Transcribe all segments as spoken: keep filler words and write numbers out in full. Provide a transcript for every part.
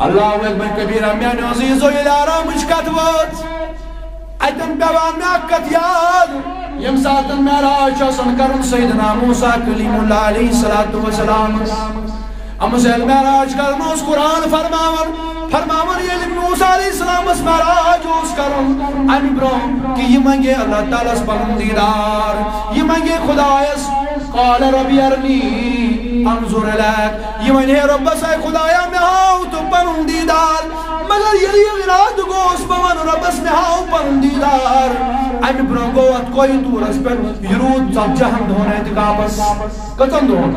اللہ اکبر کبیرہ۔ میانیو عزیزو، ییٚلہِ آرامٕچ کتھ وٲژ، اتٮ۪ن پیوان مےٚ اکھ کتھ یاد۔ ییٚمہِ ساتن معراج چھُ آسان کرُن، سیدنا موسیٰ کلیم اللہ علیہ الصلوۃ والسلام، أمِس ییٚلہِ معراج کرُن اوس، قرآن فرماوان، فرماوان، ییٚلہِ موسیٰ علیہ السلامس معراج اوس کرُن، امہِ برونٛہہ کہِ یہِ منگے اللہ تعالیٰ ہس پنُن دیدار، یہِ منگے خدایس، قال رب ارنی انظر الیک، یہِ وَنہِ، ہے رۄبس، اے خدایا، مےٚ ہاو تہٕ پنُن دیٖدار۔ مگر ییٚلہِ یہِ اِرادٕ گوٚوس، بہٕ وَنہٕ رۄبس، مےٚ ہاو پنُن دیٖدار، اَمہِ برٛونٛہہ گوٚو اَتھ کوہِ طوٗرس پٮ۪ٹھ یہِ روٗد ژتجی ہن دۄہن اعتکافس۔ کٔژن دۄہن؟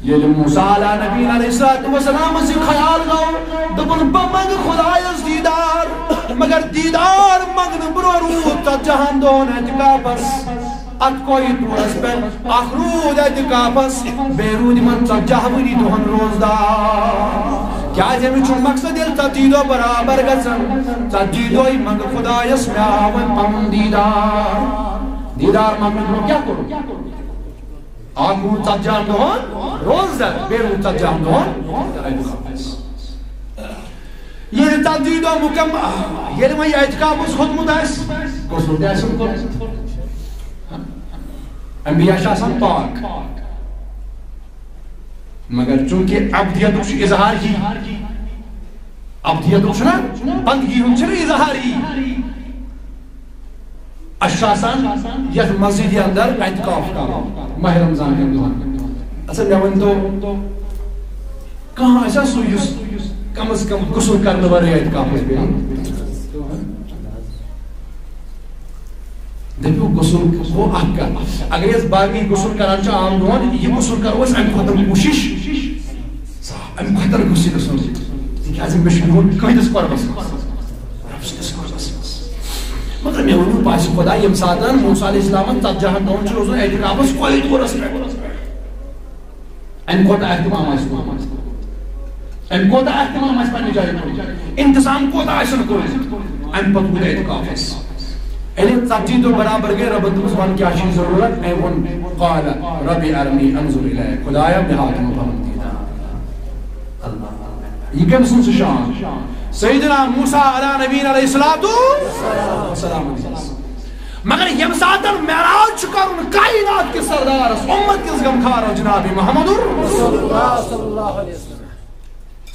ییٚلہِ موسیٰ علیٰ نبینا علیہ الصلوۃ والسلامس یہِ خیال گوٚو، دوٚپُن، بہٕ منٛگہٕ خدایس دیٖدار، مگر دیٖدار منٛگنہٕ برٛونٛہہ روٗد ژتجی ہن دۄہن اعتکافس۔ اتھ کوہِ طوٗرس پٮ۪ٹھ اکھ روٗد اعتکافس، بیٚیہِ روٗد یِمن ژتجی ؤری دۄہن روزدار۔ کیازِ أمِس چھُ مقصد، ییٚلہِ ژتجی دۄہ برابر گژھن، ژتجی دۄہے منٛگہٕ خدایس، مےٚ ہاو وۄنۍ پنُن دیٖدار۔ دیٖدار منٛگنہٕ برٛونٛہہ کیٛاہ کوٚر؟ اکھ روٗد ژتجی ہن دۄہن روزدر، بیٚیہِ روٗد ژتجی ہن دۄہن اعتکافس۔ ییٚلہِ ژتجی دۄہ مُکم-، ییٚلہِ وۄنۍ اعتکافس کھوٚتمُت آسہِ، غسل تہِ آسٮ۪م کوٚرمُت۔ انبیاء چھِ آسان پاک، مگر چونکہ عبدیتُک چھُ اظہار یی، عبدیتُک چھُنہ، بندگی ہُنٛد چھُنہ اظہار یی۔ اَسہِ چھُ آسان یَتھ مسجدِ اندر اعتکاف کرُن ماہِ رمضان کٮ۪ن دۄہن۔ اچھا، مےٚ ؤنۍتو، کانٛہہ آسیٛا سُہ یُس کم از کم غسل کرنہٕ ورٲے اعتکافس بیٚہہِ؟ دٔپِو، غسل گوٚو اکھ کتھ۔ اگر أسۍ باقٕے غسل کران چھِ عام دۄہن، یہِ غسل کرو أسۍ امہِ کھۄتہٕ کوٗشش، صاف، امہِ کھۄتہٕ گوٚژھ یہِ گژھُن۔ تِکیازِ مےٚ چھُ میون قٲدِس قۄربس منٛز، رۄب سٕنٛدِس قۄربس منٛز۔ مگر مےٚ ؤنِو، پاسہِ خۄدا، ییٚمہِ ساتہٕ موسیٰ علیہ السلامن ژتجی ہن دۄہن چھُ روزُن اعتکافس کوہِ طوٗرس پٮ۪ٹھ، امہِ کوتاہ اہتمام آسہِ کوٚرمُت؟ امہِ کوتاہ اہتمام آسہِ پننہِ جایہِ کوٚرمُت؟ انتظام کوتاہ آسن کوٚرمُت؟ امہِ پتہٕ ووت اعتکافس۔ ییٚلہِ ژتجی دۄہ برابر گٔے، رۄبن دوٚپُس، وَن کیٛاہ چھُے ضروٗرت؟ أمۍ ووٚن، قال رب ارنی انظر الیک، خدایا، مےٚ ہاو تِمن پنُن دیٖدار۔ اللہ۔ یہِ کٔمۍ سٕنٛز شان؟ سیدنا موسیٰ علیٰ نبینا علیہ الصلوۃ والسلام۔ مگر ییٚمہِ ساتن معراج چھُ کرُن کائنات کِس سردارس، امت کِس غمخارس جناب محمد رسول اللہ صلی اللہ علیہ وسلم۔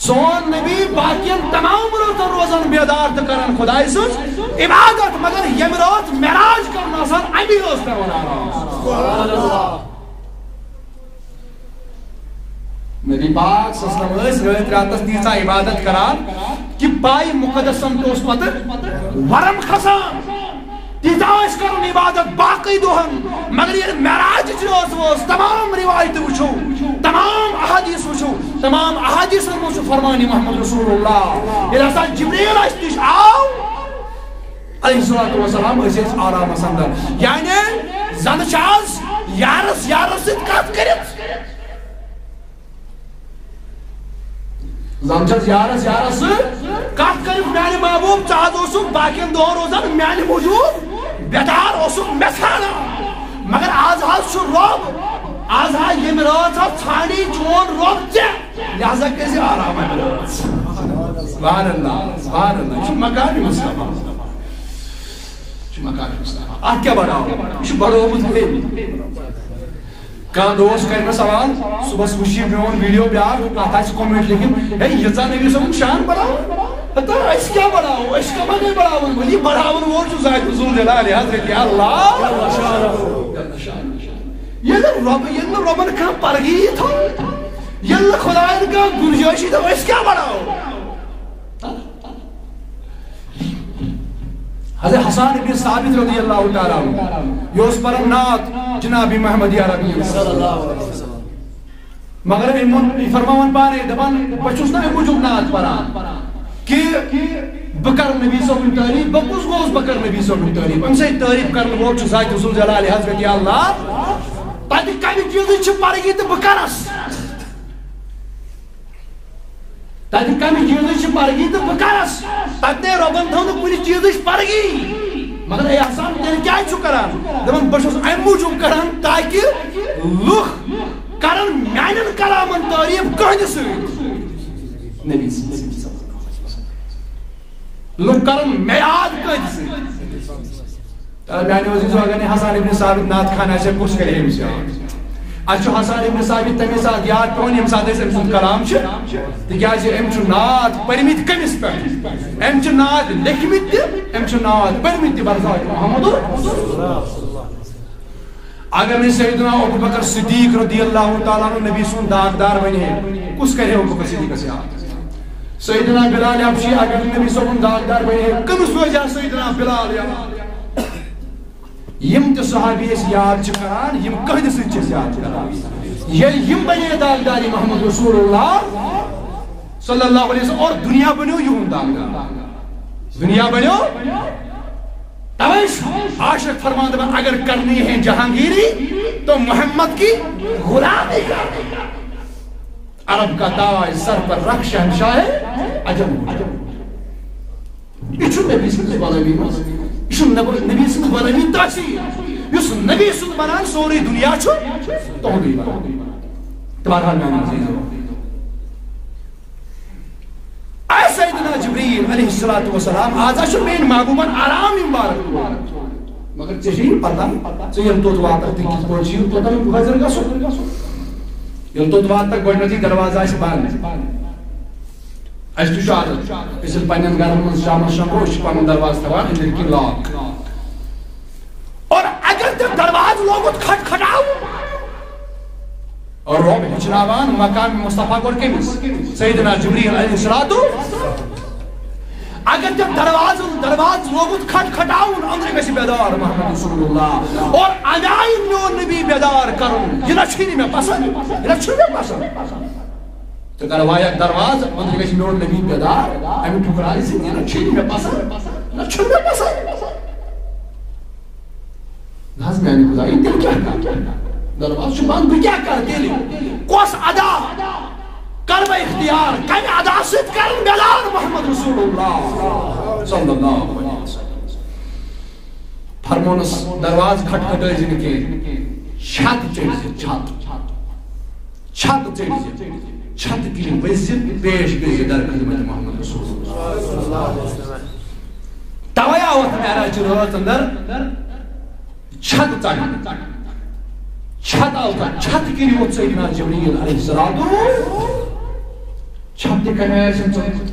سون نبی باقین تمام رٲژن روزان بیدار تہٕ کران خدایہِ سٕنٛز عبادت، مگر ییٚمہِ رٲژ معراج کرُن آسان، امی رٲژ پٮ۪وان آرام۔ نبی پاک صلی اللہ علیہ وسلم ٲسۍ رٲتۍ راتس تیٖژاہ عبادت کران کہِ پاے مقدسن تہِ اوس پتہٕ ورم کھسان۔ تیٖژاہ ٲسۍ کران عبادت باقٕے دۄہن، مگر ییٚلہِ معراجٕچ رٲژ وٲژ، تمام روایتہٕ وٕچھو، تمام احادیث وٕچھو، تمام احادیثن منٛز چھُ فرمانِ محمد رسول اللہ، ییٚلہِ ہسا جبریل اسہِ نِش آو، علیہ الصلوۃ والسلام، أسۍ ٲسۍ آرامس اندر۔ یعنی زن چھِ آز یارس یارس سۭتۍ کتھ کٔرِتھ۔ زن چھس یارس یارس سۭتۍ کتھ کٔرِتھ، میانہِ محبوب، ژٕ حظ اوسُکھ باقین دۄہن روزان میانہِ موٗجوٗب بیدار، اوسُکھ مےٚ ژھانڈان۔ مگر آز حظ چھُ رۄب، آز حظ ییٚمہِ رٲژ حظ ژھانڈی چون رۄب ژےٚ، لہذا کٔرۍ زِ آرام امہِ رٲژ۔ سبحان اللہ، سبحان اللہ، یہِ چھُ مقامِ مصطفیٰ۔ یہِ چھُ مقامِ مصطفیٰ۔ اتھ کیٛاہ بڑاوو؟ یہِ چھُ بڑومُت أمۍ۔ کانٛہہ دوست کرِ مےٚ سوال، صُبحس وٕچھ یہِ میون ویڈیو بیٛاکھ، اتھ آسہِ comment لیکھِتھ، ہے، ییٖژاہ نبی صٲبُن شان بڑاوُن؟ ہتا، أسۍ کیٛاہ بڑاوو؟ أسۍ کمن گٔے بڑاوُن وٲلۍ؟ یہِ بڑاوُن وول چھُ ذاتِ ذوالجلال حضرت اللہ۔ ییٚلہِ رۄب، ییٚلہِ نہٕ رۄبن کانٛہہ پرگی تھٲو، ییٚلہِ نہٕ خداین کانٛہہ گُنجٲیشی تھٲو، أسۍ کیٛاہ بڑاوو؟ حضرت حسان ابن ثابت رضی اللہ تعالیٰ عنہ، یہِ اوس پران نعت جناب محمد عربی۔ مگر أمۍ ووٚن، یہِ فرماوان پانے، دپان، بہٕ چھُس نہٕ اَمہِ موٗجوٗب نعت پران کہِ بہٕ کرٕ نبی صٲبٕنۍ تعریف، بہٕ کُس گوٚوُس بہٕ کرٕ نبی صٲبٕنۍ تعریف؟ أمۍ سٕنٛز تعریف کرن وول چھُ ذاتِ ذوالجلال حضرت اللہ۔ تتہِ کمہِ چیٖزٕچ چھِ پرگی تہٕ بہٕ کرس؟ تتہِ کمہِ چیٖزٕچ چھِ پرگی تہٕ بہٕ کرس؟ تتہِ نے رۄبن تھٲو نہٕ کُنہِ چیٖزٕچ پرگی۔ مگر اے حسان، تیٚلہِ کیٛازِ چھُ کران؟ دپان، بہٕ چھُس امہِ موٗجوٗب کران تاکہِ لُکھ کرن میانٮ۪ن کلامن تعریف کٕہٕنٛدِ سۭتۍ۔ نبی صلی اللہ علیہ وسلم۔ لوگ کرن میاد کٲنٛسہِ سۭتۍ۔ تہٕ میانیو عزیزو، اگر نہٕ حسان ابن ثابت نعت خوان آسہِ ہا، کُس کرِ ہے أمِس یاد؟ اَسہِ چھُ حسان ابن ثابت تَمے ساتہٕ یاد پٮ۪وان، ییٚمہِ ساتہٕ أسۍ أمۍ سُنٛد کلام چھِ، تِکیٛازِ أمۍ چھُ نعت پٔرمٕتۍ کٔمِس پٮ۪ٹھ؟ أمۍ چھِ نعت لیکھمٕتۍ تہِ، أمۍ چھِ نعت پٔرمٕتۍ تہِ، برزاق محمد۔ اگر نہٕ سیدنا ابوبکر صدیق رضی اللہ تعالیٰ عنہ نبی سُنٛد داغدار بنہِ ہے، کُس کرِ ہے ابوبکر صدیقس یاد؟ سیدنا بلال حبشی اگر نہٕ نبی صٲبُن داغدار بنہِ ہے، کٔمِس روزِ ہا سیدنا بلال یاد؟ یِم تہِ صحابی أسۍ یاد چھِ کران، یِم کٕہٕنٛدِ سۭتۍ چھِ أسۍ یاد کران؟ ییٚلہِ یِم بنے داغدار محمد رسول اللہ صلی اللہ علیہ وسلم، اور دنیا بنیو یِہُنٛد داغدار۔ دنیا بنیو۔ توے چھُ عاشق فرمان دپان، اگر کرنی ہے جہانگیری تو محمد کی غلامی کرنی۔ عرب کا تاج سر پر رکھ شہنشاہ عجم۔ یہِ چھُ نبی سٕنٛز غلٲمی منٛز۔ یہِ چھُ نب-، نبی سٕنٛز غلٲمی تاثیر۔ یُس نبی سُنٛد بنان سورُے دُنیا چھُ تُہُنٛدُے بنان۔ تہٕ بہرحال میٛانہِ عزیزو، اے سیدنا جبریل علیہ الصلوۃ والسلام، آز چھُ میٛٲنۍ محبوبن آرام مبارک۔ مگر ژےٚ چھےٚ یہِ پتہ، ژٕ ییٚلہِ توٚت واتکھ تہٕ کِتھ پٲٹھۍ چھُ یہِ توٚتن حٲضِر گژھُن؟ ییٚلہِ توٚت واتکھ، گۄڈٕنیتھٕے دروازٕ آسہِ بنٛد۔ اَسہِ تہِ چھُ عادت، أسۍ ییٚلہِ پننٮ۪ن گرن منٛز شامس شۄنٛگو، أسۍ چھِ پنُن دروازٕ تھاوان أنٛدٕرۍ کِنۍ lock۔ اور اگر تہِ دروازٕ لوگُت کھٹ کھٹاوُن، اور رۄب ہیٚچھناوان مقام مصطفیٰ گۄڈٕ کٔمِس؟ سیدنا جبریل علیہ الصلوۃ۔ اگر تہِ دروازٕ، دروازٕ لوگُت کھٹ کھٹاوُن، أنٛدرٕ گژھِ بیدار محمد رسول اللہ۔ اور اَمہِ آیہِ میون نبی بیدار کرُن، یہِ نہ چھُے نہٕ مےٚ پسند، یہِ نہ چھُ مےٚ پسند۔ تہٕ کر وایَکھ دروازٕ، أنٛدرٕ گژھِ میون نبی بیدار، اَمہِ ٹھُکراے زِ یہِ نہ چھُے نہٕ مےٚ پسند، نہ چھُ مےٚ پسند۔ نہ حظ میانہِ خدایہِ، تیٚلہِ کیٛاہ کرٕ؟ دروازٕ چھُ بنٛد، بہٕ کیٛاہ کرٕ تیٚلہِ؟ کۄس ادا کرٕ بہٕ اختیار؟ کمہِ ادا سۭتۍ کرٕ بیدار محمد رسول اللہ صلی اللہ علیہ وسلم؟ فرمونس، دروازٕ کھٹکھٹٲوۍ زِ نہٕ کینٛہہ، چھت چٔڑۍ زِ، چھت۔ چھت ژٔٹۍ زِ، چھت کِنۍ ؤسۍ زِ، پیش گٔے زِ در خدمت محمد رسول اللہ۔ توے آو اتھ معراج چہِ رٲژ اندر چھت ژٹنہٕ۔ چھت آو تتھ، چھت کِنۍ ووت سیدنا جبریل علیہ السلام۔ چھت تہِ کمہِ آیہِ آسن ژٔٹمٕژ؟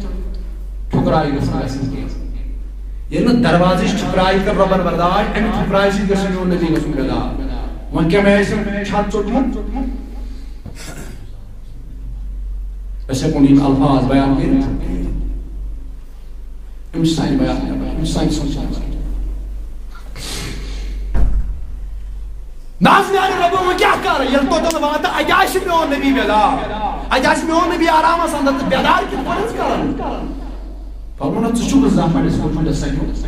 ٹھُکراے گژھن گژھٕنۍ کینٛہہ۔ ییٚلہِ نہٕ دروازٕچ ٹھُکراے کٔر رۄبن برداش، امہِ ٹھُکراے سۭتۍ گژھِ میون نبی گژھُن بیدار۔ وۄنۍ کمہِ آیہِ آسن چھت ژوٚٹمُت؟ أسۍ ہٮ۪کو نہٕ یِم الفاظ بیان کٔرِتھ۔ یِم چھِ سانہِ بیان، یِم چھِ سانہِ سونچہِ نظرِ۔ نہ حظ میانہِ رۄبہٕ، وۄنۍ کیٛاہ کرٕ؟ ییٚلہِ توٚتن واتہٕ، اَتہِ آسہِ میون نبی بیدار، اَتہِ آسہِ میون نبی آرامس اندر، تہٕ بیدار کِتھ پٲٹھۍ حظ کرن؟ فرموونس، ژٕ چھُکھ زانٛہہ پننِس وجوٗدس سَجومُت؟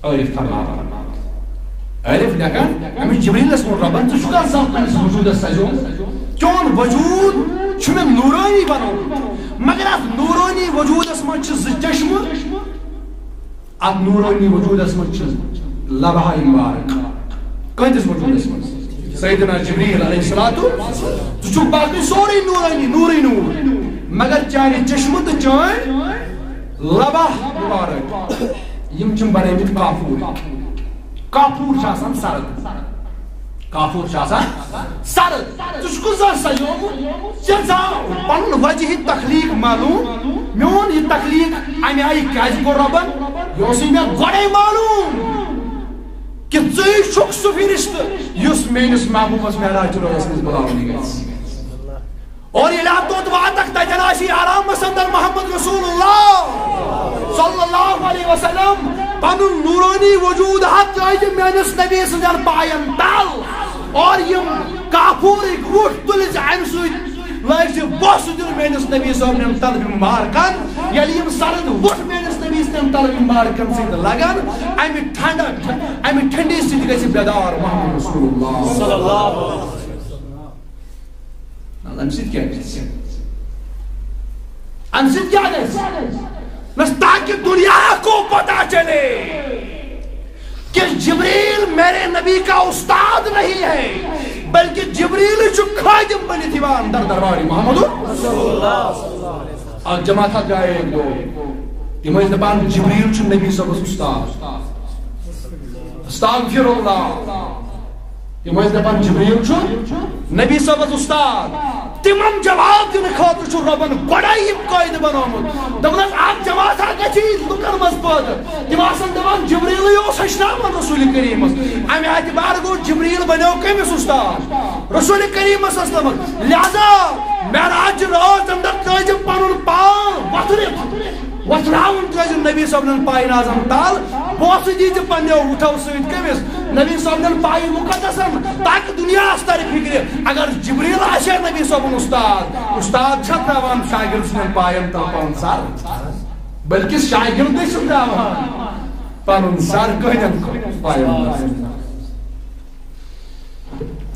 عٲرِف فرماوان۔ عٲرِف لیکھان، أمِس جبریٖلس ووٚن رۄبن، ژٕ چھُکھ زانٛہہ پننِس وجوٗدس سَجومُت؟ چون وجوٗد چھُ مےٚ نوٗرٲنی بنومُت، مگر اتھ نوٗرٲنی وجوٗدس منٛز چھِ زٕ چشمہٕ، اتھ نوٗرٲنی وجوٗدس منٛز چھِ لبہٕ ہائے مبارک۔ کۭتِس وجوٗدس منٛز؟ سیدنا جبریل علیہ الصلوۃ۔ ژٕ چھُکھ باقٕے سورُے نوٗرٲنی، نوٗرٕے نوٗر، مگر چانہِ چشمہٕ تہٕ چٲنۍ لبہٕ مبارک، یِم چھِم بنٲومٕتۍ کافوٗر۔ کافوٗر چھِ آسان سرد۔ کافوٗر چھُ آسان سرد۔ ژٕ چھُکھ زانٛہہ سَجومُت؟ ژےٚ زانٛہہ پنُن وجہ تخلیق معلوم؟ میون یہِ تخلیق اَمہِ آیہِ کیٛازِ کوٚر رۄبن؟ یہِ اوسُے مےٚ گۄڈَے معلوم کہِ ژٕے چھُکھ سُہ فرشتہٕ یُس میٲنِس محبوبس معراج رٲژ منٛز بُلاونہِ گژھِ۔ اور ییٚلہِ اتھ توٚت واتکھ، تتٮ۪ن آسی آرامس اندر محمد رسول اللہ صلی اللہ علیہ وسلم۔ پنُن نورانی وجود ہا ترٲوِتھ میٲنِس نبی سٕنٛدٮ۪ن پاین تل۔ اور یِم کافورٕکۍ وُٹھ تُلۍ زِ امہِ سۭتۍ لٲگۍ زِ بۄس دیُن میٲنِس نبی صٲبنٮ۪ن طلبہِ مبارکن۔ ییٚلہِ یِم سرد وُٹھ میٲنِس نبی سٕنٛدٮ۪ن طلبہِ مبارکن سۭتۍ لگن، امہِ ٹھنڈک، امہِ ٹھنڈی سۭتۍ گژھِ بیدار محمد رسول اللہ صلی اللہ علیہ وسلم۔ نہ، امہِ سۭتۍ کیٛاہ گژھِ؟ امہِ سۭتۍ کیٛاہ گژھِ؟ بس تاکہ دنیا کو پتہ چلے کہ جبریل میرے نبی کا استاد نہیں ہے، بلکہ جبریل چھُ خادم بنِتھ یِوان در دربار محمد۔ اکھ جماعت ہا درٛایہِ اَکہِ دۄہ۔ تِم ٲسۍ دَپان، جبریل چھُ نبی صٲبَس اُستاد۔ استغفر اللہ۔ تِم ٲسۍ دَپان، جبریل چھُ نبی صٲبَس اُستاد۔ تِمن جواب دِنہٕ خٲطرٕ چھُ رۄبَن گۄڈَے یہِ قٲعدٕ بنومُت۔ دوٚپُن حظ، اکھ جماعت ہا گژھِ لُکَن منٛز پٲدٕ۔ تِم آسَن دَپان، جبریلٕے اوس ہیٚچھناوان رسول کریٖمَس۔ اَمہِ اعتبار گوٚو، جبریل بنیو کٔمِس اُستاد؟ رسول کریم صلی اللہ علیہ وسلم۔ لہذا معراج رٲژ اندر ترٲوزِ پنُن پان وۄتھرِتھ، وۄتھراوُن ترٲوزِ نبی صٲبنٮ۪ن پاینازن تل، بوسہٕ دیٖزِ پننیو وُٹھو سۭتۍ کٔمِس؟ نبی صٲبنٮ۪ن پایہِ مُقدسن، تاکہِ دُنیاہس ترِ فِکرِ، اگر جبریل آسہِ ہا نبی صٲبُن اُستاد، اُستاد چھا ترٛاوان شاگرد سٕنٛدٮ۪ن پاین تل پنُن سر؟ بلکہِ شاگردٕے چھُ ترٛاوان پنُن سر کٔہنٛدٮ۪ن پاین تل؟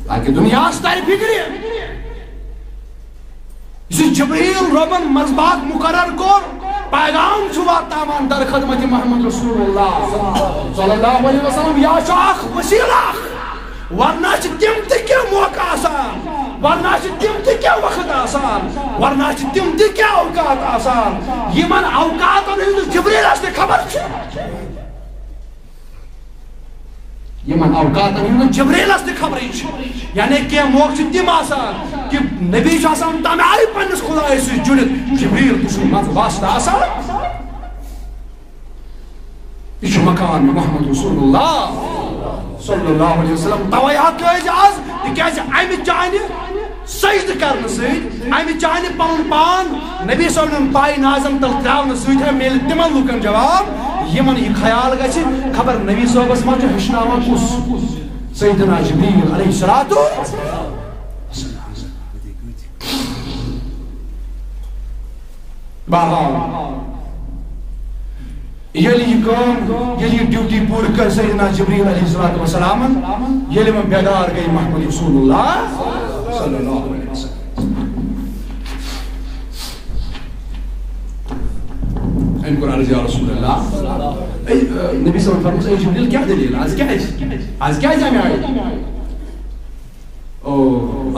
تاکہِ دُنیاہس ترِ فِکرِ، یُس جبریل رۄبن منٛز باغ مُقرر کوٚر، پیغام چھُ واتناوان در خدمت محمد رسول اللہ صلی اللہ علیہ وسلم۔ یا چھُ اکھ وسیلہٕ اکھ، ورنہ چھِ تِم تہِ کینٛہہ موقع آسان، ورنہ چھِ تِم تہِ کینٛہہ وقت آسان، ورنہ چھِ تِم تہِ کینٛہہ اوقات آسان، یِمن اوقاتن ہٕنٛز جبریلس تہِ خبر چھِ۔ یِمن اوقاتن ہُنٛد نہٕ جبریلس تہِ خبرٕے چھِ۔ یعنی کینٛہہ موقعہٕ چھِ تِم آسان کہِ نبی چھُ آسان تمہِ آیہِ پننِس خدایس سۭتۍ جُڑِتھ، جبریل تہِ چھُ منٛزٕ واسطہٕ آسان۔ یہِ چھُ مقام محمد رسول اللہ صلی اللہ علیہ وسلم۔ توے ہا کٔرۍ آز، تِکیازِ امہِ چانہِ سجدٕ کرنہٕ سۭتۍ، امہِ چانہِ پنُن پان نبی صٲبنٮ۪ن پاینازن تل تراونہٕ سۭتۍ ہے میلہِ تِمن لوٗکن جواب، یِمن یہِ خیال گژھِ، خبر نبی صٲبس ما چھُ ہیٚچھناوان کُس؟ سیدنا جبریل علیہ الصلوۃ۔ بہرحال، ییٚلہِ یہِ کٲم، ییٚلہِ یہِ ڈیوٹی پوٗرٕ کٔر سیدنا جبریل علیہ الصلوۃ والسلامن، ییٚلہِ وۄنۍ بیدار گٔے محمد رسول اللہ صلی اللہ علیہ وسلم، أمۍ کوٚر عرض، یا رسول اللہ۔ اے، نبی صلی اللہ علیہ وسلم فرموس، اے جبریل، کیٛاہ دٔلیٖل؟ آز کیٛازِ؟ آز کیٛازِ اَمہِ آیہِ؟ او،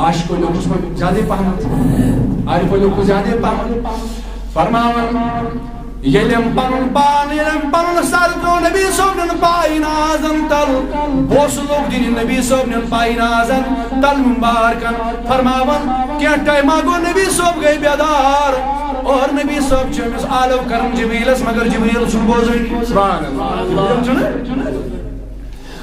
عاشقو لیوٚکھُس وۄنۍ زیادَے پہمتھ، عارفو لیوٚکھُس زیادَے پہمتھ۔ فرماوان، ییٚلہِ أمۍ پنُن پان، ییٚلہِ أمۍ پنُن سر ترٛوو نبی صٲبنٮ۪ن پاینازن تل، بوسہٕ لوٚگ دِنہِ نبی صٲبنٮ۪ن پاینازن تل مُبارکن۔ فرماوان، کینٛہہ ٹایما گوٚو نبی صٲب گٔے بیدار، اور نبی صٲب چھِ أمِس آلو کران جبریلس، مگر جبریل چھُنہٕ بوزٲنی۔ سبحان اللہ۔ جبریل چھُنہٕ۔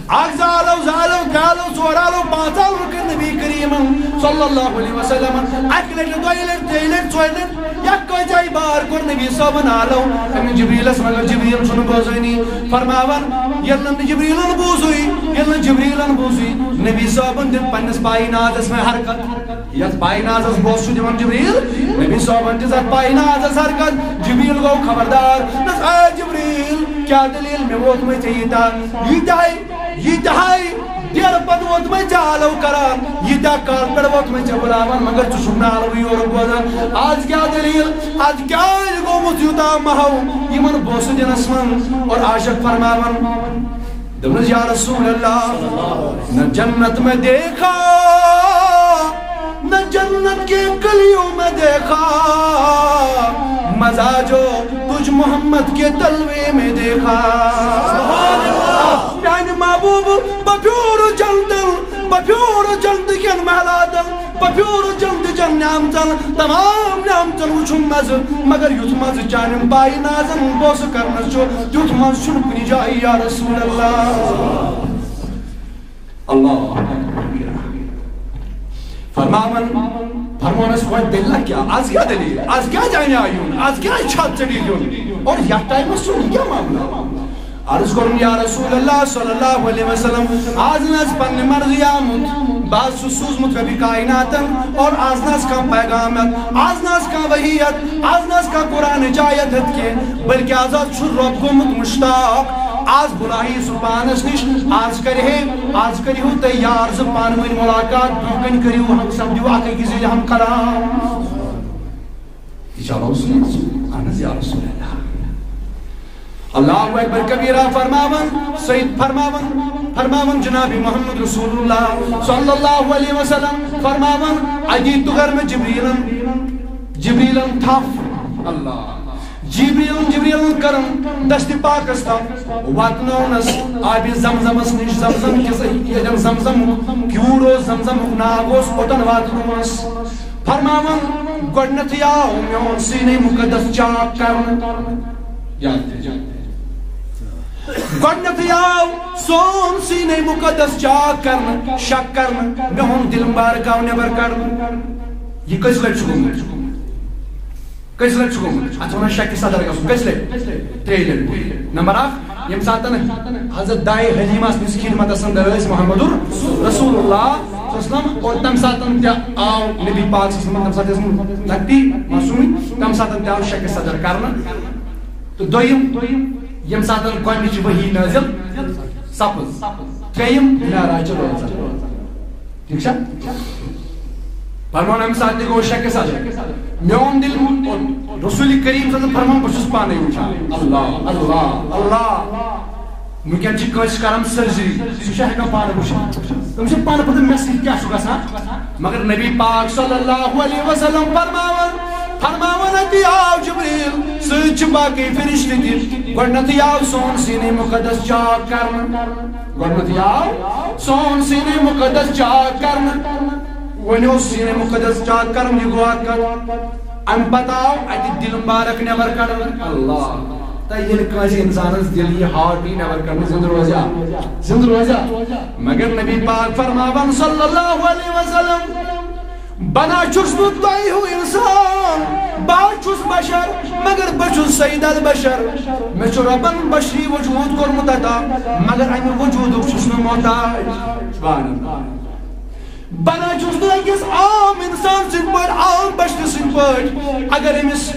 اکھ زالو، زالو، ترٛےٚ آلو، ژور آلو، پانٛژھ آلو کٔر نبی کریٖمن صلی اللہ علیہ وسلمن اکہِ لٹہِ، دۄیہِ لٹہِ، ترٛیٚیہِ لٹہِ، ژورِ لٹہِ، یا کٲژِ جایہِ بار کوٚر نبی صٲبن آلو، أمِس جبریلس، مگر جبریل چھُنہٕ بوزٲنی۔ فرماوان، ییٚلہِ نہٕ جبریلن بوٗزُے، ییٚلہِ نہٕ جبریلن بوٗزُے، نبی صٲبن دیُت پننِس پاینازس وۄنۍ حرکت۔ یتھ پاینازس بوسہٕ چھُ دِوان جبریل، نبی صٲبن دِژ اتھ پاینازس حرکت۔ جبریل گوٚو خبردار، دوٚپنس، اے جبریل، کیٛاہ دٔلیٖل؟ مےٚ ووتمَے ژےٚ ییٖتیٛاہ، ییٖتیٛاہ، ییٖتیٛاہ دیرٕ پتہٕ ووتمَے ژےٚ آلو کران، ییٖتیٛاہ کال پٮ۪ٹھ ووتمَے ژےٚ بُلاوان، مگر ژٕ چھُکھ نہٕ آلوٕے یورُک بوزان۔ آز کیٛاہ دٔلیٖل؟ آز کیٛازِ گوٚمُت یوٗتاہ محو یِمن بوسہٕ دِنس منٛز؟ اور عاشق فرماوان، دوٚپنَس، یا رسول اللہ، نہ جنت میں دیکھا، نہ جنت کے کلیوں میں دیکھا، مزہ جو تجھ محمد کے تلوے میں دیکھا۔ میانہِ محبوب، بہٕ پھیوٗرُس جنتن، بہٕ پھیوٗرُس جنتہٕ کٮ۪ن محلاتن، بہٕ پھیوٗرُس جنتہٕ چٮ۪ن نعمژن، تمام نعمژن وُچھُم مزٕ، مگر یُتھ مزٕ چانٮ۪ن پاینازن بوسہٕ کرنس چھُ، تیُتھ مزٕ چھُنہٕ کُنہِ جایہِ، یا رسول اللہ۔ اللہ اکبر۔ فرماوان، فرمونس وۄنۍ دٔلیٖلہ کیٛاہ؟ از کیٛاہ دٔلیٖل؟ از کیٛازِ اَنیٛاو یُن؟ از کیٛازِ چھاتھ ژٔٹِتھ یُن؟ اور یتھ ٹایمس چھُ یہِ کیٛاہ معاملہٕ؟ عرض کوٚرُن، یا رسول اللہ صلی اللہ علیہ وسلم، از نہ حظ پننہِ مرضی آمُت، بہٕ حظ چھُس سوٗزمُت ربِ کائناتن، اور از نہ حظ کانٛہہ پیغام یتھ، از نہ حظ کانٛہہ وحی یتھ، از نہ حظ کانٛہہ قرآنٕچ آیت یتھ کینٛہہ، بلکہ از حظ چھُ رۄب گوٚمُت مشتاق، از بُلاوِ سُہ پانس نِش، از کرِ ہے، از کٔرِو تُہۍ یار زٕ پانہٕ ؤنۍ ملاقات، برونٛہہ کنہِ کٔرِو ہم سپدِو اکھ أکِس سۭتۍ ہم کلام۔ یہِ چھا رسول؟ اہن حظ، یا رسول اللہ۔ اللہ اکبر کبیرہ۔ فرماوان، سید فرماوان، فرماوان جناب محمد رسول اللہ صلی اللہ علیہ وسلم فرماوان، اَتی تُگر مےٚ جبریلن، جبریلن تھپھ۔ اللہ۔ جبریل، جبریل کرن دست پاکس تام، واتنونس آبِ زمزمس نِش، زمزم کِس، ییٚتٮ۪ن زمزم کیوٗر اوس، زمزمُک ناگ اوس، اوٚتن واتنونس۔ فرماوان، گۄڈنیتھٕے آو میون سیٖنے مُقدس چاک کرنہٕ۔ یاد تھٲیِو۔ گۄڈنیتھٕے آو سون سیٖنے مُقدس چاک کرنہٕ، شک کرنہٕ، میون دِل مُبارک آو نٮ۪بر کڑنہٕ۔ یہِ کٔژِ لٹہِ چھُ گوٚمُت؟ کٔژِ لٹہِ چھُ گوٚمُت؟ اتھ چھِ ونان شکہِ صدر گژھُن۔ کٔژِ لٹہِ؟ ترٛیٚیہِ لٹہِ۔ نمبر اکھ، ییٚمہِ ساتن حضرت داے حلیمہ سٕنٛدِس خدمتس اندر ٲسۍ محمد رسول اللہ صلی اللہ علیہ وسلم، اور تمہِ ساتن تہِ آو نبی پاک صلی اللہ علیہ وسلم، تمہِ ساتہٕ ٲسۍ نبی معصومٕے، تمہِ ساتن تہِ آو شکہِ صدر کرنہٕ۔ تہٕ دوٚیِم، ییٚمہِ ساتن گۄڈنِچ وحی نٲزِل سپٕز، ترٛیٚیِم معراج چہِ رٲژ۔ ٹھیک چھا؟ فرمان امہِ ساتہٕ تہِ گوٚو شکہِ صدر۔ میون دِل، رسول کریم صلی اللہ علیہ وسلم فرمان، بہٕ چھُس پانے وٕچھان۔ اللہ، اللہ، اللہ۔ وٕنکیٚن چھِ کٲنٛسہِ کران سرجری، سُہ چھُ ہٮ۪کان پانہٕ وٕچھِتھ۔ تٔمِس چھُ پانہٕ پتہ مےٚ سۭتۍ کیٛاہ چھُ گژھان۔ مگر نبی پاک صلی اللہ علیہ وسلم فرماوان، فرماوان اَتہِ آو جبریل، سۭتۍ چھِ باقٕے فرشتہٕ تہِ۔ گۄڈٕنیتھٕے آو سون سیٖنے مُقدس چاک کرنہٕ۔ گۄڈٕنیتھٕے آو سون سیٖنے مُقدس چاک کرنہٕ۔ وۄنۍ اوس سیٖنے مُقدس چاک کرُن، یہِ گوٚو اکھ کتھ۔ امہِ پتہٕ آو اتہِ دِل مُبارک نٮ۪بر کڑنہٕ۔ اللہ۔ تہٕ ییٚلہِ کٲنٛسہِ انسانس دِل یی، ہارٹ یی نٮ۪بر کڑنہٕ، زِندٕ روزیا؟ زِندٕ روزیا؟ مگر نبی پاک فرماوان صلی اللہ علیہ وسلم، بہٕ نہ چھُس نہٕ تۄہہِ ہیوٗ انسان، بہٕ حظ چھُس بشر، مگر بہٕ چھُس سید البشر۔ مےٚ چھُ رۄبن بشری وجود کوٚرمُت عطا، مگر امہِ وجودُک چھُس نہٕ محتاج۔ سبحان اللہ۔ بہٕ نہ چھُس نہٕ أکِس عام انسان سٕنٛدۍ پٲٹھۍ، عام بشرٕ سٕنٛدۍ پٲٹھۍ۔ اگر أمِس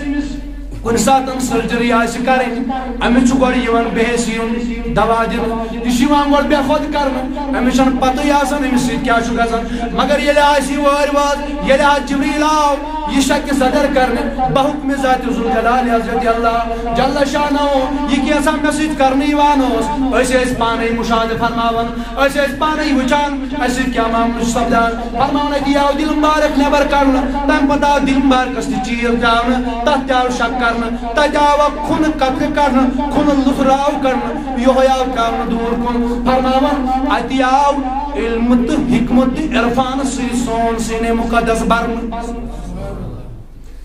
کُنہِ ساتہٕ سرجری آسہِ کرٕنۍ، أمِس چھُ گۄڈٕ یِوان بے حسی یُن دوا دِنہٕ۔ یہِ چھُ یِوان گۄڈٕ بے خود کرنہٕ، أمِس چھَنہٕ پتہٕے آسان أمِس سۭتۍ کیٛاہ چھُ گژھان۔ مگر ییٚلہِ آسہِ یہِ وٲرۍ وٲر، ییٚلہِ آز جبریل آو یہِ شکہِ صدر کرنہٕ، بحکم ذات ذوالجلال حضرت اللہ جل شانہ، یہِ کینٛژھا مےٚ سۭتۍ کرنہٕ یِوان اوس، أسۍ ٲسۍ پانے مشاہدٕ فرماوان۔ أسۍ ٲسۍ پانے وٕچھان، اَسہِ سۭتۍ کیٛاہ معاملہٕ چھُ سپدان۔ فرماوان، اَتی آو دِل مُبارک نٮ۪بر کڑنہٕ، تَمہِ پتہٕ آو دِل مُبارکس تہِ چیٖر ترٛاونہٕ، تَتھ تہِ آو شک کرنہٕ، تَتہِ آو اکھ خوٗنہٕ قطرٕ کڑنہٕ، خوٗنہٕ لُتھ راو کڑنہٕ، یِہوٚے آو ترٛاونہٕ دوٗر کُن۔ فرماوان، اَتی آو علم تہٕ حکمت تہٕ عرفان سۭتۍ سون سیٖنے مُقدس برنہٕ۔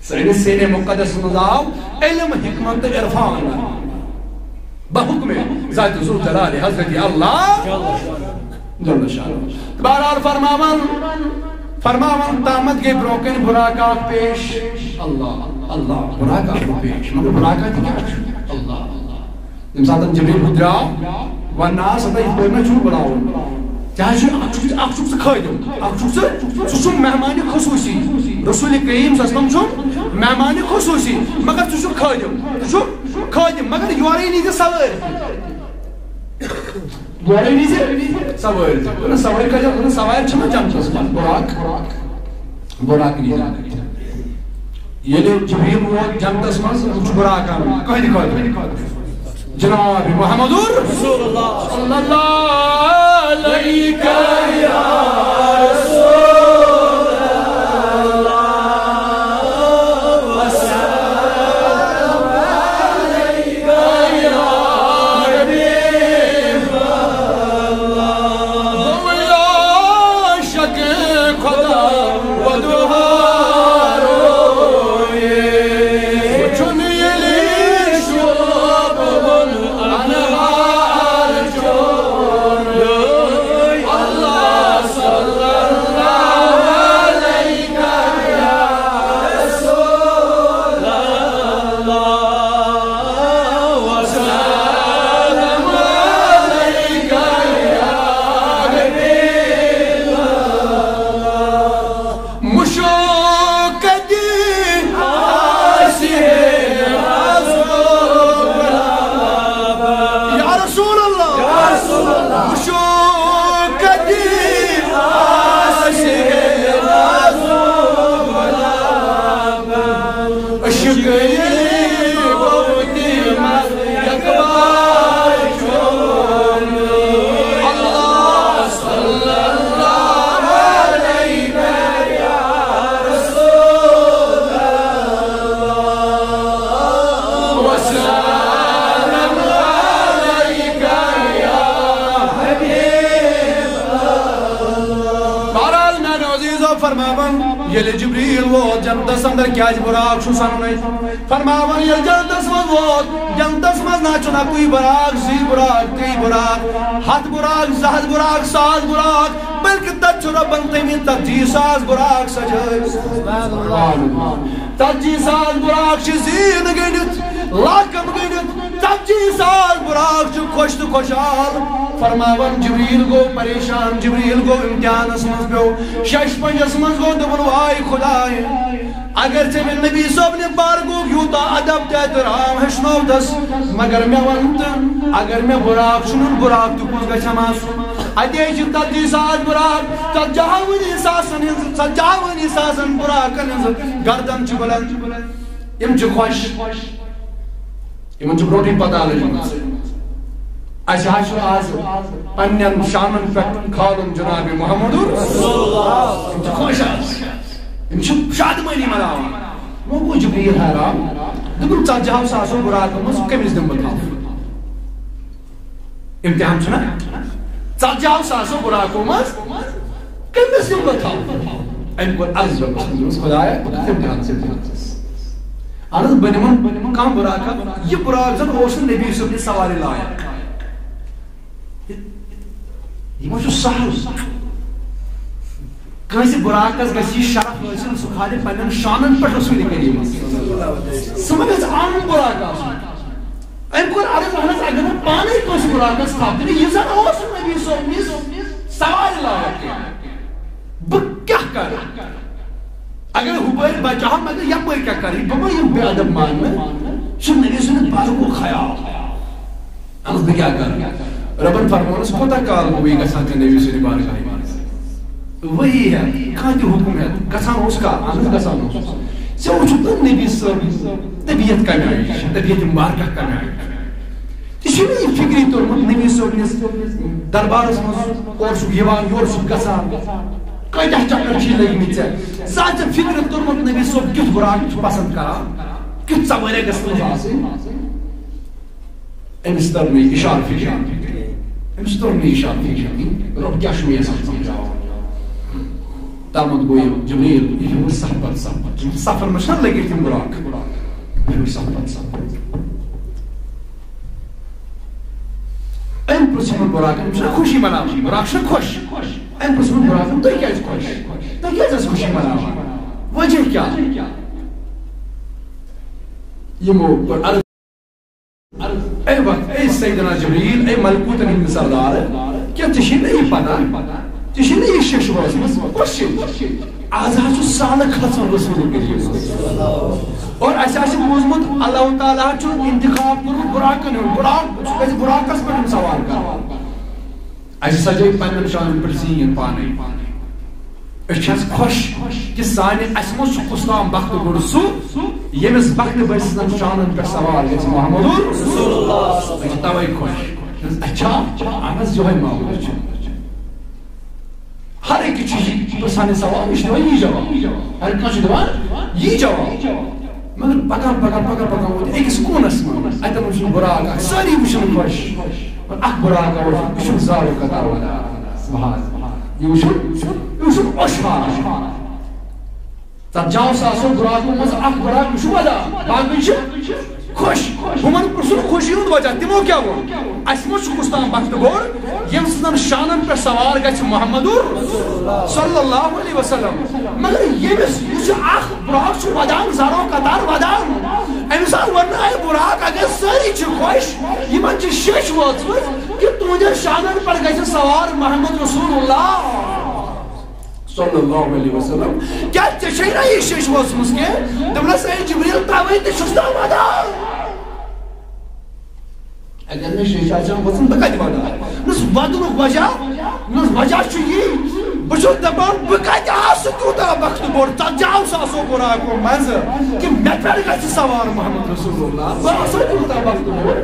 سٲنِس سیٖنے مُقدس منٛز آو علم، حکمت تہٕ عرفان بحکم ذات ذوالجلال حضرت اللہ جل شانہ۔ بہرحال فرماوان، فرماوان تامتھ گٔے برونٛہہ کنہِ براق اکھ پیش۔ اللہ، اللہ، براق اکھ گوٚو پیش۔ مگر براق تہِ کیٛاہ چھُ؟ اللہ، اللہ۔ ییٚمہِ ساتہٕ جبریل ہُہ درٛاو، وَننہٕ آو، سا یِتھ پٲٹھۍ مےٚ چھُنہٕ بُلاوُن۔ کیٛازِ چھُ اکھ چھُکھ، اکھ چھُکھ ژٕ خٲدِم، اکھ چھُکھ ژٕ، ژٕ چھُکھ مہمان خصوٗصی۔ رسول کریم صلی اللہ علیہ وسلم چھُ مہمان خصوٗصی، مگر ژٕ چھُکھ خٲدِم، ژٕ چھُکھ خٲدِم، مگر یورَے نیٖزِ سوٲرۍ۔ یورَے نیٖزِ سوٲرۍ۔ دوٚپُن، سوٲرۍ کَتہِ؟ دوٚپُن، سوارِ چھَنہٕ جنتَس منٛز، بُراق، بُراق نیٖزِ۔ ییٚلہِ جبریل ووت جنتس منٛز، وُچھ براق اَنُن، کٕہٕنٛدِ خٲطرٕ؟ جناب محمد رسول اللہ صلی اللہ علیہ وسلم۔ شک خدا و دہارو، وچھن ییٚلہِ شوبہٕ وُن انوار چھُ۔ ییٚلہِ جبریل ووت جنتس اندر، کیازِ براق چھُ سنُن اَتہِ؟ فرماوان، ییٚلہِ جنتس منٛز ووت، جنتس منٛز نہ چھُنہٕ اَکُے براق، زٕے براق، ترٛے براق، ہتھ براق، زٕ ہتھ براق، ساس براق، بلکہِ تتہِ چھُ رۄبن تھٲومٕتۍ ژتجی ساس براق سجٲوِتھ۔ ژتجی ساس براق چھِ زیٖن گٔنڈِتھ، لاکم گٔنڈِتھ، ژتجی ساس براق چھُ خۄش تہٕ خۄشحال۔ فرماوان، جبریل گوٚو پریشان، جبریل گوٚو امتحانس منٛز پیوٚو، شش پنجس منٛز گوٚو، دوٚپُن، واے خداے، اگر ژےٚ مےٚ نبی صٲب نہِ بارگُک یوٗتاہ ادب تہٕ احترام ہیٚچھنووتس، مگر مےٚ وَن تہٕ، اگر مےٚ براق چھُ نیُن، براق تہِ کُس گژھٮ۪م آسُن؟ اتے چھِ ژتجی ساس براق، ژتجی ہٲنی ساسن ہٕنٛز، ژتجی ہٲنی ساسن براقن ہٕنٛز گردن چھِ بلند۔ یِم چھِ خۄش، یِمن چھِ برونٛٹھٕے پتہ لٔجمٕژ۔ اَسہِ حظ چھُ آز پننٮ۪ن شانن پٮ۪ٹھ کھالُن جناب محمد رسول اللہ۔ یِم چھِ خۄش آز، یِم چھِ شادمٲنی مناوان۔ وۄنۍ گوٚو جبریل حیران، دوٚپُن، ژتجی ہو ساسو براقو منٛز کٔمِس دِمہٕ بہٕ تھپھ؟ امتحان چھُنہ؟ ژتجی ہو ساسو براقو منٛز کٔمِس دِمہٕ بہٕ تھپھ؟ أمۍ کوٚر عرض رۄبس کُن، دوٚپُس، خدایا، بہٕ کتھ امتحانس، امتحانس؟ اہن حظ، بہٕ نِمن، بہٕ نِمن کانٛہہ براق، یہِ براق زن اوس نہٕ نبی صٲبنہِ سوارِ لایق۔ یہِ ما چھُ سہل؟ کٲنٛسہِ براقس گژھِ یہِ شرف حٲصِل، سُہ کھالہِ پننٮ۪ن شانن پٮ۪ٹھ رسول کریٖمس۔ سُہ ما گژھِ عام براق آسُن؟ أمۍ کوٚر عرض، اہن حظ، اگر بہٕ پانے کٲنٛسہِ براقس تھپھ دِمہٕ، یہِ زن اوس نہٕ نبی صٲبنِس سوارِ لایق کینٛہہ، بہٕ کیٛاہ کرٕ؟ اگر ہُپٲرۍ بچاو، مگر یپٲرۍ کیٛاہ کرٕ؟ بہٕ ما یِمہٕ بے ادب ماننہٕ؟ یہِ چھُ نبی سٕنٛدِ بارگُک خیال۔ اہن حظ، بہٕ کیٛاہ کرٕ؟ رۄبن فرموونس، کوٗتاہ کال گوٚو یہِ گژھان ژےٚ نبی سٕنٛدِ بارگاہہِ منٛز؟ وحی ہٮ۪تھ، کانٛہہ تہِ حُکم ہٮ۪تھ، گژھان اوس کانٛہہ؟ اہن حظ، گژھان اوس۔ ژےٚ وُچھُتھ نا نبی صٲب طبیعت کمہِ آیہِ چھِ، طبیعت مبارکہ کمہِ آیہِ چھِ؟ ژےٚ چھُے نہٕ یہِ فِکرِ توٚرمُت نبی صٲبنِس دربارس منٛز اورٕ چھُکھ یِوان، یورٕ چھُکھ گژھان، کٲتیٛاہ چکر چھِ لٔگمٕتۍ ژےٚ؟ زانٛہہ ژےٚ فِکرِ توٚرمُت نبی صٲب کیُتھ براق چھُ پسنٛد کران، کیُتھ سوارِ گژھِ تٔمِس آسٕنۍ؟ أمِس تٔر نہٕ یہِ اِشارٕ فِکرِ۔ أمِس توٚر نہٕ یہِ اِشارٕ فِکرِ۔ رۄب کیٛاہ چھُ مےٚ یژھان سمجھاوُن؟ تامَتھ گوٚو یہِ جبریل، یہِ ہیوٚر صحبت، صحبت۔ یِم سفر منٛز چھِنہ لٔگِتھ یِم براق؟ یہِ ہیوٚر صحبت، صحبت۔ أمۍ پرٛژھ یِمن براقن، یِم چھِنہ خوشی مناوان؟ براق چھِنہ خۄش؟ أمۍ پرٛژھ یِمن براقن، تُہۍ کیٛازِ خۄش؟ تُہۍ کیٛازِ ٲسۍ خوشی مناوان؟ وجہ کیٛاہ؟ یِمو کوٚر عرض، اے وقت، اے سیدنا جبریل، اے ملکوتن ہٕنٛدۍ سردار، کیٛاہ ژےٚ چھے نہٕ یہِ پتہ؟ ژےٚ چھے نہٕ یہِ شیٚش وٲژمٕژ؟ کۄس شیٚش؟ آز حظ چھُ سالہٕ کھسان رسول کریم۔ اور اَسہِ حظ چھُ بوٗزمُت، اللہ تعالیٰ ہَن چھُ انتخاب کوٚرمُت براقن ہُنٛد، براق، سُہ گژھِ براقس پٮ۪ٹھ سوار کرُن۔ اَسہِ سجٲے پننٮ۪ن شانن پٮ۪ٹھ زیٖن پانے۔ أسۍ چھِ حظ خۄش کہِ سانہِ، اَسہِ منٛز چھُ کُس تام بخت گوٚر سُہ، ییٚمِس بخت بٔرۍ سٕنٛزن شانن پٮ۪ٹھ سوار گژھِ محمد رسول اللہ۔ أسۍ چھِ توے خۄش۔ اچھا، اہن حظ، یِہوٚے معاملہٕ چھُ۔ ہر أکِس چھُ یہِ پرٛژھان یہِ سوال، یہِ چھُ دِوان یی جواب۔ ہر کانٛہہ چھُ دِوان یی جواب۔ مگر پکان، پکان، پکان، پکان ووت أکِس کوٗنس منٛز۔ اتٮ۪ن وٕچھُن براق اکھ، سٲری وٕچھُن خۄش۔ مگر اکھ براق اوس، یہِ چھُنہٕ زارُک قطار ودان۔ سبحان اللہ۔ یہِ وٕچھُن، یہِ وٕچھُن اوٚش ہاران۔ تتھ جاو ساسو براقو منٛز اکھ براق، یہِ چھُ ودان، باقٕے چھِ خۄش۔ ہُمن پرٛژھُن خوشی ہُنٛد وجہ، تِمو کیٛاہ ووٚن؟ اَسہِ منٛز چھُ کُس تام بخت گوٚر، ییٚمۍ سٕنٛزن شانن پٮ۪ٹھ سوار گژھِ محمد صلی اللہ علیہ وسلم۔ مگر ییٚمِس، یُس یہِ اکھ براق چھُ ودان، زرو قطار ودان، أمِس آو وننہٕ، اے براق، اگر سٲری چھِ خۄش، یِمن چھِ شیٚش وٲژمٕژ کہِ تُہنٛدٮ۪ن شانن پٮ۪ٹھ گژھِ سوار محمد رسول اللہ۔ صلی اللہ علیہ وسلم، کیٛاہ ژےٚ چھے نہ یہِ شیٚش وٲژمٕژ کینٛہہ؟ دوٚپنس، اے جبریل، توے تہِ چھُس نہ ودان۔ اگر مےٚ شیٚش آسہِ ہا وٲژمٕژ، بہٕ کتہِ ودٕ ہا؟ دوٚپنس، ودنُک وجہ، دوٚپنس، وجہ چھُ یی، بہٕ چھُس دپان، بہٕ کتہِ آسہٕ تیوٗتاہ بخت بوٚڑ، ژتجی ہو ساسو براقو منٛزٕ، کہِ مےٚ پٮ۪ٹھ گژھِ سوار محمد رسول اللہ۔ بہٕ آسہٕ تیوٗتاہ بخت بوٚڑ،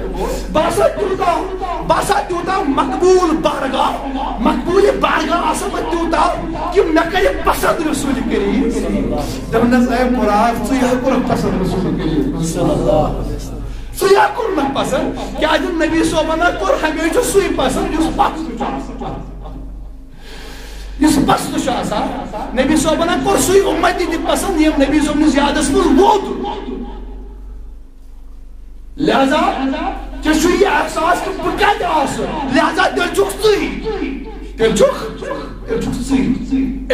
بہٕ آسہٕ تیوٗتاہ، بہٕ آسہٕ تیوٗتاہ مقبوٗل بارگاہ، مقبوٗل بارگاہ آسہٕ بہٕ تیوٗتاہ کہِ مےٚ کَرِ پسنٛد رسول کریم۔ دوٚپنَس، اے براق، ژٕ یہِ کوٚرُکھ پسنٛد رسول کریم۔ ژٕ یہِ کوٚر مےٚ پسنٛد، کیٛازِ نبی صٲبَن کوٚر ہمیشہِ سُے پسنٛد یُس پَتھ چھُ آسان۔ یُس پسنہٕ چھُ آسان، نبی صٲبن کوٚر سُے اُمتی تہِ پسنٛد، ییٚمۍ نبی صٲبنِس یادس منٛز ووت۔ لہذا ژےٚ چھُ یہِ احساس کہِ بہٕ کتہِ آسہٕ، لہذا تیٚلہِ چھُکھ ژٕے، تیٚلہِ چھُکھ، تیٚلہِ چھُکھ ژٕے۔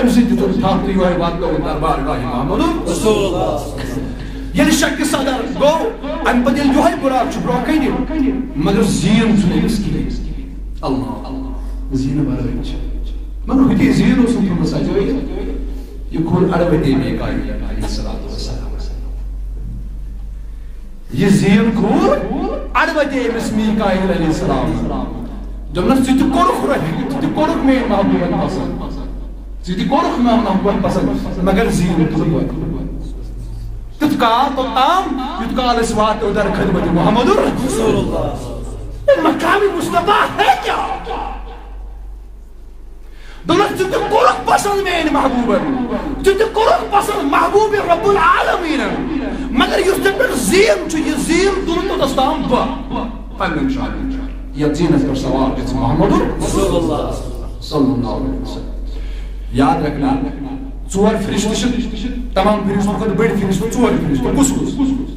أمۍ سٕنٛدِ دیُتُن تھپھ تہٕ یِہوٚے واتنووُن دربار گاہہِ محمد رسول اللہ۔ ییٚلہِ شکہِ صدر گوٚو، اَمہِ پتہٕ ییٚلہِ یِہوٚے بُراق چھُ برٛونٛہہ کنہِ، مگر زیٖن چھُنہٕ أمِس کِہیٖنۍ۔ اللہ، زیٖنہٕ ورٲے چھِ۔ مگر ہُتہِ زیٖن اوسُن تھوٚمُت سجٲیِتھ، یہِ کھوٚل اَڑٕ وَتے میکایل علیہ الصلوۃ والسلام۔ یہِ زیٖن کھوٚل اَڑٕ وَتے أمِس میکایل علیہ السلام۔ دوٚپنَس، "ژٕ تہِ کوٚرُکھ رۄبہِ، ژٕ تہِ کوٚرُکھ میٛٲنۍ محبوٗبَن پسنٛد، ژٕ تہِ کوٚرُکھ میٛٲنۍ محبوٗبَن پسنٛد، مگر زیٖن تُل گۄڈٕ۔" تیُتھ کال توٚتام، یُتھ کال أسۍ واتو در خدمت محمد رسول اللہ۔ یہ مقام مصطفیٰ ہے کیا؟ دوٚپنَس، "ژٕ تہِ کوٚرُکھ پسنٛد میٛٲنۍ محبوٗبَن، ژٕ تہِ کوٚرُکھ پسنٛد محبوٗب رب العالمیٖنَن، مگر یُس ژےٚ پٮ۪ٹھ زیٖن چھُ، یہِ زیٖن تُلہٕ توٚتَس تام بہٕ پنٛنٮ۪ن شانَن، یَتھ زیٖنَس پٮ۪ٹھ سوار گژھِ محمد رسول اللہ صلی اللہ علیہ وسلم۔" یاد رکھنا، ژور فرشتہٕ چھِ، تمام فرشتو کھۄتہٕ بٔڑۍ فرشتہٕ ژور فرشتہٕ۔ کُس کُس؟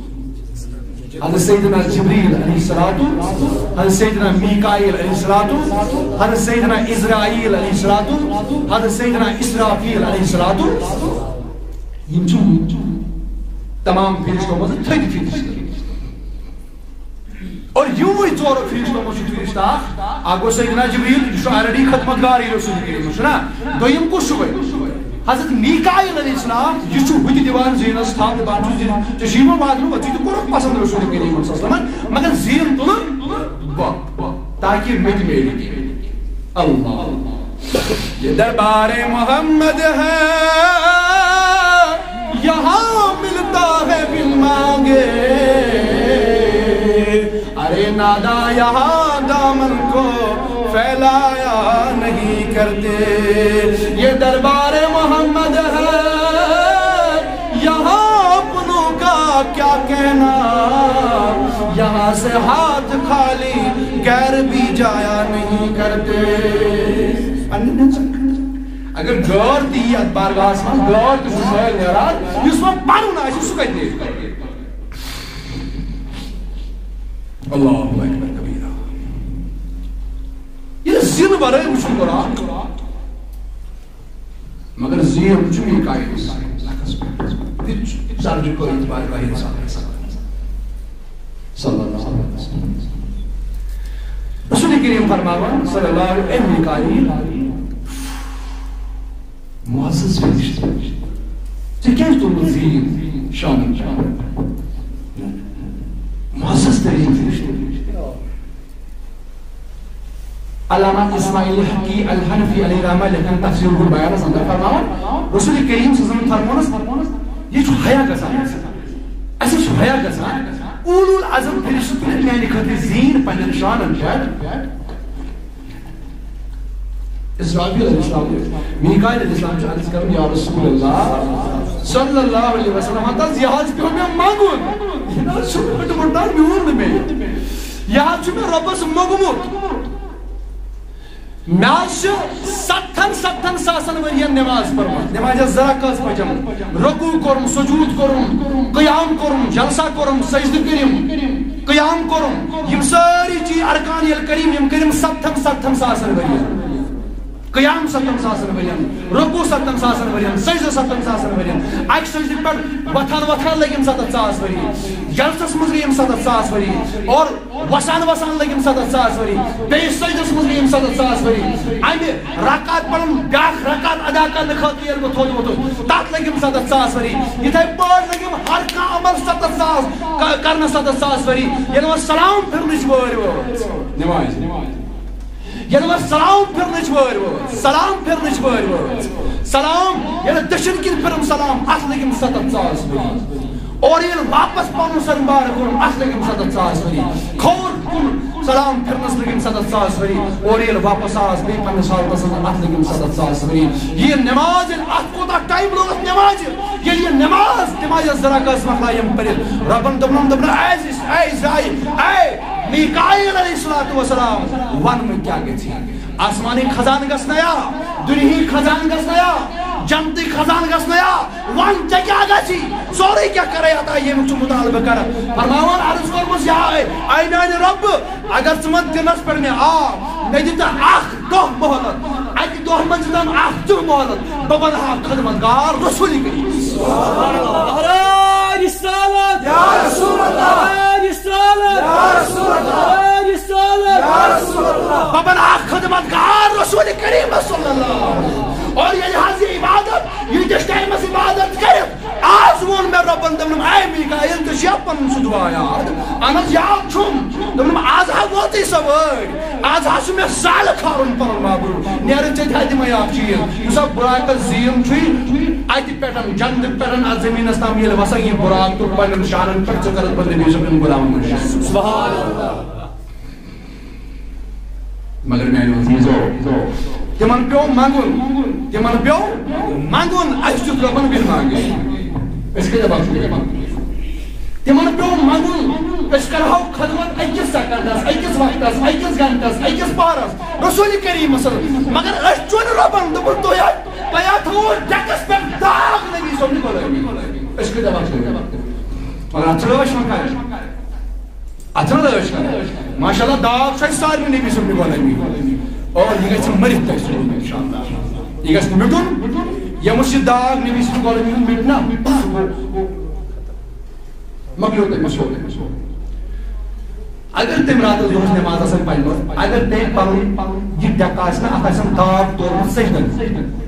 حضرت سیدنا جبریل علیہ الصلوۃ، حضرت سیدنا میکائیل علیہ الصلوۃ، حضرت سیدنا اسرائیل علیہ الصلوۃ، حضرت سیدنا اسرافیل علیہ الصلوۃ۔ یِم چھِ تمام فرشتو منٛز تھٔدۍ فرشتہٕ۔ اور یِموٕے ژورو فرشتو منٛز چھُ فرشتہٕ اکھ، اکھ گوٚو سیدنا جبریل، یہِ چھُ already خدمت گارٕے رسول کریم، چھُنہ؟ دوٚیِم کُس چھُ وۄنۍ؟ حضرت میکائیل علیہ السلام، یہِ چھُ ہُتہِ دِوان زینس تھپھ، دَپان چھُس، "زین، ژےٚ چھُے وۄنۍ واتنُک، ژٕ تہِ کوٚرُکھ پسند رسول کریم صلی اللہ علیہ وسلم، مگر زین تُلُن بہٕ، تاکہِ مےٚ تہِ میلہِ کینٛہہ۔" اللہ۔ یہ دربار محمد ہے، یہاں ملتا ہے بن مانگے۔ ارے نادا یہاں دامن کو پھیلایا نہیں کرتے۔ یہ دربار محمد ہے، یہاں اپنوں کا کیا کہنا، یہاں سے ہاتھ خالی غیر بھی جایا نہیں کرتے۔ پننہِ نٮ۪نٛدِ سۭتۍ کھٔنِتھ۔ اگر غٲر تہِ یی اتھ بارگاہس منٛز، غٲر تہِ چھُ سٲلۍ نیران، یُس وۄنۍ پنُن آسہِ، سُہ کتہِ نیرِ؟ اللہ اکبر کبیرہ۔ ییٚلہِ زِنہٕ ورٲے وٕچھُن قرآن، مگر زیٖن چھُ میکائیلس نکھس پٮ۪ٹھ۔ تہِ چھُ سرجہِ کوٚرمُت بارگاہ انسان صلی اللہ علیہ وسلم۔ رسول کریم فرماوان صلی اللہ علیہ وسلم، "اے میکائیل، معزز فرشتہٕ، ژےٚ کیٛازِ توٚرمُت زیٖن شانن پٮ۪ٹھ؟ معزز تریٖن فرشتہٕ۔" علامہ اسماعیل حقی الحنفی علیہ رحمہ لیکھان تفسیر البیانس اندر فرماوان، رسول کریم صلی اللہ علیہ وسلم فرمونس، یہ چھُ حیا گژھان، اسہِ چھُ حیا گژھان، اولو العزم فرشتہٕ تُلِتھ میانہِ خٲطرٕ زیٖن پننٮ۪ن شانن پٮ۪ٹھ۔ اسرافیل علیہ السلام، میکائیل علیہ السلام چھُ عرض کران، یا رسول اللہ صلی اللہ علیہ وسلم، ہتہٕ حظ یہِ حظ پیوٚو مےٚ منٛگُن، یہِ نہ حظ چھُ پھُٹمُت، نہ میوٗل نہٕ مےٚ یہِ۔ یہِ حظ چھُ مےٚ رۄبَس موٚنگمُت۔ مےٚ حظ چھِ ستتھن، ستتھن ساسن ؤرین نماز پٔرمٕژ۔ نمازِ زرا کٔژ پٔچم؟ رکوع کوٚرُم، سجود کوٚرُم، قیام کوٚرُم، جلسہ کوٚرُم، سجدٕ کٔرِم، قیام کوٚرُم۔ یِم سٲری چیٖز ارکان ییٚلہِ کٔرِم، یِم کٔرِم ستتھن، ستتھن ساسن ؤرین۔ قیام ستتھن ساسن ؤرین، رکوع ستتھن ساسن ؤرین، سجدٕ ستتھن ساسن ؤرین۔ اکہِ سجدٕ پٮ۪ٹھ وۄتھان وۄتھان لٔگِم ستتھ ساس ؤری، جلسس منٛز گٔیم ستتھ ساس ؤری، اور وسان وسان لٔگِم ستتھ ساس ؤری، بیٚیہِ سجدس منٛز گٔیم ستتھ ساس ؤری۔ امہِ رکعت پرُن، بیاکھ رکعت ادا کرنہٕ خٲطرٕ ییٚلہِ بہٕ تھوٚد ووٚتھُس، تتھ لٔگِم ستتھ ساس ؤری۔ یِتھے پٲٹھۍ لٔگِم ہر کانٛہہ عمل ستتھ ساس ک-، کرنس ستتھ ساس ؤری۔ ییٚلہِ وۄنۍ سلام پھِرنٕچ وٲرۍ وٲژ، نماز۔ ییٚلہِ وۄنۍ سلام پھِرنٕچ وٲرۍ وٲژ، سلام پھِرنٕچ وٲرۍ وٲژ، سلام ییٚلہِ دٔچھِنۍ کِنۍ پھِرُن سلام، اتھ لٔگِم ستتھ ساس ؤری۔ اورٕ ییٚلہِ واپس پنُن سر مبارک کوٚرُن، اتھ لٔگِم ستتھ ساس ؤری۔ کھووُر کُن سلام پھِرنس لٔگِم ستتھ ساس ؤری۔ اورٕ ییٚلہِ واپس آس بیٚیہِ پننِس حالتس منٛز، اتھ لٔگِم ستتھ ساس ؤری۔ یہِ نماز ییٚلہِ، اتھ کوٗتاہ ٹایم لوٚگ اتھ نمازِ؟ ییٚلہِ یہِ نماز، نمازِ زرا کٲژ مۄکلایَم پٔرِتھ، رۄبن دوٚپنم، دوٚپنم، اے زِ-، اے زایہِ، اے میکائیل علیہ الصلوۃ والسلام، وَن وۄنۍ کیٛاہ گژھِ؟ آسمانٕکۍ خزانہٕ گژھنیا؟ دُنیہٕکۍ خزانہٕ گژھنیا؟ جنتٕکۍ خزانہٕ گژھنیا؟ وَن ژےٚ کیٛاہ گژھی؟ سورُے کیٛاہ کَرَے عطا، ییٚمیُک ژٕ مُطالبہٕ کَرَکھ؟ فرماوان عرض کوٚرمُس، یا اے، اے میٛانہِ رۄبہٕ، اگر ژٕ مےٚ دِنَس پٮ۪ٹھ مےٚ آو، مےٚ دِ ژٕ اَکھ دۄہ مۄہلت، اَکہِ دۄہ منٛز دِتم اَکھ دۄہ مۄہلت، بہٕ بنہٕ ہا خدمت گار رسول کریم۔ نعرہ رسالت۔ یا رسول اللہ۔ نعرہ رسالت۔ یا رسول اللہ۔ نعرہ رسالت۔ یا رسول اللہ۔ بہٕ بنہٕ ہا خدمت گار رسول کریم صلی اللہ علیہ وسلم۔ اور ییٚلہِ حظ یہِ عبادت، ییٖتِس ٹایمس عبادت کٔرِتھ، آز ووٚن مےٚ رۄبن، دوٚپنم، اے میکائیل، ژےٚ چھُیا پنُن سُہ دُعا یاد؟ اہن حظ، یاد چھُم۔ دوٚپنم، آز ہا ووتُے سوٲرۍ، آز ہا چھُ مےٚ زالہٕ کھارُن پنُن معبوٗد، نیرٕ ژےٚ تہِ ہا دِمے اکھ چیٖز۔ یُس ہا براقس زیٖن چھُے، اتہِ پٮ۪ٹھ، جنتہٕ پٮ۪ٹھ اتھ زٔمیٖنس تام ییٚلہِ وسان یہِ براق تہٕ پننٮ۪ن شانن پٮ۪ٹھ، ژٕ کرکھ بہٕ نبی صٲبن غلام منٛز شٲمِل۔ سبحان اللہ۔ مگر میانیو عزیزو، تِمن پیوٚو منگُن، تِمن پیوٚو منگُن، اسہِ دیُت رۄبن بِن مانگے۔ أسۍ کتہِ دپان چھِ؟ تِمن پیوٚو منگُن، أسۍ کرہو خدمت أکِس سیکنڈس، أکِس وقتس، أکِس گھنٹس، أکِس پہرس رسول کریم صلی اللہ علیہ وسلم۔ مگر أسۍ چھُنہٕ رۄبن دوٚپُن، تُہۍ ہا، تۄہہِ ہا تھوٚوُ ڈیکس پٮ۪ٹھ داغ نبی صٲبنہِ غلٲمی۔ أسۍ کتہِ دپان چھِ؟ مگر اتھ چھِ رٲچھ وۄنۍ کرٕنۍ۔ اتھ چھِ رٲچھ کرٕنۍ۔ ماشاءاللہ، داغ چھُ اَسہِ سارنٕے نبی صٲبنہِ غلٲمی۔ اور یہِ گژھِ مٔرِتھ تۄہہِ سورُے، انشاءاللہ۔ یہِ گژھِ نہٕ مِٹُن۔ ییٚمِس یہِ داغ نبی صٲبنہِ غلٲمی ہُنٛد مِٹہِ نا، سُہ گوٚو۔ مۄکلیو تٔمِس سورُے۔ اگر تٔمۍ راتس دۄہس نماز آسن پرِمٕژ، اگر تٔمۍ پنُن یہِ ڈٮ۪کہٕ آسہِ نا، اتھ آسن داغ تورمُت سجدن۔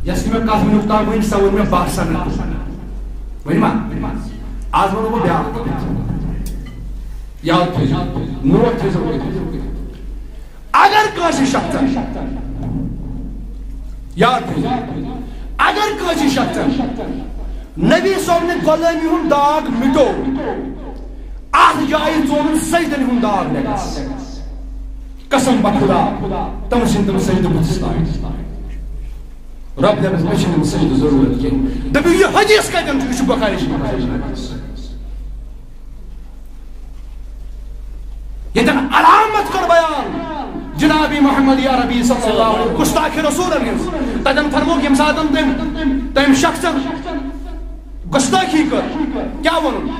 یۄس نہٕ مےٚ کتھ وٕنیُک تام ؤنۍ، سۄ ؤنۍ مےٚ باسان۔ ؤنۍ ما؟ آز ونہٕ بہٕ بیٛاکھ۔ یاد تھٲیزیو، نوٹ تھٲیزیو۔ اگر کٲنٛسہِ شخصن، یاد تھٲیزیو، اگر کٲنٛسہِ شخصن نبی صٲبنہِ غلٲمی ہُنٛد داغ مِٹو، اتھ جایہِ ژونُن سجدن ہُنٛد داغ ڈٮ۪کس۔ قسم بخدا، تم سٕنٛدۍ تم سجدٕ بُتھِس تام۔ رۄب دَپٮ۪س، مےٚ چھِنہٕ یِم سجدٕ ضروٗرت کینٛہہ۔ دٔپِو، یہِ حدیث کَتٮ۪ن چھُ؟ یہِ چھُ بُخاری شریٖفَس منٛز۔ ییٚتٮ۪ن علامت کٔر بیان جناب محمد عربی صلی اللہ علیہ وسلم، گستاخِ رسولن ہٕنٛز۔ تَتٮ۪ن فرمووُکھ، ییٚمہِ ساتَن تٔمۍ، تٔمۍ شخصن گستاخی کٔر، کیٛاہ ووٚنُن؟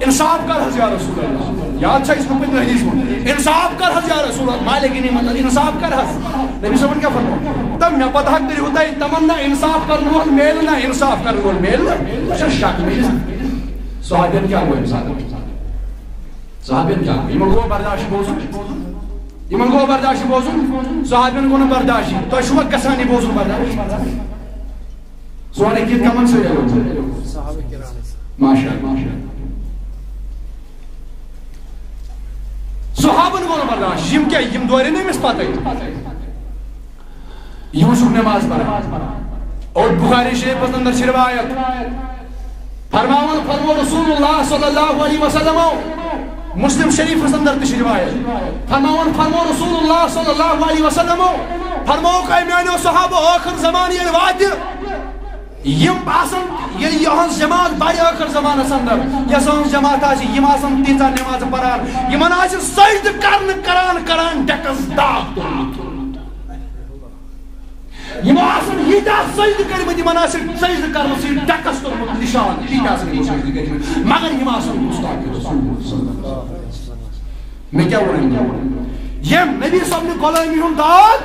انصاف کر حظ یا رسول اللہ۔ یاد چھا، یہِ چھُ پٔتمہِ حدیث ووٚن، انصاف کر حظ یا رسول اللہ، مالک غنیمت، انصاف کر حظ۔ نبی صٲبن کیٛاہ فرموو؟ تہٕ مےٚ پتہٕ ہا کٔرِو تۄہہِ تمنا، انصاف کرن وول میلہِ نہ، انصاف کرن وول میلہِ نہ۔ وٕچھ حظ شک میلہِ۔ صحابین کیٛاہ گوٚو اَمہِ ساتہٕ؟ صحابین کیٛاہ گوٚو؟ یِمن گوٚو برداشت بوزُن، یِمن گوٚو برداشت بوزُن، صحابین گوٚو نہٕ برداشت۔ تۄہہِ چھُوا گژھان یہِ بوزُن برداشت؟ سورُے کینٛہہ کمن سۭتۍ گوٚو؟ ماشاء اللہ، ماشاء اللہ۔ صحابن گوٚو نہٕ برداشت، یِم کیٛاہ، یِم دورِ نہٕ أمِس پتہٕ۔ یوسف نماز پران۔ اور بخاری شریفس اندر چھِ روایت، فرماوان فرمو رسول اللہ صلی اللہ علیہ وسلم، مسلم شریفس اندر تہِ چھِ روایت، فرماوان فرمو رسول اللہ صلی اللہ علیہ وسلم، فرمووُکھ، اے میانیو صحابہ، ٲخر زمان ییٚلہِ واتہِ، یِم آسن، ییٚلہِ یِہٕنٛز جماعت بڑِ ٲخر زمانس اندر، یۄس یِہٕنٛز جماعت آسہِ، یِم آسن تیٖژاہ نمازٕ پران، یِمن آسہِ سجدٕ کرنہٕ کران کران ڈٮ۪کس داغ توٚرمُت۔ یِمو آسن ییٖتیٛاہ سجدٕ کٔرمٕتۍ، یِمن آسہِ سجدٕ کرنہٕ سۭتۍ ڈٮ۪کس توٚرمُت نشان، تیٖتیٛاہ آسن یِمو سجدٕ کٔرمٕتۍ، مگر یِم آسن گستاخِ رسول صلی اللہ علیہ وسلم۔ مےٚ کیٛاہ ووٚن أمۍ؟ ییٚمۍ نبی صٲبنہِ غلٲمی ہُنٛد داغ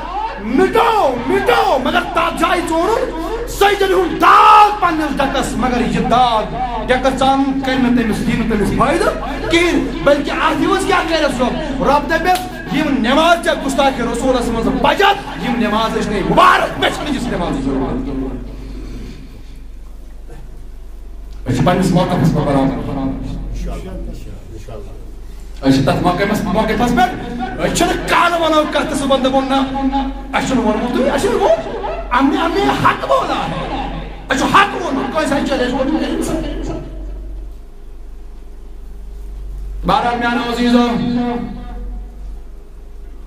مِٹو، مِٹو، مگر تَتھ جایہِ ژوٗرُن سجدن ہُنٛد داغ پننِس ڈَکَس، مگر یہِ داغ ڈَکَس ژان کَرِ نہٕ تٔمِس، یی نہٕ تٔمِس فٲیدٕ کِہیٖنۍ، بلکہِ اَتھ یِوان کیٛاہ کَرٮ۪س رۄب؟ رۄب دَپٮ۪س، یِم نٮ۪ماز ژےٚ گُستاخِ رسوٗلَس منٛز پَجَتھ، یِم نٮ۪ماز ٲسۍ نَے مُبارک، مےٚ چھَنہٕ یِژھ نٮ۪مازٕچ ضروٗرت۔ أسۍ چھِ پننِس موقفس پٮ۪ٹھ برابر۔ أسۍ چھِ تتھ موقفس، موقفس پٮ۪ٹھ، أسۍ چھِنہٕ کانٛہہ ونو کتھ تہٕ صُبحن دپو نہ، اَسہِ چھُنہٕ ووٚنمُتُے، اَسہِ چھُنہٕ ووٚن، ہم نے، ہم نے حق بولا ہے۔ اَسہِ چھُ حق ووٚنمُت، کٲنٛسہِ ہا challenge کوٚرمُت، کٔرِو سا۔ بہرحال میانیو عزیزو،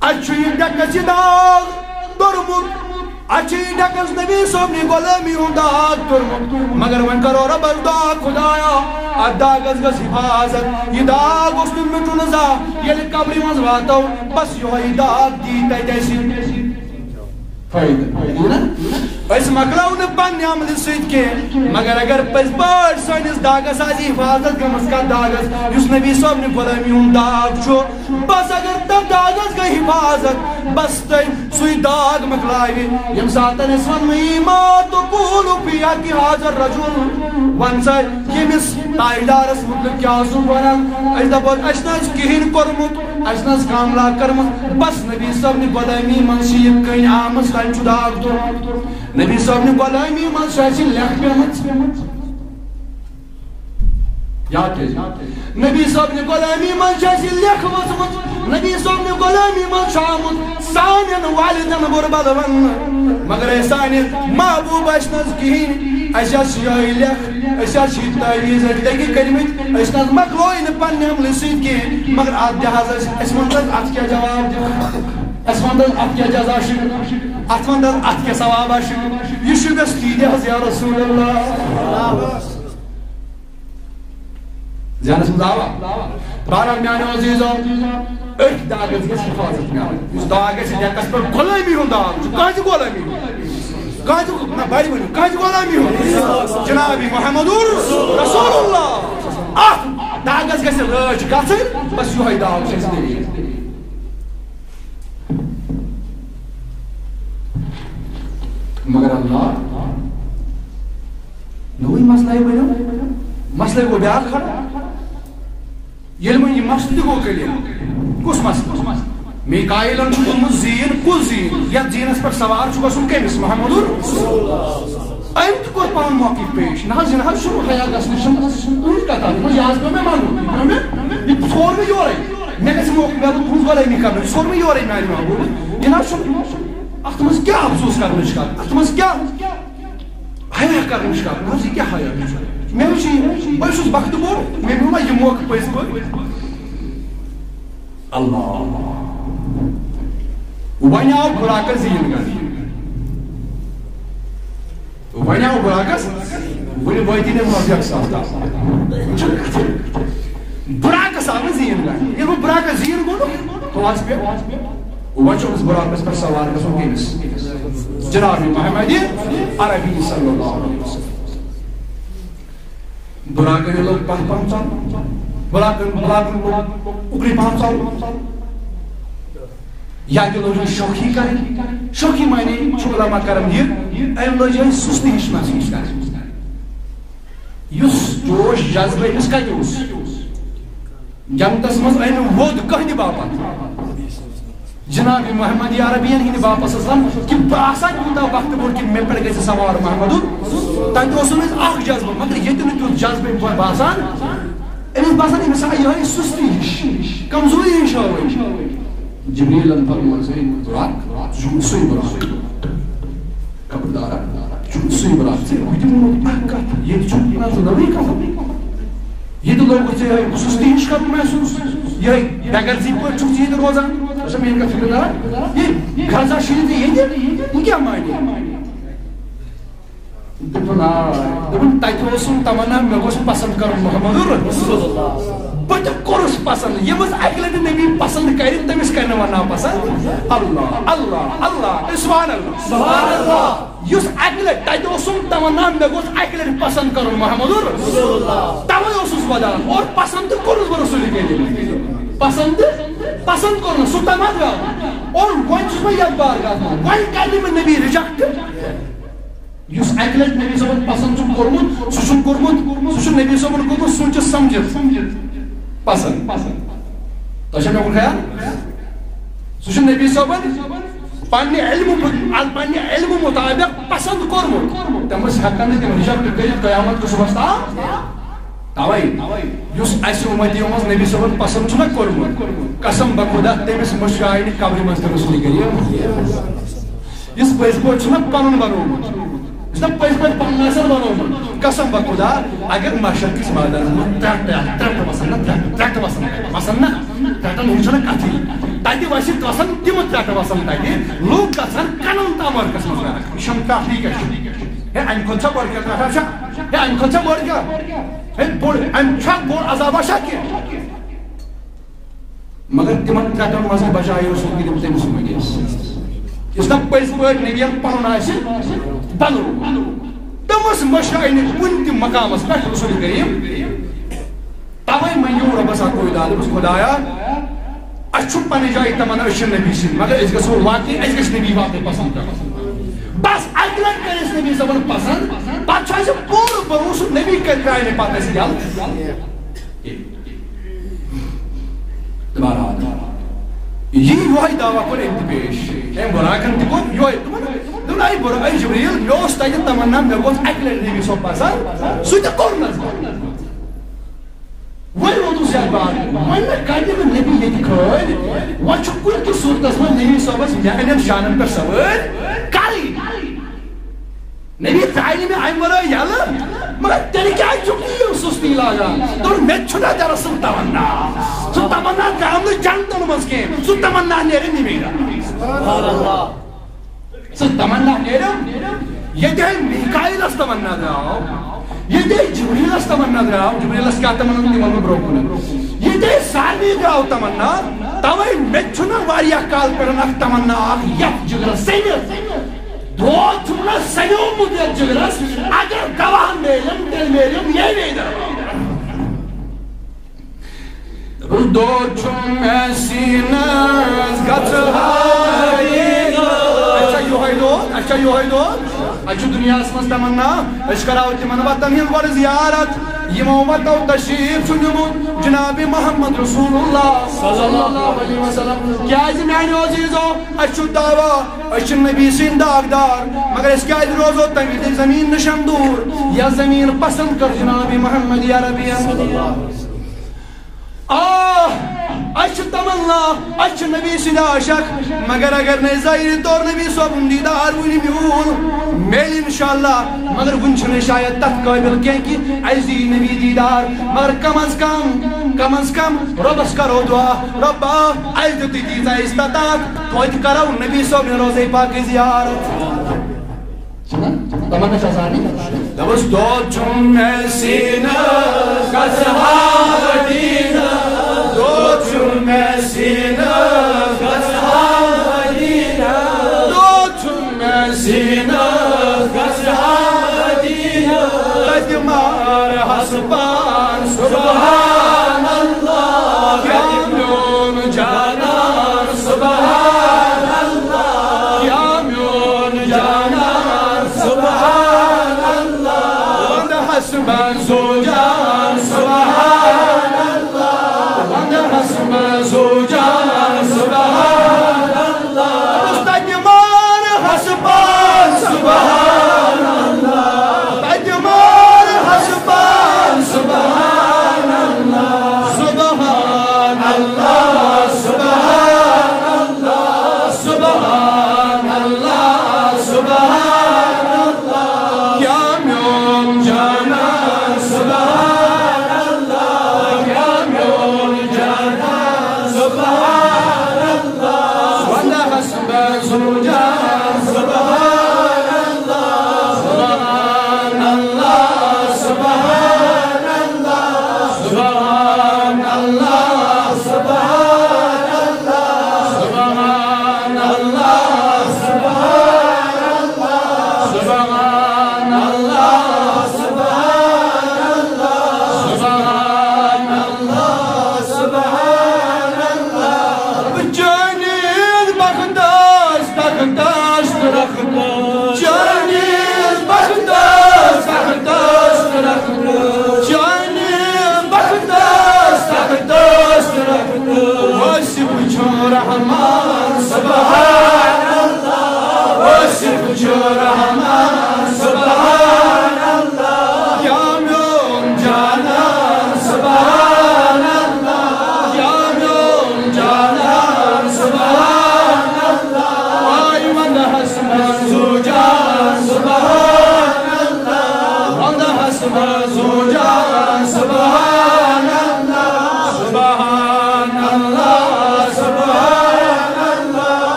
اَسہِ چھُ یہِ ڈٮ۪کس یہِ داغ دوٚرمُت۔ اَتھ چھِ یہِ ڈٮ۪کَس نبی صٲبنہِ غلٲمی ہُنٛد داغ توٚرمُت۔ مگر وۄنۍ کَرو رۄبَس دُعا، خۄدایا، اَتھ داغَس گٔژھ حفاظت۔ یہِ داغ گوٚژھ نہٕ مِٹُن زانٛہہ۔ ییٚلہِ قبرِ منٛز واتو، بَس یِہوٚے داغ دی تَتہِ اَسہِ فٲیدٕ۔ یی نا؟ أسۍ مۄکلاو نہٕ پننہِ عملہِ سۭتۍ کینٛہہ، مگر اگر پٔزۍ پٲٹھۍ سٲنِس داغس آسہِ حفاظت گٔمٕژ، کتھ داغس؟ یُس نبی صٲبنہِ غلٲمی ہُنٛد داغ چھُ، بس اگر تتھ داغس گٔے حفاظت، بس تٔمۍ سُے داغ مۄکلاوِ۔ ییٚمہِ ساتن أسۍ ونو، "ما تقول فی حق هذا الرجل"، ون سا، ییٚمِس تاجدارس مُتعلق کیٛاہ اوسُکھ ونان؟ أسۍ دپو، "اسہِ نہ حظ کِہیٖنۍ کوٚرمُت، اسہِ نہ حظ کانٛہہ عملہ کٔرمٕژ۔" بس نبی صٲبنہِ غلٲمی منٛز چھِ یہِ کٔنۍ آمٕژ، تٔمۍ چھُ داغ توٚرمُت۔ نبی صٲبنہِ غلٲمی منٛز چھِ اَسہِ لیکھ پیمٕژ۔ یاد کیٛازِ؟ نبی صٲبنہِ غلٲمی منٛز چھِ اَسہِ لیکھ وٲژمٕژ۔ نبی صٲبنہِ غلٲمی منٛز چھُ آمُت سانٮ۪ن والدن بُرٕ بد وننہٕ۔ مگر اے سانہِ محبوب، اَسہِ نہٕ حظ کِہیٖنۍ۔ اَسہِ حظ چھِ یِہوٚے لیکھ، أسۍ حظ چھِ یہِ تعویٖذ اَتہِ لیکھِ کٔرمٕتۍ۔ أسۍ نہٕ حظ مۄکلوے نہٕ پننہِ عملہٕ سۭتۍ کینٛہہ۔ مگر اَتھ دِ حظ اَسہِ، اَسہِ وَن تہٕ حظ اَتھ کیٛاہ جواب دِمو؟ اَسہِ وَن تہٕ حظ اَتھ کیٛاہ جزا چھُ؟ اَتھ وَن تہٕ حظ اَتھ کیٛاہ ثوابا چھُ؟ یہِ چھُ مےٚ سۭتۍ حظ یا رسول اللہ۔ ذہنس منٛز آوا؟ بہرحال میانیو عزیزو، أتھۍ داغس گژھِ حفاظت میلٕنۍ۔ یُس داغ گژھِ، یتھ پٮ۪ٹھ غلٲمی ہُنٛد داغ چھُ، کانٛہہ تہِ غلٲمی ہُنٛد۔ کانٛہہ تہِ، نہ، بڑِ ؤنِو، کانٛہہ تہِ غلٲمی ہُنٛد۔ جناب محمد رسول اللہ۔ اتھ داغس گژھِ رٲچھ گژھٕنۍ، بس یِہوٚے داغ چھُ اَسہِ دٔلیٖل۔ مگر اللہ، نوٚوُے مسلہٕ بنیو۔ مسلہٕ گوٚو بیٛاکھ کھڑا۔ ییٚلہِ وۄنۍ یہِ مسلہٕ تہِ گوٚو clear، کُس مسلہٕ؟ میکائیلن چھُ ووٚنمُت زیٖن، کُس زیٖن؟ یتھ زیٖنس پٮ۪ٹھ سوار چھُ گژھُن کٔمِس؟ محمدُر۔ أمۍ تہِ کوٚر پنُن موقف پیش۔ نہ حظ، یہِ نہ حظ چھُنہٕ حیا گژھنٕچ چھَنہٕ، چھَنہٕ کٕہٕنۍ کتھا۔ دوٚپمَس، یہِ حظ پیوٚو مےٚ وَنُن، یہِ پیوٚو مےٚ، یہِ ژھور مےٚ یورَے۔ مےٚ گژھِ موقعہٕ میلُن تُہٕنٛز غلٲمی کرنُچ، ژھور مےٚ یورَے میٛانہِ محبوٗبہٕ۔ یہِ نہ حظ چھُنہٕ، اَتھ منٛز کیٛاہ افسوس کرنٕچ کَتھ؟ اَتھ منٛز کیٛاہ حیا کرنٕچ کَتھ؟ نہ حظ، یہِ کیٛاہ حیا چھُ؟ مےٚ وٕچھ یہِ، بہٕ چھُس بختہٕ بوٚڑ، مےٚ میوٗل نہ یہِ موقعہٕ پٔزۍ پٲٹھۍ۔ اللہ۔ وۄنۍ آو براقس زیٖن گنڈ۔ وۄنۍ آو براقس، وٕنہِ وٲتی نہٕ مۄکھ اکھ ساس۔ وٕچھِو کتھٕ۔ براقس آو نہٕ زیٖن گنڈ۔ ییٚلہِ وۄنۍ براقس زیٖن گوٚو نہٕ، پانٛژھ پٮ۪ٹھ، وۄنۍ چھُ أمِس براقس پٮ۪ٹھ سوار گژھُن کٔمِس؟ جناب محمد عربی صلی اللہ علیہ وسلم۔ براقن لوگ پتھ پہم ژلُن۔ براقن، براقن لوگ اُکنُے پہم ژلُن۔ یا تہِ لوگ شوخی کرٕنۍ۔ شوخی معنی چھُ علماء کران یہِ، أمۍ لٲج یِہوٚے سُستی ہِش محسوٗس کرٕنۍ۔ یُس جوش جذبہٕ أمِس کتہِ اوس؟ جنتس منٛز أمۍ ووٚد کٕہٕنٛدِ باپتھ۔ جناب محمد عربین ہٕنٛدِ باپتھ صلی اللہ علیہ وسلم کہِ بہٕ آسا تیوٗتاہ بختہٕ بوٚڑ کہِ مےٚ پٮ۪ٹھ گژھِ سوار محمدُر۔ تتہِ اوس أمِس اکھ جذبہٕ، مگر ییٚتہِ نہٕ تیُتھ جذبہٕ أمِس باسان۔ أمِس باسان أمِس آیہِ یِہوٚے سُستی ہِش، کمزوری ہِش ہٲوٕنۍ۔ جبریلن فرموو، "ہے براق، ژٕ چھُکھ سُے براق؟" خبردار، چھُکھ سُے براق۔ ژےٚ ہُہ تہِ ووٚنُتھ اکھ کتھ، ییٚتہِ چھُکھ نہ ژٕ نٔوٕے کتھ۔ ییٚتہِ لوگُتھ ژےٚ یِہوٚے سُستی ہِش کرُن محسوٗس، یِہوٚے بے غرضی پٲٹھۍ چھُکھ ژٕ ییٚتہِ روزان۔ ژٕ چھا میٛٲنۍ کتھ فِکرِدار؟ یہِ غرضا چھُے نہٕ ژےٚ ییٚتہِ، یہِ کیٛاہ معنی؟ دوٚپُن، آ، دوٚپُن، تَتہِ اوسُم تمنا، مےٚ گوٚژھ پسنٛد کرُن محمد رسول اللہ۔ بہٕ تہِ کوٚرُس پسنٛد۔ ییٚمِس اَکہِ لَٹہِ نبی پسنٛد کرِ، تٔمِس کرِ نہٕ وۄنۍ ناپسنٛد۔ اللہ، اللہ، اللہ، سبحان اللہ۔ سبحان اللہ۔ یُس اَکہِ لَٹہِ تَتہِ اوسُم تمنا، مےٚ گوٚژھ اَکہِ لَٹہِ پسنٛد کرُن محمد رسول اللہ۔ تَوَے اوسُس ودان اور پسنٛد تہِ کوٚرُس بہٕ رسول کریم۔ پسنٛد، پسنٛد کوٚر نہٕ، سُہ تمنا درٛاو۔ اور وۄنۍ چھُس بہٕ یَتھ بارگاہَس منٛز، وۄنۍ کرِ نہٕ مےٚ نبی reject۔ یُس اَکہِ لَٹہِ نبی صٲبَن پسنٛد چھُ کوٚرمُت، سُہ چھُ کوٚرمُت، سُہ چھُ نبی صٲبَن کوٚرمُت سوٗنٛچِتھ سَمجِتھ پسنٛد۔ تۄہہِ چھا مےٚ کُن خیال؟ سُہ چھُ نبی صٲبَن پننہِ علمہٕ، پننہِ علمہٕ مُطابِق پسنٛد کوٚرمُت۔ تٔمِس ہٮ۪کَن نہٕ تِم reject کٔرِتھ قیامت کہِ صُبحَس تام۔ تَوَے یُس اَسہِ اُمتی منٛز نبی صٲبَن پسنٛد چھُنہ کوٚرمُت، قسم بخدا تٔمِس مٔشراے نہٕ قبرِ منٛز تہِ رسول کریم۔ یُس پٔزۍ پٲٹھۍ چھُنہ پنُن بنوومُت، یُس نہ پٔزۍ پٲٹھۍ پنُن آسان بنوومُت، قسم بخدا، اگر محشر کِس مٲدانس منٛز ترٛٹھ، ترٛٹھ وسن نہ، ترٛٹھ، ترٛٹھ وسن، وسن نہ، ترٛٹن ہُنٛد چھُنہ کتھٕے۔ تتہِ وسہِ قسم تِم ترٛٹھ وسن تتہِ، لوٗکھ گژھن کنن تام عرقس منٛز غرق۔ یہِ چھم کتھ، یہِ کیٛاہ چھُ؟ ہے، امہِ کھۄتہٕ چھا بٔڑ کینٛہہ ترٛٹھا چھا؟ ہے، امہِ کھۄتہٕ چھا بٔڑ کینٛہہ؟ ہے، بوٚڑ، امہِ چھا بوٚڑ عذابا چھا کینٛہہ؟ مگر تِمن ترٛٹھن منٛز تہِ بچایو رسول کریم تٔمِس وٕنکیٚس۔ یُس نہ پٔزۍ پٲٹھۍ نبیَن پنُن آسہِ بدلومُت۔ تٔمِس مہ چھُ انہِ کُنہِ تہِ مقامس پٮ۪ٹھ رسول کریم۔ توے منگیو رۄبس اکوے دۄہ، دوٚپُس، خدایا، اسہِ چھُ پننہِ جایہِ تمنا، أسۍ چھِ نبی سٕنٛدۍ، مگر أسۍ گژھو واقعی، اسہِ گژھِ نبی واقعی پسند کرُن۔ بس اکہِ لٹہِ کرِ اسہِ نبی صٲبن پسند، پتہٕ چھُ اسہِ پوٗرٕ بھروسہٕ نبی کرِ ترٛاوِ نہٕ پتہٕ اسہِ یلہٕ۔ تہٕ بہرحال، یی یۄہے دعویٰ کوٚر أمۍ تہِ پیش۔ أمۍ براکن تہِ کوٚر یۄہے۔ دوٚپُن، دوٚپُن، اے بر-، اے جبریل، مےٚ اوس تتہِ تمنا، مےٚ گوٚژھ اکہِ لٹہِ نبی صٲب پسند، سُہ تہِ کوٚر نہٕ۔ وۄنۍ ووتُس یتھ بار، وۄنۍ نہ کرِ نہٕ نبی ییٚتہِ کھٲلۍ، وۄنۍ چھُ کُنہِ تہِ صورتس منٛز نبی صٲبس میانٮ۪ن شانن پٮ۪ٹھ سوٲرۍ کرٕنۍ۔ نبی ترٛایہِ نہٕ مےٚ امہِ ورٲے یلہٕ، مگر تیٚلہِ کیٛازِ چھُکھ یہِ سُستی لاگان؟ دوٚپُن، مےٚ تہِ چھُنہ دراصل تمنا۔ سُہ تمنا درٛاو نہٕ جنتن منٛز کینٛہہ، سُہ تمنا نیرِ نِمے۔ سُہ تمنا نیرم، ییٚتہِ میکائیلس تمنا درٛاو، ییٚتہِ جبریلس تمنا درٛاو، جبریلس کیٛاہ تمنا، تہِ وَنہٕ بہٕ برٛونٛہہ کُن۔ ییٚتہِ سارنٕے درٛاو تمنا، توے مےٚ تہِ چھُنہ واریاہ کال پٮ۪ٹھ اکھ تمنا اکھ یتھ جگرس سٔمِتھ۔ دود چھُم نہ سمیومُت یتھ جگرس، اگر گواہ میلن، تیٚلہِ میلن ییٚمے دۄہ۔ دود چھُم مےٚ سیٖنس گژھان۔ اچھا، یِہوٚے دود، اچھا، یِہوٚے دود۔ اَسہِ چھُ دُنیاہَس منٛز تمنا، أسۍ کَرو تِمن وَتَن ہِنٛز گۄڈٕ زیارت، یِمو وَتو تشریٖف چھُ نیوٗمُت جناب محمد رسول اللہ صلی اللہ علیہ وسلم۔ کیٛازِ میٛانیو عزیٖزو، اَسہِ چھُ دعویٰ، أسۍ چھِ نبی سٕنٛدۍ داغدار، مگر أسۍ کیٛازِ روزو تَمہِ وِزِ زٔمیٖن نِشن دوٗر، یۄس زٔمیٖن پسنٛد کٔر جناب محمد عربی؟ آ، اَسہِ چھِ تمنا، اَسہِ چھِ نبی سٕنٛدۍ عاشق، مگر اگر نہٕ أسۍ ظٲہری طور نبی صٲبُن دیٖدار وُنہِ میوٗل، میلہِ انشاءاللہ، مگر وُنہِ چھِنہٕ أسۍ شاید تَتھ قٲبِل کینٛہہ کہِ اَسہِ دِیہِ نبی دیٖدار، مگر کم از کم، کم از کم رۄبَس کرو دُعا، رۄبا، اَسہِ دِ تہٕ دیٖزا استطاعت، توتہِ کرو نبی صٲبنہِ روضے پاکٕچ زیارت۔ چھُنہ؟ تمنا چھِ آسان یہِ۔ دوٚپُس، دود چھُم مےٚ سیٖنَس گژھان مدیٖنہ۔ دود چھُم مےٚ سیٖنَس گژھان مدیٖنہ۔ دود چھُم مےٚ سیٖنَس گژھان مدیٖنہ۔ تَتہِ مارٕ ہس پان سبحان اللہ۔ یا میون جانان سبحان اللہ۔ یا میون جانان سبحان اللہ۔ وندٕ ہس منظور جان سبحان اللہ۔ وندٕ ہس منظور جان سبحان اللہ۔ تَتہِ مارٕ ہس پان سبحان اللہ۔ تَتہِ مارٕ ہس پان سبحان اللہ۔ سبحان اللہ، سبحان اللہ، سبحان اللہ، سبحان اللہ۔ یا میون جانان سبحان اللہ، یا میون جانان سبحان اللہ۔ وندٕ ہس منظور جان سبحان اللہ۔ سبحان اللہ، سبحان اللہ، سبحان اللہ، سبحان اللہ، سبحان اللہ، سبحان اللہ، سبحان اللہ، سبحان اللہ، سبحان اللہ، سبحان اللہ۔ چٲنِس بختس تخت تخت، چٲنِس بختس تخت تخت، چٲنِس بختس تخت تخت۔ واصف چھُ رحمان سبحان اللہ، واصف چھُ رحمان سبحان اللہ۔ یا میون جانان سبحان اللہ، یا میون جانان سبحان اللہ۔ آے وند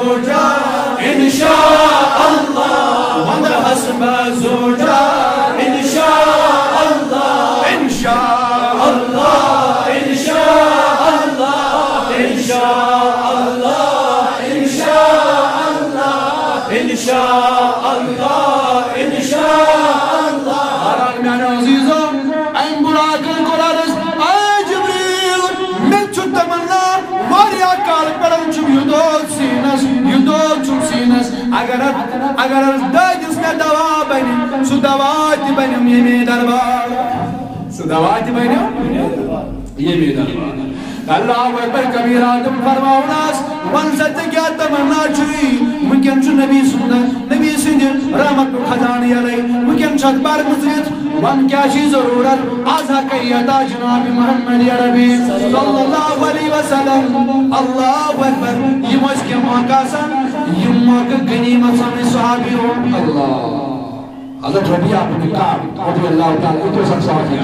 انشاء اللہ، ونہس بہٕ زوجا، انشاء اللہ، انشاء اللہ، انشاء اللہ، انشاء اللہ، انشاء اللہ، انشاء اللہ، انشاء اللہ۔ میانیو عزیزو، امہِ براقن کوٚر عرض، اے جبریل، مےٚ چھُ تمنا، واریاہ کال پٮ۪ٹھ چھُم یہِ دود سیٖنس، یہِ دود چھُم سیٖنس۔ اگر اتھ، اگر اتھ دٲدِس مےٚ دوا بنہِ، سُہ دوا تہِ بنیٚم ییٚمے دربار۔ سُہ دوا تہِ بنیٚم ییٚمے دربار۔ اللہ اکبر کبیرہ۔ تِم فرماوان ٲس، وَن سا ژےٚ کیٛاہ تمنا چھُے؟ وٕنکٮ۪ن چھُ نبی سُنٛد، نبی سٕنٛدِ رحمتُک خزانہٕ یَلَے۔ وٕنکٮ۪ن چھُ اَتھ بَر گُزرِتھ۔ وَن کیٛاہ چھُے ضروٗرت؟ از ہا کَرِ عطا جناب محمد عربی صلی اللہ علیہ وسلم۔ اللہ اکبر۔ یِم ٲسۍ کینٛہہ موقع آسان، یِم موقع غنیمت سمجھ صحابیو۔ اللہ۔ حضرت ربیعہ بن کعب رضی اللہ تعالیٰ عنہ، یہِ تہِ اوس اکھ صحابی۔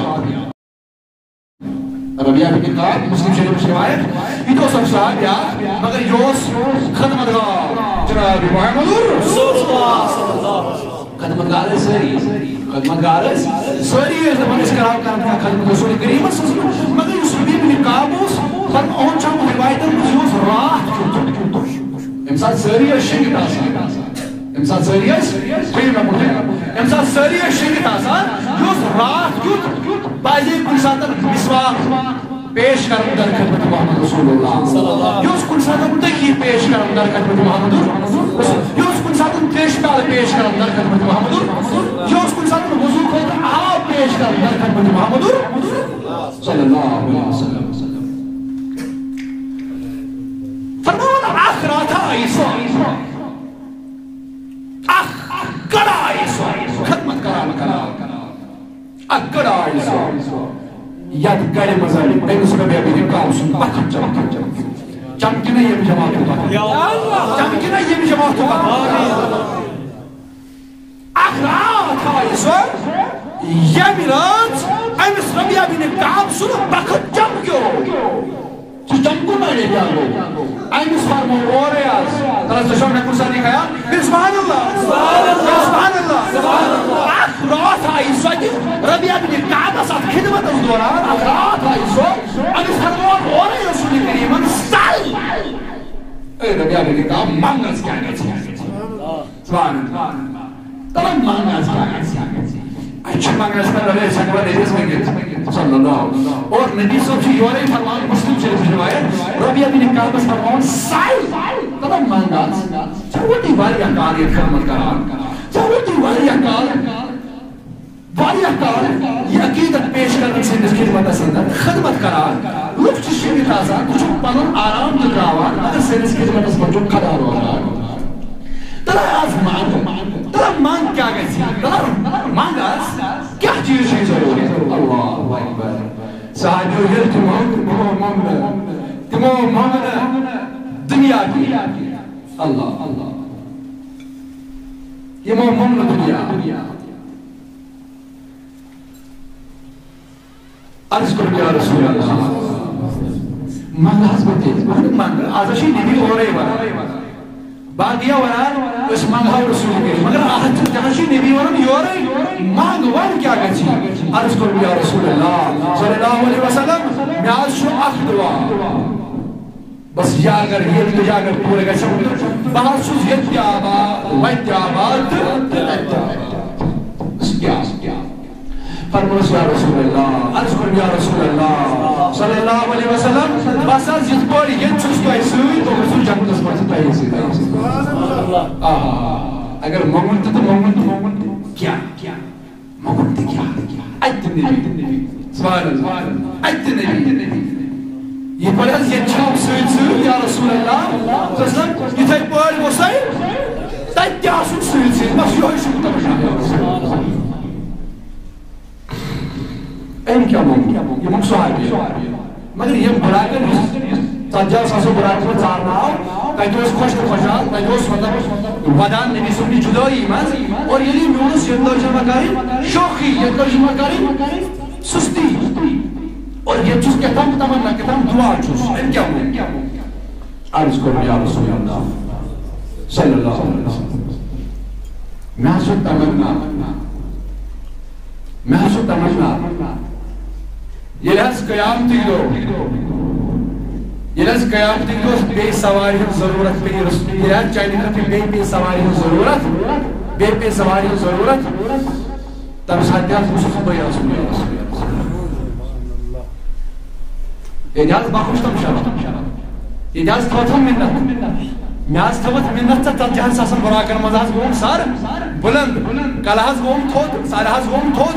ربیعہ بن کعب، مسلم شریفس روایت، یہِ تہِ اوس اکھ صحابی اکھ، مگر یہِ اوس خدمت گار جناب محمد رسول اللہ۔ خدمت گار ٲسۍ سٲری، خدمت گار ٲسۍ سٲری، ٲسۍ دپان أسۍ کرو کرو خدمت رسول کریمس سٕنٛز۔ مگر یُس ربیعہ بن کعب اوس، پتہٕ یِہُنٛد چھُ روایتن منٛز، یہِ اوس راتھ کیُتھ۔ ییٚمہِ ساتہٕ سٲری ٲسۍ شٔنگِتھ آسان، ییٚمہِ ساتہٕ سٲری ٲسۍ، بیٚیہِ مےٚ ووٚن، ییٚمہِ ساتہٕ سٲری ٲسۍ شٔنگِتھ آسان، یہِ اوس راتھ کیُتھ، بعضے کُنہِ ساتہٕ مسواک پیش کران در خدمت محمد رسول اللہ۔ یہِ اوس کُنہِ ساتہٕ تٔکی پیش کران در خدمت محمد رسول۔ یہِ اوس کُنہِ ساتہٕ تریشہِ پیالہٕ پیش کران در خدمت محمد رسول۔ یہِ اوس کُنہِ ساتہٕ وضو خٲطرٕ آب پیش کران در خدمت محمد رسول۔ صلی اللہ علیہ وسلم۔ فرماوان اکھ راتھا آیہِ سۄ، اکھ گڑا آیہِ سۄ، خدمت کران کران۔ اکھ گڑا آیہِ سۄ، یتھ گڑِ منٛز أمِس ربیعہ بن کعب سُنٛد بخت چمکہِ۔ چمکہِ نہ ییٚمہِ جماعتُک بخت؟ چمکہِ نہ ییٚمہِ جماعتُک بخت؟ اکھ راتھ آیہِ سۄ، ییٚمہِ رٲژ أمِس ربیعہ بن کعب سُنٛد بخت چمکیو۔ سُہ چمکُن نہ ییٚتہِ آو۔ أمِس فرموو اورَے آز۔ تَلہٕ حظ، تُہۍ چھِو مےٚ کُن سارنٕے خیال؟ سبحان اللہ۔ سبحان اللہ۔ اکھ راتھ آیہِ سۄ تہِ ربیعہ بن کعبس اتھ خدمتس دوران، اکھ راتھ آیہِ سۄ، أمِس فرموو اورَے رسول کریمن، سل۔ اے ربیعہ بن کعب، منٛگ حظ کیٛاہ گژھِ؟ سبحان اللہ۔ تَلہٕ منٛگ حظ کیٛاہ گژھِ؟ اَسہِ چھُ منٛگنَس پٮ۪ٹھ لگٲوِتھ، أسۍ ہٮ۪کو نبیَس منٛگِتھ۔ صلی اللہ۔ اور نبی صٲب چھُ یورَے فرمان، مسلم شریف روایت، ربیعہ بن کعبَس فرماوان، سَل۔ تَلہٕ منٛگ حظ۔ ژےٚ ووتُے واریاہ کال یہِ خدمت کران۔ ژےٚ ووتُے واریاہ کال، واریاہ کال یہِ عقیدت پیش کرنہٕ سٕنٛدِس خدمتَس اندر خدمت کران۔ لُکھ چھِ شٔنگِتھ آسان، ژٕ چھُکھ پَنُن آرام تہِ ترٛاوان، مگر سٲنِس خدمتَس منٛز چھُکھ خدا روزان۔ تَلہٕ آز منٛگ، تَلہٕ منٛگ کیٛاہ گژھِ؟ تَلہٕ منٛگ آز، کیٛاہ چیٖز چھُے ضروٗرت؟ اللہ اکبر۔ صحابیو ییٚلہِ تہِ منٛگ، تِمو منٛگ نہٕ، تِمو منٛگ نہٕ دُنیا تہِ۔ اللہ، اللہ۔ یِمو منٛگ نہٕ دُنیا۔ عرض کوٚر، یا رسول اللہ، منٛگہٕ حظ بہٕ تہِ، مگر منٛگہٕ، از چھُ نبی اورے ونان۔ باقٕے ونان، أسۍ منٛگہو رسول کریم، مگر از چھُ، تہِ حظ چھُ نبی ونان یورے، منٛگ، ون کیٛاہ گژھِ؟ عرض کوٚر، یا رسول اللہ صلی اللہ علیہ وسلم، مےٚ حظ چھُ اکھ دعا۔ بس، یہِ اگر، یہِ اگر پوٗرٕ گژھِ، بہٕ حظ چھُس ییٚتہِ تہِ آباد، وَتہِ تہِ آباد تہٕ تَتہِ تہِ آباد۔ بس، کیٛاہ؟ فرموس، یا رسول اللہ، عرض کوٚر، یا رسول اللہ صلی اللہ علیہ وسلم، بس حظ، یِتھ پٲٹھۍ ییٚتہِ چھُس تۄہہِ سۭتۍ، تُہۍ ٲسِو جنتَس منٛز تہِ تۄہے سۭتۍ۔ آہا، اگر مۄنگُن تہِ تہٕ مۄنگُن تہِ، مۄنگُن تہِ، کیٛاہ؟ مۄنگُن تہِ کیٛاہ؟ اَتہِ تہِ نبی۔ سبحان اللہ۔ اَتہِ تہِ نبی۔ یہِ پٲٹھۍ حظ ییٚتہِ چھِ سۭتۍ سۭتۍ، یا رسول اللہ صلی اللہ علیہ وسلم، یِتھَے پٲٹھۍ گوٚژھ تۄہہِ تَتہِ تہِ آسُن سۭتۍ سۭتۍ۔ بس یِہوٚے چھُ تَماشا۔ أمۍ کیٛاہ مۄنگ؟ یہِ مۄنگ صحابی۔ مگر یِم براکن یُس ژتجی ساسو براکن منٛز ژارنہٕ آو، تَتہِ اوس خۄش تہٕ خۄشحال، تَتہِ اوس مطلب ودان نبی صٲبنہِ جُدٲیی منٛز۔ اور ییٚلہِ یہِ میوٗنس ییٚتہِ لٲج مےٚ کَرٕنۍ شوخی، ییٚتہِ لٲج مےٚ کَرٕنۍ سُستی۔ اور ییٚتہِ چھُس کیٛاہ تام تمنا، کیٛاہ تام دُعا چھُس۔ أمۍ کیٛاہ ووٚن؟ عرض کوٚر، یا رسول اللہ، صلی اللہ علیہ وسلم۔ مےٚ حظ چھُ تمنا، مےٚ حظ چھُ تمنا، ییٚلہِ حظ قیامتٕکۍ دۄہ، ییٚلہِ حظ قیامتٕکۍ دۄہ بیٚیہِ سوارِ ہٕنٛز ضروٗرت پیٚیہِ، ییٚلہِ حظ چانہِ خٲطرٕ بیٚیہِ پیٚیہِ سوارِ ہٕنٛز ضروٗرت، بیٚیہِ پیٚیہِ سوارِ ہٕنٛز ضروٗرت، تَمہِ ساتہٕ تہِ حظ وُچھُس بہٕ رسول اللہ۔ ییٚتہِ حظ بخُش تِم شرط۔ ییٚتہِ حظ تھٲوتھم مِنت۔ مےٚ حظ تھٲوٕتھ مِنت ژےٚ ژتجی ہن ساسن براقن منٛز حظ گوٚوُم سر بُلنٛد۔ کلہٕ حظ گوٚوُم تھوٚد، سر حظ گوٚوُم تھوٚد۔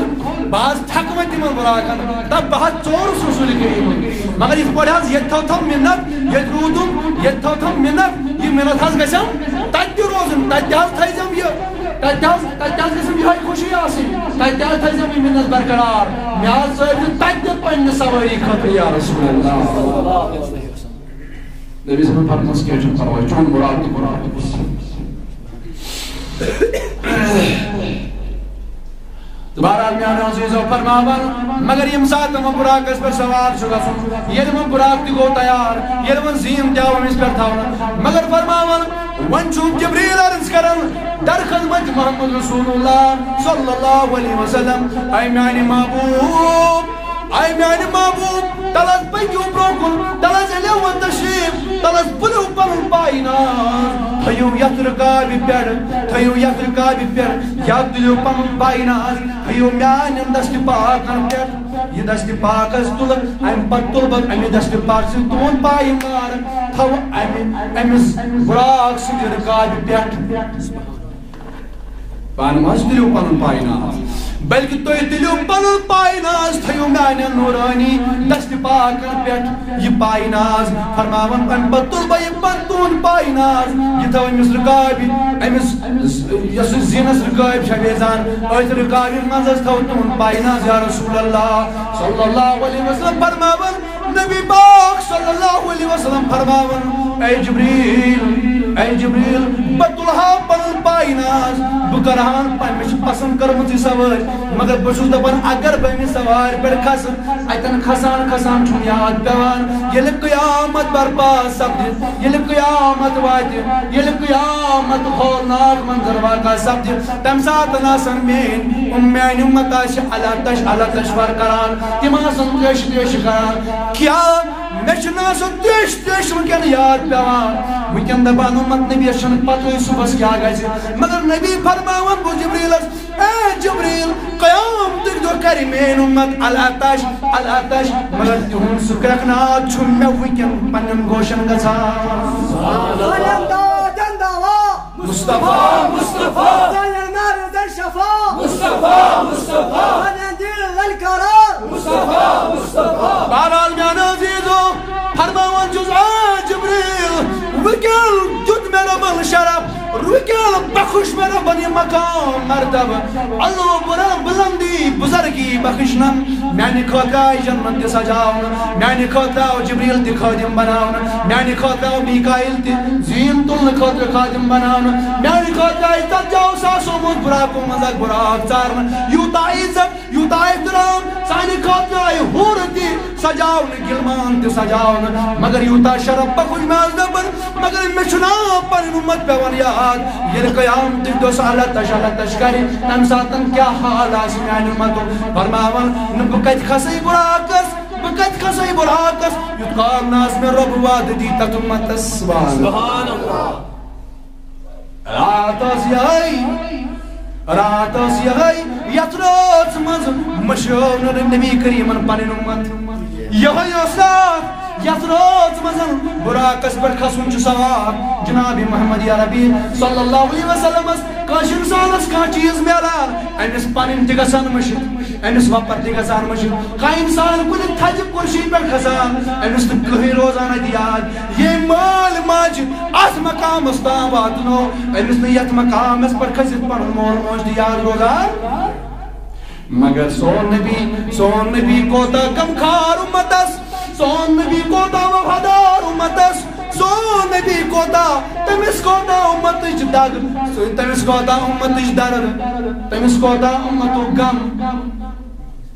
بہٕ حظ تھکہٕ وۄنۍ تِمن براقن۔ دَپ بہٕ حظ ژورُس رسول کریٖمن۔ مگر یِتھ پٲٹھۍ حظ ییٚتہِ تھٲوتھم مِنت، ییٚتہِ روٗدُم، ییٚتہِ تھٲوتھم مِنت، یہِ مِنت حظ گژھٮ۪م تَتہِ تہِ روزُن، تَتہِ تہِ حظ تھٲیزٮ۪م یہِ۔ تَتہِ حظ، تَتہِ حظ گٔژھم یِہوٚے خوشی آسٕنۍ۔ تَتہِ حظ تھٲیزٮ۪م یہِ مِنت برقرار۔ مےٚ حظ ژٲرۍ زِ تَتہِ تہِ پننہِ سوٲری خٲطرٕ یا رسول اللہ۔ نبی صٲبن فرمووس، کینٛہہ چھُنہٕ پرواے، چون مُراد تہِ مُراد۔ تہٕ بہرحال میانیو عزیزو فرماوان، مگر ییٚمہِ ساتہٕ وۄنۍ براقس پٮ۪ٹھ سوار چھُ گژھُن، ییٚلہِ وۄنۍ براق تہِ گوٚو تیار، ییٚلہِ وۄنۍ زیٖن تہِ آو أمِس پٮ۪ٹھ تھاونہٕ، مگر فرماوان، وۄنۍ چھُ جبریل عرض کران، در خدمت محمد رسول اللہ صلی اللہ علیہ وسلم، اے میانہِ محبوب، اے میانہِ محبوب، تلس پٔکِو برونٛہہ کُن، تلس أنِو وۄنۍ تشریف، تلس تُلِو پنُن پایناز، تھٲیِو یتھ رکابہِ پٮ۪ٹھ، تھٲیِو یتھ رکابہِ پٮ۪ٹھ، یا تُلِو پنُن پایناز، تھٲیِو میانٮ۪ن دستِ پاکن پٮ۪ٹھ۔ یہِ دستِ پاک حظ تُلہٕ، امہِ پتہٕ تُلہٕ بہٕ امہِ دستِ پاک سۭتۍ تُہُنٛد پایناز، تھاوٕ امہِ، أمِس براق سٕنٛدِ رکابہِ پٮ۪ٹھ۔ پانہٕ مہ حظ تُلِو پنُن پایناز، بلکہِ تُہۍ تُلِو پنُن پایناز، تھٲیِو میانٮ۪ن نورانی دستِ پاکن پٮ۪ٹھ یہِ پایناز۔ فرماوان، امہِ پتہٕ تُل بہٕ یہِ پتہٕ تُہُنٛد پایناز، یہِ تھاو أمِس رکابہِ، أمِس یۄس زیٖنس رکابہِ چھےٚ ویزان، أتھۍ رکابہِ منٛز حظ تھاو تُہُنٛد پایناز یا رسول اللہ صلی اللہ علیہ وسلم۔ فرماوان، نبی پاک صلی اللہ علیہ وسلم فرماوان، اے جبریل، اے جبریل، بہٕ تُلہٕ ہا پنُن پایناز، بہٕ کرٕ ہا، مےٚ چھِ پسند کٔرمٕژ یہِ سوٲرۍ، مگر بہٕ چھُس دپان، اگر بہٕ أمِس سوارِ پٮ۪ٹھ کھسہٕ، اتٮ۪ن کھسان کھسان چھُم یاد پٮ۪وان، ییٚلہِ قیامت برپا سپدِ، ییٚلہِ قیامت واتہِ، ییٚلہِ قیامت ہولناک منظر واقع سپدِ، تمہِ ساتہٕ آسن میٲنۍ، یِم میانہِ اُمت آسہِ التش التش ور کران، تِم آسن تریشہِ تریشہِ کران۔ کیٛاہ مےٚ چھُنہٕ آسان تریشہِ تریشہِ وٕنکیٚن یاد پٮ۪وان؟ وٕنکیٚن دپان اُمت، نبیَس چھنہٕ پتہٕے صُبحس کیٛاہ گژھِ، مگر نبی فرماوان گوٚو جبریلس، اے جبریل، قیامتٕکۍ دۄہ کرِ میٲنۍ اُمت العطش، العطش، مگر تِہُنٛد سُہ کرٛٮ۪کھ ناد چھُ مےٚ وٕنکیٚن پننٮ۪ن گوشن گژھان۔ سانٮ۪ن دادٮ۪ن دوا مصطفیٰ، مصطفیٰ۔ سانٮ۪ن مریضن شفا مصطفیٰ، مصطفیٰ۔ سانٮ۪ن دِلن قرار مصطفیٰ، مصطفیٰ۔ بہرحال میانیو عزیزو، فرماوان چھُس، اے جبریل، وٕنکیٚن دیُت مےٚ رۄبن شرف، وٕنکیٚن بخش مےٚ رۄبن یہِ مقام مرتبہ، علو برم بلندی بزرگی بخشنم۔ میانہِ خٲطرٕ آیہِ جنت تہِ سجاونہٕ، میانہِ خٲطرٕ آو جبریل تہِ خٲدم بناونہٕ، میانہِ خٲطرٕ آو میکائیل تہِ زیٖن تُلنہٕ خٲطرٕ خٲدم بناونہٕ، میانہِ خٲطرٕ آیہِ ژتجی ساسو منٛز براقو منٛز اکھ براق ژارنہٕ۔ یوٗتاہ عزت، یوٗتاہ احترام، سانہِ خٲطرٕ آیہِ حورٕ تہِ سجاونہٕ، غلمان تہِ سجاونہٕ، مگر یوٗتاہ شرف بخش مےٚ آز دپان، مگر مےٚ چھُنہ پنٕنۍ اُمت پٮ۪وان یاد۔ ییٚلہِ قیامتٕکۍ دۄہ سُہ التش التش کرِ، تمہِ ساتن کیٛاہ حال آسہِ میانہِ اُمتُک؟ فرماوان، نہٕ بہٕ کتہِ کھسے براقس، بہٕ کتہِ کھسے براقس، یُتھ کال نہٕ آسہِ مےٚ رۄب وعدٕ دی تتھ اُمتس۔ سبحان اللہ۔ سبحان اللہ۔ راتھ ٲس یِہے، راتھ ٲس یِہے، یتھ رٲژ منٛز مٔشرٲو نہٕ نبی کریمن پنٕنۍ اُمت۔ یِہے ٲس راتھ، یتھ رٲژ منٛز براقس پٮ۪ٹھ کھسُن چھُ ثواب۔ جناب محمد عربی صلی اللہ علیہ وسلمس کٲنٛسہِ انسانس کانٛہہ چیٖز میلان، أمِس پنٕنۍ تہِ گژھان مٔشِتھ، أمِس وۄپر تہِ گژھان مٔشِتھ۔ کانٛہہ انسان کُنہِ تھزِ کُرسی پٮ۪ٹھ کھسان، أمِس نہٕ کٕہٕنۍ روزان اتہِ یاد۔ ییٚمۍ مٲلۍ ماجہِ اتھ مقامس تام واتنو، أمِس نہٕ یتھ مقامس پٮ۪ٹھ کھٔسِتھ پنُن مول موج تہِ یاد روزان۔ مگر سون نبی، سون نبی کوتاہ غمخار اُمتس، سون نبی کوتاہ وفادار اُمتس، سون نبی کوتاہ، تٔمِس کوتاہ اُمتٕچ دگ، تٔمِس کوتاہ اُمتٕچ درد، تٔمِس کوتاہ اُمتُک غم۔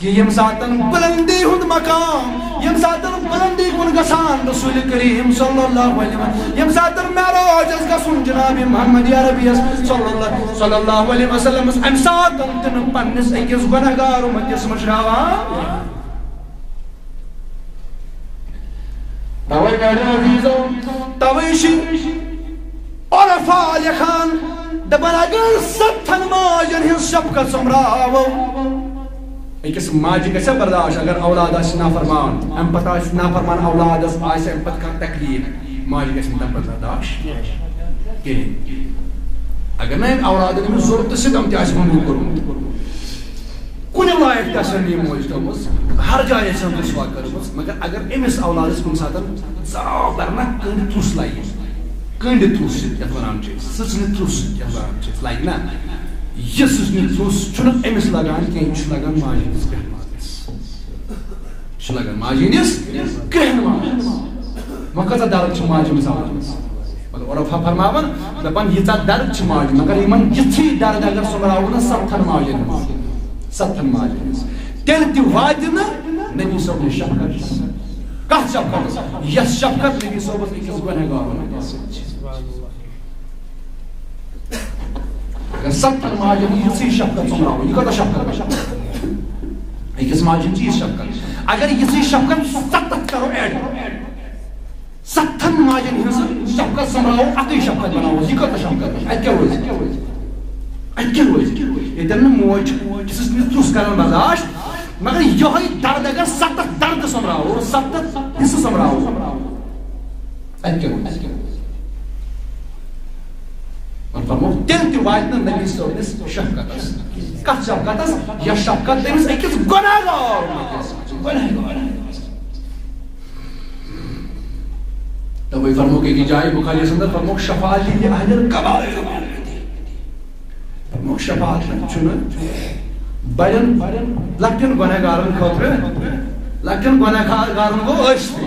ییٚمہِ ساتَن بُلندی ہُنٛد مقام، ییٚمہِ ساتَن بُلندی کُن گژھان رسول کریم صلی اللہ علیہ وسلم، ییٚمہِ ساتَن معراج آسہِ گژھُن جناب محمد عربیَس صلی اللہ، صلی اللہ علیہ وسلم، اَمہِ ساتَن تہِ نہٕ پننِس أکِس گۄنہگار اُمتَس مٔشراوان۔ توے میانیو عزیزو، توے چھِ عرفا لیکھان، دپان اگر ستن ماجن ہٕنٛز شفقت سۄمبراوو۔ أکِس ماجہِ گژھِ برداشت اگر اولاد آسہِ نافرمان، امہِ پتہٕ آسہِ نافرمان اولادس، آسہِ امہِ پتہٕ کانٛہہ تکلیف، ماجہِ گژھِ نہٕ تمہِ پتہٕ برداشت کِہیٖنۍ۔ اگر نہٕ أمۍ اولادن أمِس ظلم تہٕ ستم تہِ آسہِ منظوٗر کوٚرمُت، کُنہِ لایق تہِ آسن یہِ موج تھٲومٕژ، ہر جایہِ آسن رسوا کٔرمٕژ، مگر اگر أمِس اولادس کُنہِ ساتن زاو برنہ کنڈِ ترُس لگہِ، کنڈِ ترُس یتھ ونان چھِ أسۍ، سٕژنہِ ترُس یتھ ونان چھِ أسۍ، لگہِ نہ، یہِ سٕژنہِ ترُس چھُنہٕ أمِس لگان کینٛہہ، یہِ چھُ لگان ماجہِ ہٕنٛدِس کرٛٮ۪ہن ماجس۔ یہِ چھُ لگان ماجہِ ہٕنٛدِس کرٛٮ۪ہن ماجس۔ وۄنۍ کۭژاہ درد چھِ ماجہِ ہٕنٛدِس اولادس؟ مگر عرفا فرماوان، دپان، ییٖژاہ درد چھِ ماجہِ، مگر یِمن یِژھٕے درد اگر سۄمبراوو نہ ستتھن ماجن ہٕنٛز، ستتھن ماجن ہٕنٛز، تیٚلہِ تہِ واتہِ نہٕ نبی صٲبنہِ شفقت۔ کتھ شفقت؟ یۄس شفقت نبی صٲبس أکِس گۄنہگارن ہٕنٛز۔ اگر ستتھن ماجن ہٕنٛز یِژھٕے شفقت سۄمبراوو، یہِ کۭژاہ شفقت؟ أکِس ماجہِ ہٕنٛز چھِ یِژھ شفقت۔ اگر یِژھٕے شفقت ستتھ کرو ایڈ، ستتھن ماجن ہٕنٛز شفقت سۄمبراوو، اکٕے شفقت بناوو، یہِ کۭژاہ شفقت؟ اتہِ کیٛاہ روزِ؟ اتہِ کیٛاہ روزِ؟ ییٚتٮ۪ن نہٕ موج چھِ، سٕژنہِ ترُس کران برداشت، مگر یِہوٚے درد اگر ستتھ درد سۄمبراوو، ستتھ حصہٕ سۄمبراوو، اتہِ کیٛاہ روزِ؟ وۄنۍ فرموو، تیٚلہِ تہِ واتہِ نہٕ نبی صٲبنِس شفقتس۔ کتھ شفقتس؟ یۄس شفقت تٔمِس أکِس گۄنہگار، گۄنہگار۔ توے فرمووُکھ أکِس جایہِ بخاریَس اندر، فرمووُکھ، "شفاعتی لِاہلِ الکبائر من امتی۔" فرمووُکھ، شفاعت چھُنہٕ بڑٮ۪ن، لۄکٹٮ۪ن گۄنہگارن خٲطرٕ، لۄکٹٮ۪ن گۄنہگارن گوٚو أسۍ تہِ۔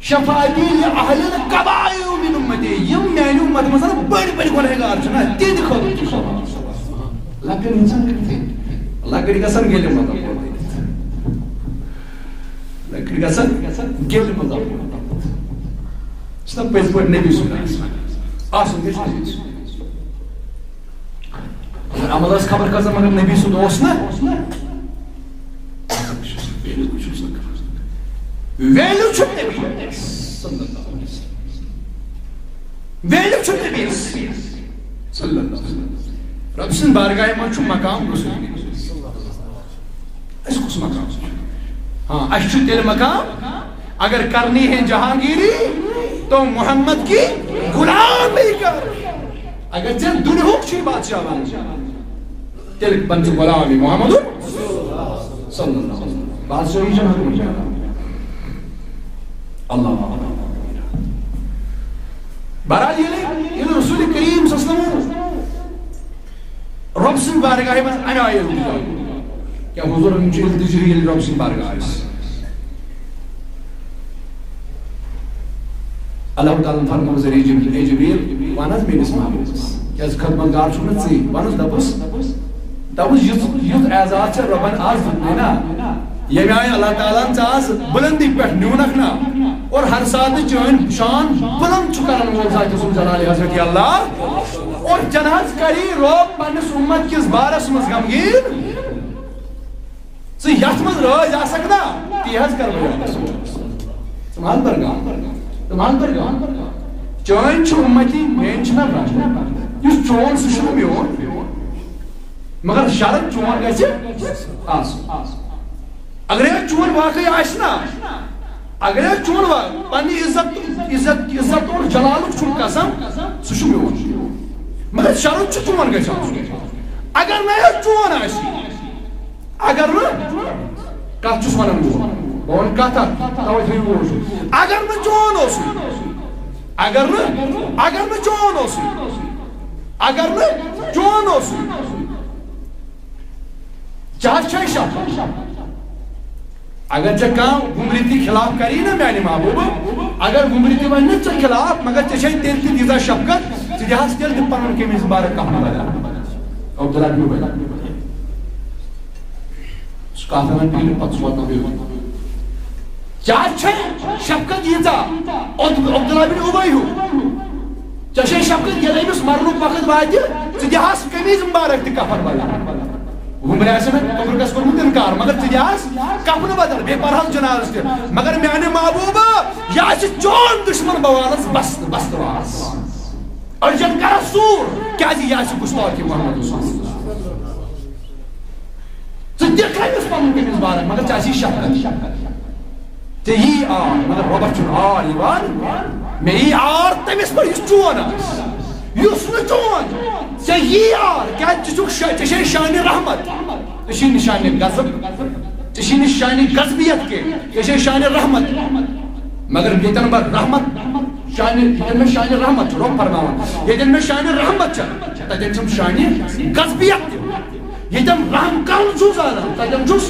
شفاعتی لِاہلِ الکبائر من امتی، یِم میانہِ اُمتہٕ منٛز بٔڑۍ بٔڑۍ گۄنہگار چھِ نہ، تِہنٛدِ خٲطرٕ چھُ شفاعت۔ لۄکٕٹۍ اِنسان کِتھ کٔنۍ؟ لۄکٕٹۍ گژھن گیلہِ منٛز اَپور دٔرِتھ۔ لۄکٕٹۍ گژھن گیلہِ منٛز اَپور دٔرِتھ۔ چھُنہ پٔزۍ پٲٹھۍ نبی سُنٛد آسان؟ آسُن گژھِ نبی سُنٛد۔ اگر عمل ٲس خبر کۭژاہ، مگر نبی سُنٛد اوس نہٕ۔ Value چھُ نبی۔ صلی اللہ علیہ وسلم۔ Value چھُ نبی۔ صلی اللہ علیہ وسلم۔ رب سٕنٛدِ بارگاہہِ منٛز چھُ مقام رسول۔ اَسہِ کُس مقام چھُ؟ ہاں، اَسہِ چھُ تیٚلہِ مقام، اگر کرنی ہے جہانگیری تو محمد کی غلامی کر۔ اگر ژےٚ دُنیاہُک چھُے بادشاہ بنُن، تیٚلہِ بن ژٕ غلام محمد صلی اللہ علیہ وسلم۔ بادشاہی چھنہٕ حکمٕچ کران۔ اللہ اکبر۔ بہرحال، ییٚلہِ، ییٚلہِ رسول کریم صلی اللہ علیہ وسلم رۄب سٕنٛدِ بارگاہہِ منٛز امہِ آیہِ التجا، کیا حضور، أمِس چھُ التجا ییٚلہِ رۄب سٕنٛدِ بارگاہ آسہِ؟ اللہ تعالیٰ ہن فرموو ذٔریعہٕ جبریل، "اے جبریل، وَن حظ میٲنِس محبوبس، کیازِ خدمت گار چھُکھ نہٕ ژٕے، وَن حظ، دَپُس، دَپُس، یُتھ، یُتھ اعزاز ژےٚ رۄبن آز دیُتنَے نا، ییٚمہِ آیہِ اللہ تعالیٰ ہن ژٕ آز بُلندی پٮ۪ٹھ نیوٗنکھ نا، اور ہر ساتہٕ چٲنۍ شان بُلند چھُ کرن وول ذاتِ ذوالجلال حضرت اللہ، اور ژےٚ نہ حظ کری رۄب پننِس اُمت کِس بارس منٛز غمگیٖن۔" ژٕ یتھ منٛز رٲضۍ آسکھ نا، تی حظ کرٕ بہٕ یتھ منٛز۔ ژٕ مہٕ حظ بر غم۔ ژٕ مہٕ حظ بر غم۔ چٲنۍ چھِ اُمتی، میٲنۍ چھِنہ غم۔ یُس چون، سُہ چھُنہٕ میون۔ مگر شرط چون گژھِ آسُن۔ اگرے چون واقعی آسہِ نا، اگرے چون وا-، پننہِ عزت، عزت، عزت اور جلالُک چھُم قسم، سُہ چھُ میون۔ مگر شرط چھُ چون گژھِ آسُن۔ اگر نہٕ یہِ چون آسہِ، اگر نہٕ، کتھ چھُس ونان بہٕ؟ بہٕ ونہٕ کتھ اکھ، توے تھٲیِو بوٗزِتھ۔ اگر نہٕ چون اوسُے، اگر نہٕ، اگر نہٕ چون اوسُے، اگر نہٕ چون اوسُے، ژےٚ حظ چھے شک۔ اگر ژےٚ کانٛہہ وُمرِ تہِ خلاف کری نا میانہِ محبوبہٕ، اگر وُمرِ تہِ ونہِ نہٕ ژےٚ خلاف، مگر ژےٚ چھے تیٚلہِ تہِ تیٖژاہ شفقت، ژٕ دِہَس تیٚلہِ تہِ پنُن قمیٖض مبارک کفنہٕ بدل۔ عبداللہ بن اُبی۔ کافرن پیٖرِ پتہٕ سوزناو یہِ۔ کیٛاہ چھے شفقت ییٖژاہ؟ عبد-، عبداللہ بن ابی ہیوٗ۔ ژےٚ چھے شفقت، ییٚلہِ أمِس مرنُک وقت واتہِ، ژٕ دِہاس قمیٖض مُبارک تہِ کفن بدل۔ وُمبرِ آسہِ نہٕ قبرُکس کوٚرمُت اِنکار، مگر ژٕ دِہاس کفنہٕ بدل، بیٚیہِ پرہس جنازس تہِ۔ مگر میانہِ محبوبہٕ، یہِ آسہِ چون دُشمن، بہٕ والس بستہٕ، بستہٕ واس۔ أڑجن کرس ژوٗر، کیازِ یہِ آسہِ گستاخ محمد رسول۔ ژٕ دِ کٔمِس پنُن قمیٖض مُبارک، مگر ژےٚ آسی شفقت۔ ژےٚ یی آر، مگر رۄبس چھُنہٕ آر یِوان۔ مےٚ یی آر تٔمِس پٮ۪ٹھ یُس چون آسہِ، یُس نہٕ چون۔ ژےٚ یی آر، کیازِ ژٕ چھُکھ شا-، ژےٚ چھے شانِ رحمت، ژےٚ چھے نہٕ شانِ غضب، ژےٚ چھے نہٕ شانِ غضبیت کینٛہہ، ژےٚ چھے شانِ رحمت۔ مگر ییٚتٮ۪ن بہٕ رحمت شانِ، ییٚتٮ۪ن مےٚ شانِ رحمت چھُ، رۄب فرماوان، ییٚتٮ۪ن مےٚ شانِ رحمت چھےٚ، تَتٮ۪ن چھُم شانِ غضبیت تہِ۔ ییٚتٮ۪ن رحم کرُن چھُس زانان، تَتٮ۪ن چھُس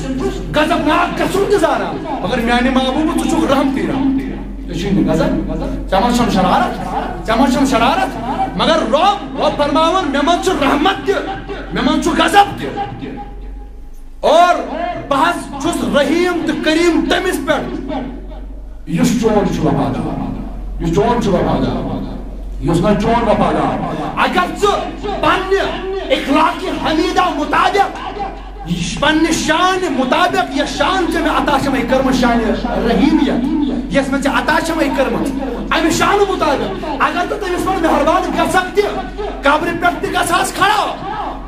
غضبناک گژھُن تہِ زانان۔ مگر میانہِ محبوبہٕ، ژٕ چھُکھ رحمتی رحم۔ ژےٚ چھُے نہٕ غضب، ژےٚ منٛز چھَم شرارت، ژےٚ منٛز چھَم شرارت۔ مگر رۄب، رۄب فرماوان، مےٚ منٛز چھُ رحمت تہِ، مےٚ منٛز چھُ غضب تہِ۔ اور بہٕ حظ چھُس رحیٖم تہٕ کریٖم تٔمِس پٮ۪ٹھ یُس چون چھُ وفادار، یُس چون چھُ وفادار، یُس نہٕ چون وفادار۔ اگر ژٕ پننہِ اخلاقِ حمیدہ مطابق، یہِ چھُ پننہِ شانہِ مطابق، یۄس شان ژےٚ مےٚ عطا چھمے کٔرمٕژ، شانِ رحیمیت، یۄس مےٚ ژےٚ عطا چھمے کٔرمٕژ، امہِ شانہٕ مطابق اگر ژٕ تٔمِس پٮ۪ٹھ مہربان گژھکھ تہِ، قبرِ پٮ۪ٹھ تہِ گژھہس کھڑا،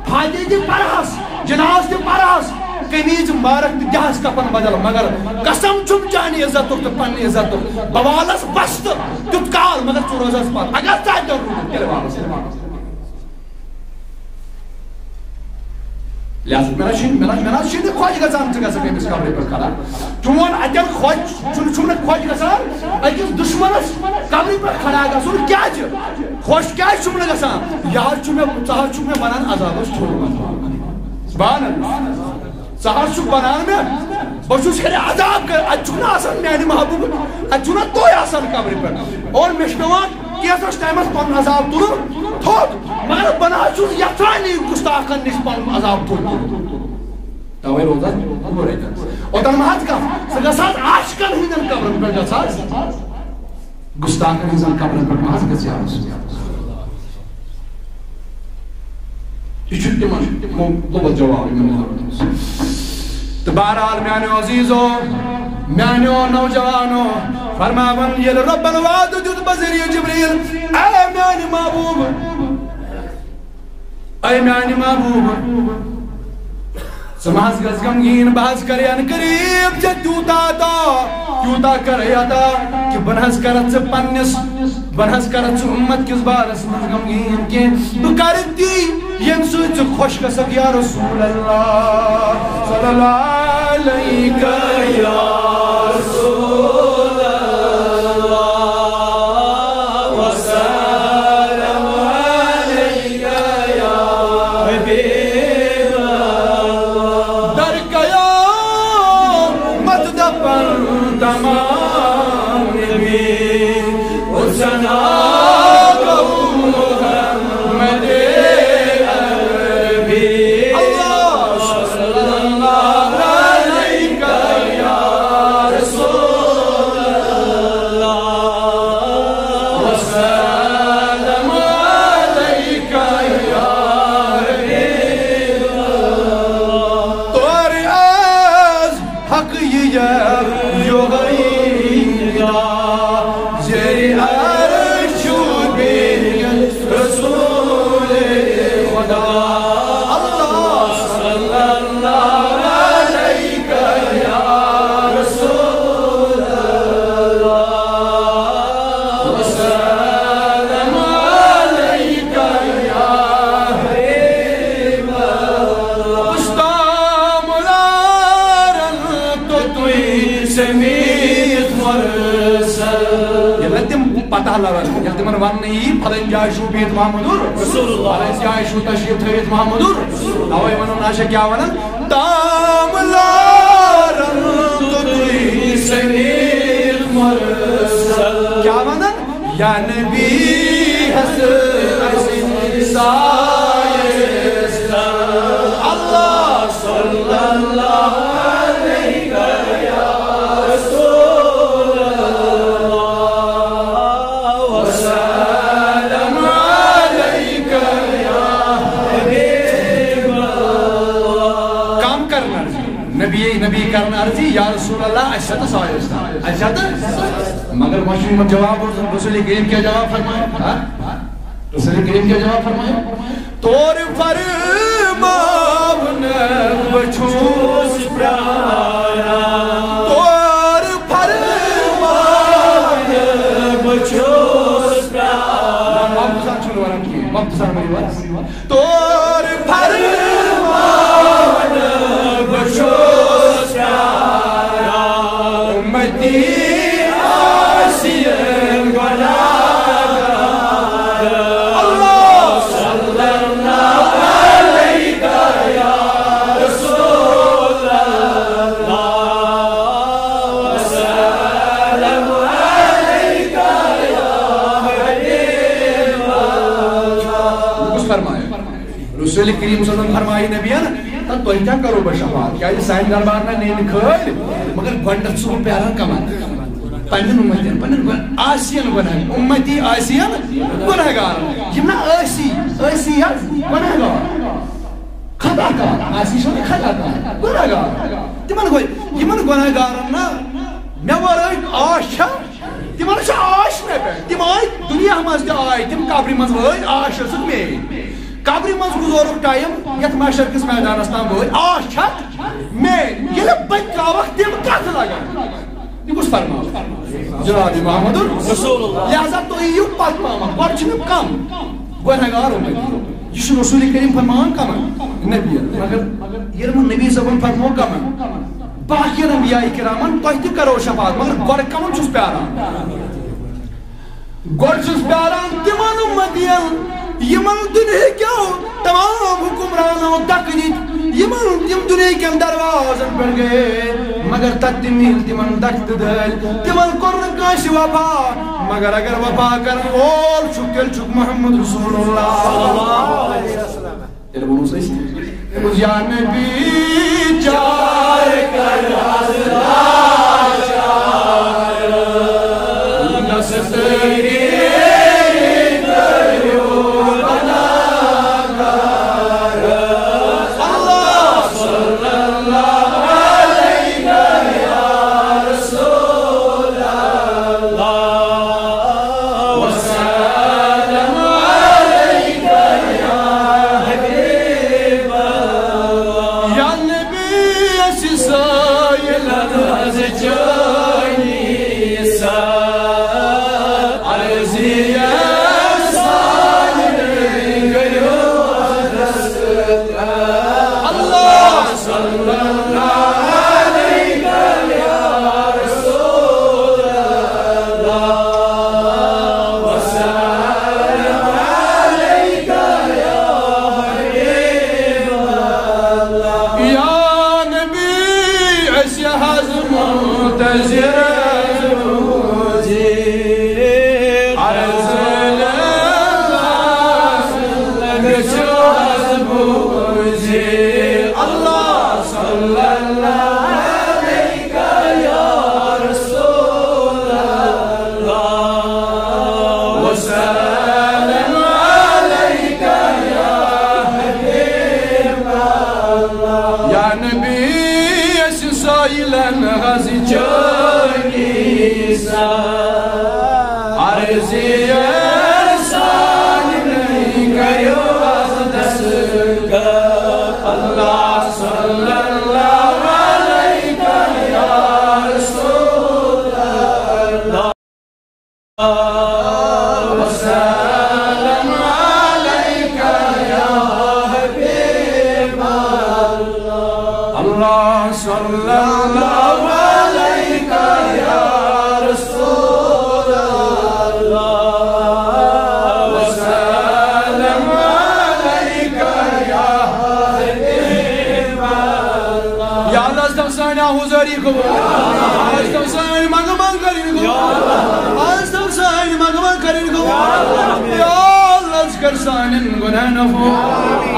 فاتحہ تہِ پرہس، جناز تہِ پرہس، قمیٖض مبارک تہِ دِہس کفن بدل، مگر قسم چھُم چانہِ عزتُک تہٕ پننہِ عزتُک، بہٕ والس بستہٕ تیُتھ کال، مگر ژٕ روزس پتھ، اگر ژٕ اتٮ۪ن روٗدُکھ، تیٚلہِ والس۔ لہذا مےٚ نہ چھُنہٕ، مےٚ نہ، مےٚ نہ چھُنہٕ خۄش گژھان ژٕ گژھکھ أمِس قبرِ پٮ۪ٹھ کھڑا۔ چون اتٮ۪ن خۄش چھُنہٕ، چھُنہٕ خۄش گژھان أکِس دُشمنس قبرِ پٮ۪ٹھ کھڑا گژھُن۔ کیازِ؟ خۄش کیازِ چھُم نہٕ گژھان؟ یہِ حظ چھُ مےٚ، ژٕ حظ چھُکھ مےٚ بنان عذابس ٹھوٚل۔ سبحان اللہ۔ ژٕ حظ چھُکھ بنان مےٚ، بہٕ چھُس ہیٚرِ عذاب کر-، اتہِ چھُکھ نہٕ آسان میانہِ محبوبہٕ، اتہِ چھُو نہٕ تُہۍ آسان قبرِ پٮ۪ٹھ۔ اور مےٚ چھُ پٮ۪وان کینٛژس ٹایمس پنُن عذاب تُلُن تھوٚد، مگر بہٕ نہ حظ چھُس یژھان یہِ گُستاخن نِش پنُن عذاب تھوٚد تُلُن۔ توے روزس دوٗر اتٮ۪ن۔ اوٚتن مہ حظ گژھ، ژٕ گژھ حظ عاشقن ہٕنٛدٮ۪ن قبرن پٮ۪ٹھ گژھ حظ۔ گستاخن ہٕنٛزن قبرن پٮ۪ٹھ مہ حظ گژھ یارس۔ یہِ چھُ تِمن مو-، لوٚبُل جواب یِمن لوٗکن۔ تہٕ بہرحال میانیو عزیزو، میانیو نوجوانو، فرماوان ییٚلہِ رۄبن وعدٕ دیُت بذریعہ جبریل، اے میانہِ محبوب، اے میانہِ محبوب، ژٕ مہ حظ گژھ غمگیٖن، بہٕ حظ کرٕ عنقریب ژےٚ تیوٗتاہ عطا، تیوٗتاہ کرٕ عطا کہِ بہٕ نہ حظ کرتھ ژٕ پننِس، بہٕ نہ حظ کرتھ ژٕ اُمت کِس بارس منٛز غمگیٖن کینٛہہ۔ بہٕ کرٕ تی ییٚمہِ سۭتۍ ژٕ خۄش گژھکھ یا رسول اللہ، صلی اللہ علیہ یا رسول اللہ، وسلم علیہ۔ حبیب اللہ۔ در قیامت دپن تمام نبی، حسنا گو محمد عربی۔ اللہ صلی اللہ علیہ یا رسول اللہ، وسلم علیک یا حبیب اللہ۔ طور از حق یہ یوہی ندا، زیر عرش و بین رسول خدا۔ اللہ صلی اللہ علیہ یا رسول اللہ، وسلم علیک یا حبیب اللہ۔ استام لارن تو تُے سمیت مرسل۔ ییٚلہِ تِم پتہ لگن، ییٚلہِ تِمن وننہٕ یی، فلٲنۍ جایہِ چھُ بِہِتھ محمد رسول اللہ۔ فلٲنۍ جایہِ چھُ تشریف تھٲوِتھ محمد رسول اللہ۔ توے ونان، اچھا، کیٛاہ ونان؟ تام لارن تو تُے سمیت مرسل۔ کیٛاہ ونان؟ یا نبی ہس اسی سایہ۔ اللہ صلی اللہ مگر وۄنۍ چھُ یِمن جواب روزان، رسول کریم کیٛاہ جواب فرمایہِ؟ ہا؟ رسول کریم کیٛاہ جواب فرمایہِ؟ تور فرماونہٕ بہٕ چھُس پرٛاران۔ تور فرماونہٕ بہٕ چھُس پرٛاران۔ مختصر چھُنہٕ وَنان کینٛہہ، مختصر ؤنِو حظ۔ تور فرمان بہٕ چھُس پرٛاران، اُمتی آسِن گۄناہگار۔ اللہ صلی اللہ علیہ یا رسول اللہ، وسلم علیک یا حبیب اللہ۔ کُس فرمایہِ؟ رسول کریم صلی اللہ علیہ وسلم فرمایہِ نبیَن، تہٕ تۄہہِ کیٛاہ کرو بہٕ شفاعت؟ کیٛازِ سانہِ دربار نہ نینہِ کھٲلۍ، مگر گۄڈٕنٮ۪تھ چھُس بہٕ پیاران کمن؟ پننٮ۪ن اُمتین، پننٮ۪ن گۄ-، آسین گۄناہ، اُمتی آسین گۄناہگار۔ یِم نہ ٲسی، ٲسی حظ گۄناہگار۔ خطا کار، آسی چھُنہٕ خطا کار، گۄناہگار۔ تِمن گوٚو، یِمن گۄناہگارن نہ مےٚ ورٲے آش چھا؟ تِمن چھِ آش مےٚ پٮ۪ٹھ۔ تِم آے دُنیا منٛز تہِ آے، تِم قبرِ منٛز وٲتۍ، آش ٲسٕکھ مے۔ قبرِ منٛز گُزورُکھ ٹایم، یتھ محشر کِس میدانس تام وٲتۍ، آش چھکھ مے۔ ییٚلہِ بہٕ تراوکھ، تِم کتھ لگن؟ یہِ کُس فرمان؟ جناب محمد رسول اللہ۔ لہذا تُہۍ یِیِو پتہٕ پہمتھ، گۄڈٕ چھِ مےٚ کم گۄنہگار اُمتی۔ یہِ چھُ رسول کریم فرمان کمن؟ نبی۔ مگر ییٚلہِ وۄنۍ نبی صٲبن فرمو کمن؟ باقین انبیاء کرامن تۄہہِ تہِ کرو شفاعت، مگر گۄڈٕ کمن چھُس پیاران؟ گۄڈٕ چھُس پیاران تِمن اُمتین، یِمن دُنہِکیو تمام حکمرانو دکہٕ دِتۍ، یِمن، یِم دُنہِکٮ۪ن دروازن پٮ۪ٹھ گٔے، مگر تتہِ تہِ مِلۍ تِمن دکہٕ تہٕ دٲلۍ۔ تِمن کوٚر نہٕ کٲنٛسہِ وفا، مگر اگر وفا کرن وول چھُکھ، تیٚلہِ چھُکھ محمد رسول اللہ۔ تیٚلہِ ووٚنُس أسۍ، دوٚپُس، یا نبی، چار کر از لاچار، دستگیری کریو بناگر۔ اللہ صلی اللہ علیہ یا رسول اللہ، وسلم علیک یا حبیب اللہ۔ یا نبی، اَسہِ سٲیِلَن ہٕنٛز چٲنی سا عرضی سانہِ کٔرِو دستگیر۔ اللہ صلی اللہ علیہ یا رسول اللہ، وسلم علیک یا حبیب اللہ۔ یا نبی، اَسہِ حظ منتظر روزی، عرض گژھِ حظ بوزی۔ اللہ صلی اللہ علیہ یا رسول اللہ، وسلم علیک یا حبیب اللہ۔ یا نبی، اَسہِ سٲیِلَن ہٕنٛز چٲنی سا عرضی سانہِ کٔرِو از دستگیر۔ اللہ صلی اللہ علیہ یا رسول اللہ، وسلم علیک یا حبیب اللہ۔ اللہ صلی اللہ علیہ یا رسول اللہ، وسلم علیک یا حبیب اللہ۔ یا اللہ، از کر سانہِ حضوری قبول، از کر سانہِ منگمان کرن قبول، از کر سانہِ منگمان کرن قبول۔ یا اللہ، از کر سانٮ۪ن گناہن عفو۔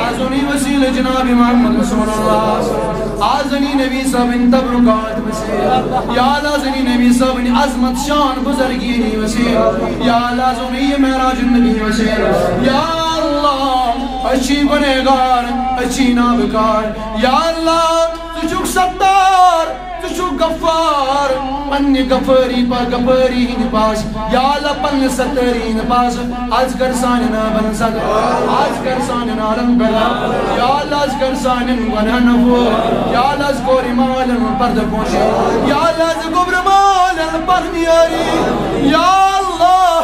از اونی وسیلہ جناب محمد رسول اللہ، از اونی نبی صاحب ان تبرکات وسیلہ۔ یا اللہ، از اونی نبی صاحب ان عظمت شان بزرگی وسیلہ۔ یا اللہ، از اونی معراج النبی وسیلہ۔ یا اللہ، اچھی گنہگار، اچھی نابکار۔ یا اللہ، ژٕ چھُکھ ستار، ژٕ چھُکھ غفار، پننہِ غفٲری پا-، غفٲری ہٕنٛدِ پاسہٕ، یا اللہ، پننہِ ستٲری ہٕنٛدِ پاسہٕ، از کر سانٮ۪ن نابن صدقہٕ، از کر سانٮ۪ن نالن بلا، یا اللہ، از کر سانٮ۪ن گۄناہن عفو، یا اللہ، از کورِ مالٮ۪ن پردٕ پوشی، یا اللہ، از گوٚبرِ مالٮ۪ن پرنیٲری، یا اللہ،